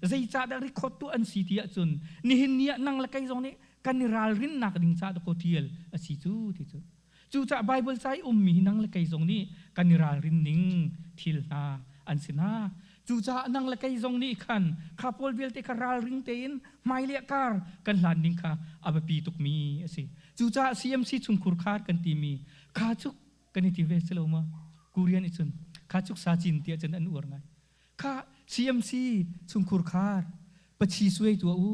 zeicahdah record tu an si ti ahcun nihin ni ah nang le kei zong nih kan i ralrinnak ding ca dakaw tial a si cu ti cu. Cucaah Bible ca i ummi hi nang le kei zong nih kan i ralrin ning thil hna an si hna. Cucaah nang le kei zong nih khan kha pawl vialte kha ralring tein hmaileh kar kan hlan ding kha a biapi tukmi a si. Cucaah CMC chungkhur khar kan timi kha cuk kan i ti ve si lo ma? Korean i cun kha cuk sa cin tiah cun an uar ngai. Kha CMC chungkhur khar pachi suai tua u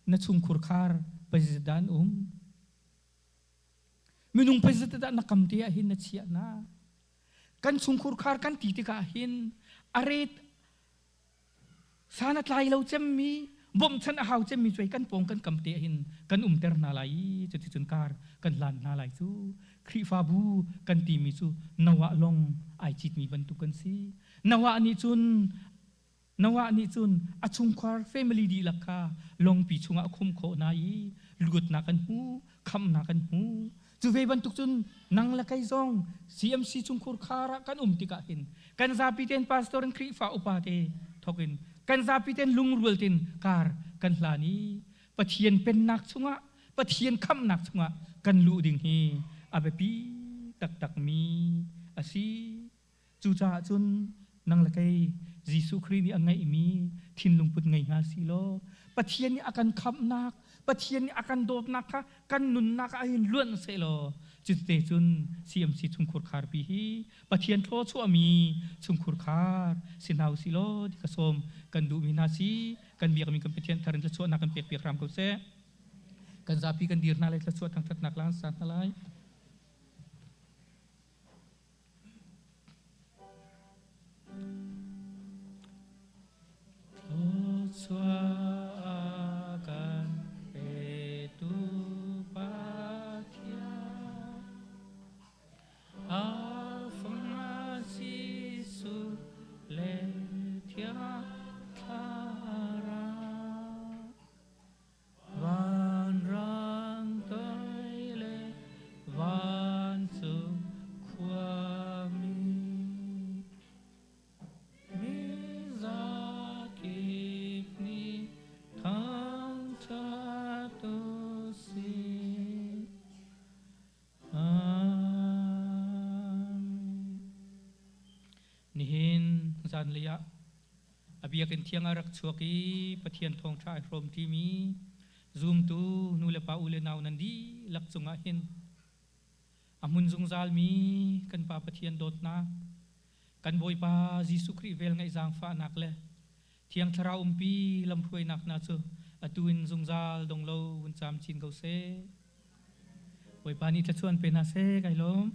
na chungkhur khar pazidan um. Minung pazit dah na kam te ah hin na chiah na. Kan chungkhur khar kan ti tikah hin a ret san a tlai lo cemmi bawmchan a hau cemmi cuai kan pawng kan kam te hin kan umter hna lai i cuticun kar kan hlan hna lai cu. Khrihfabu kan timi cu Noah lawng ai citmi bantuk kan si. Noah nih cun Noah nih cun a chungkhar family dihlak kha lawngpi chungah a khumh khawh hna i luatnak an hmu, khamhnak an hmu. Cu ve bantuk cun nang le kei zong CMC chungkhur khar ah kan um tikah hin kan zapi tein pastor in Khrihfa upa te thokin kan zapi tein lungrual tein kar kan hlan i Pathian pennak chungah Pathian khamhnak chungah kan luh ding hi a biapi taktakmi a si. Cucaah cun nang le kei Jesuh Khrih nih a ngeihmi thinlung put ngei hna si law Pathian nih a kan khamhnak, Pathian nih a kan dawtnak kha kan nunnak ah hin luanh sehlaw cuti cun CMC chungkhur kharpi hi Pathian thlawchuahmi chungkhur khar si hna usih law ti ka sawm kan duhmi hna si kan biakmi kan Pathian thar in thluachuahnak kan pek piak hram ko seh. Kan zapi kan dir hna lai thluachuah thangthatnak lang sa hna lai. Thluachuah kan petu Pathian, a fapa Jesuh le Thiang Thlarau. Vanrang toi le vancung khuami mizakip nih thangṭhat u sih. Amen. Nihin zanlei ah a biakinn thiang ah rak chuak i Pathian thawngṭha ai hrawm ṭimi zumtu nu le pa u le nau nan dihlak cungah hin a hmun zungzalmi kan Pa Pathian dawtnak, kan Bawipa Jesuh Khrih velngeih zaangfahnak le Thiang Thlarau umpi lamhruainak hna cu atu in zungzal dong lo vun caam chin ko seh. Bawipa nih thluachuah an pe hna seh, kai lawm.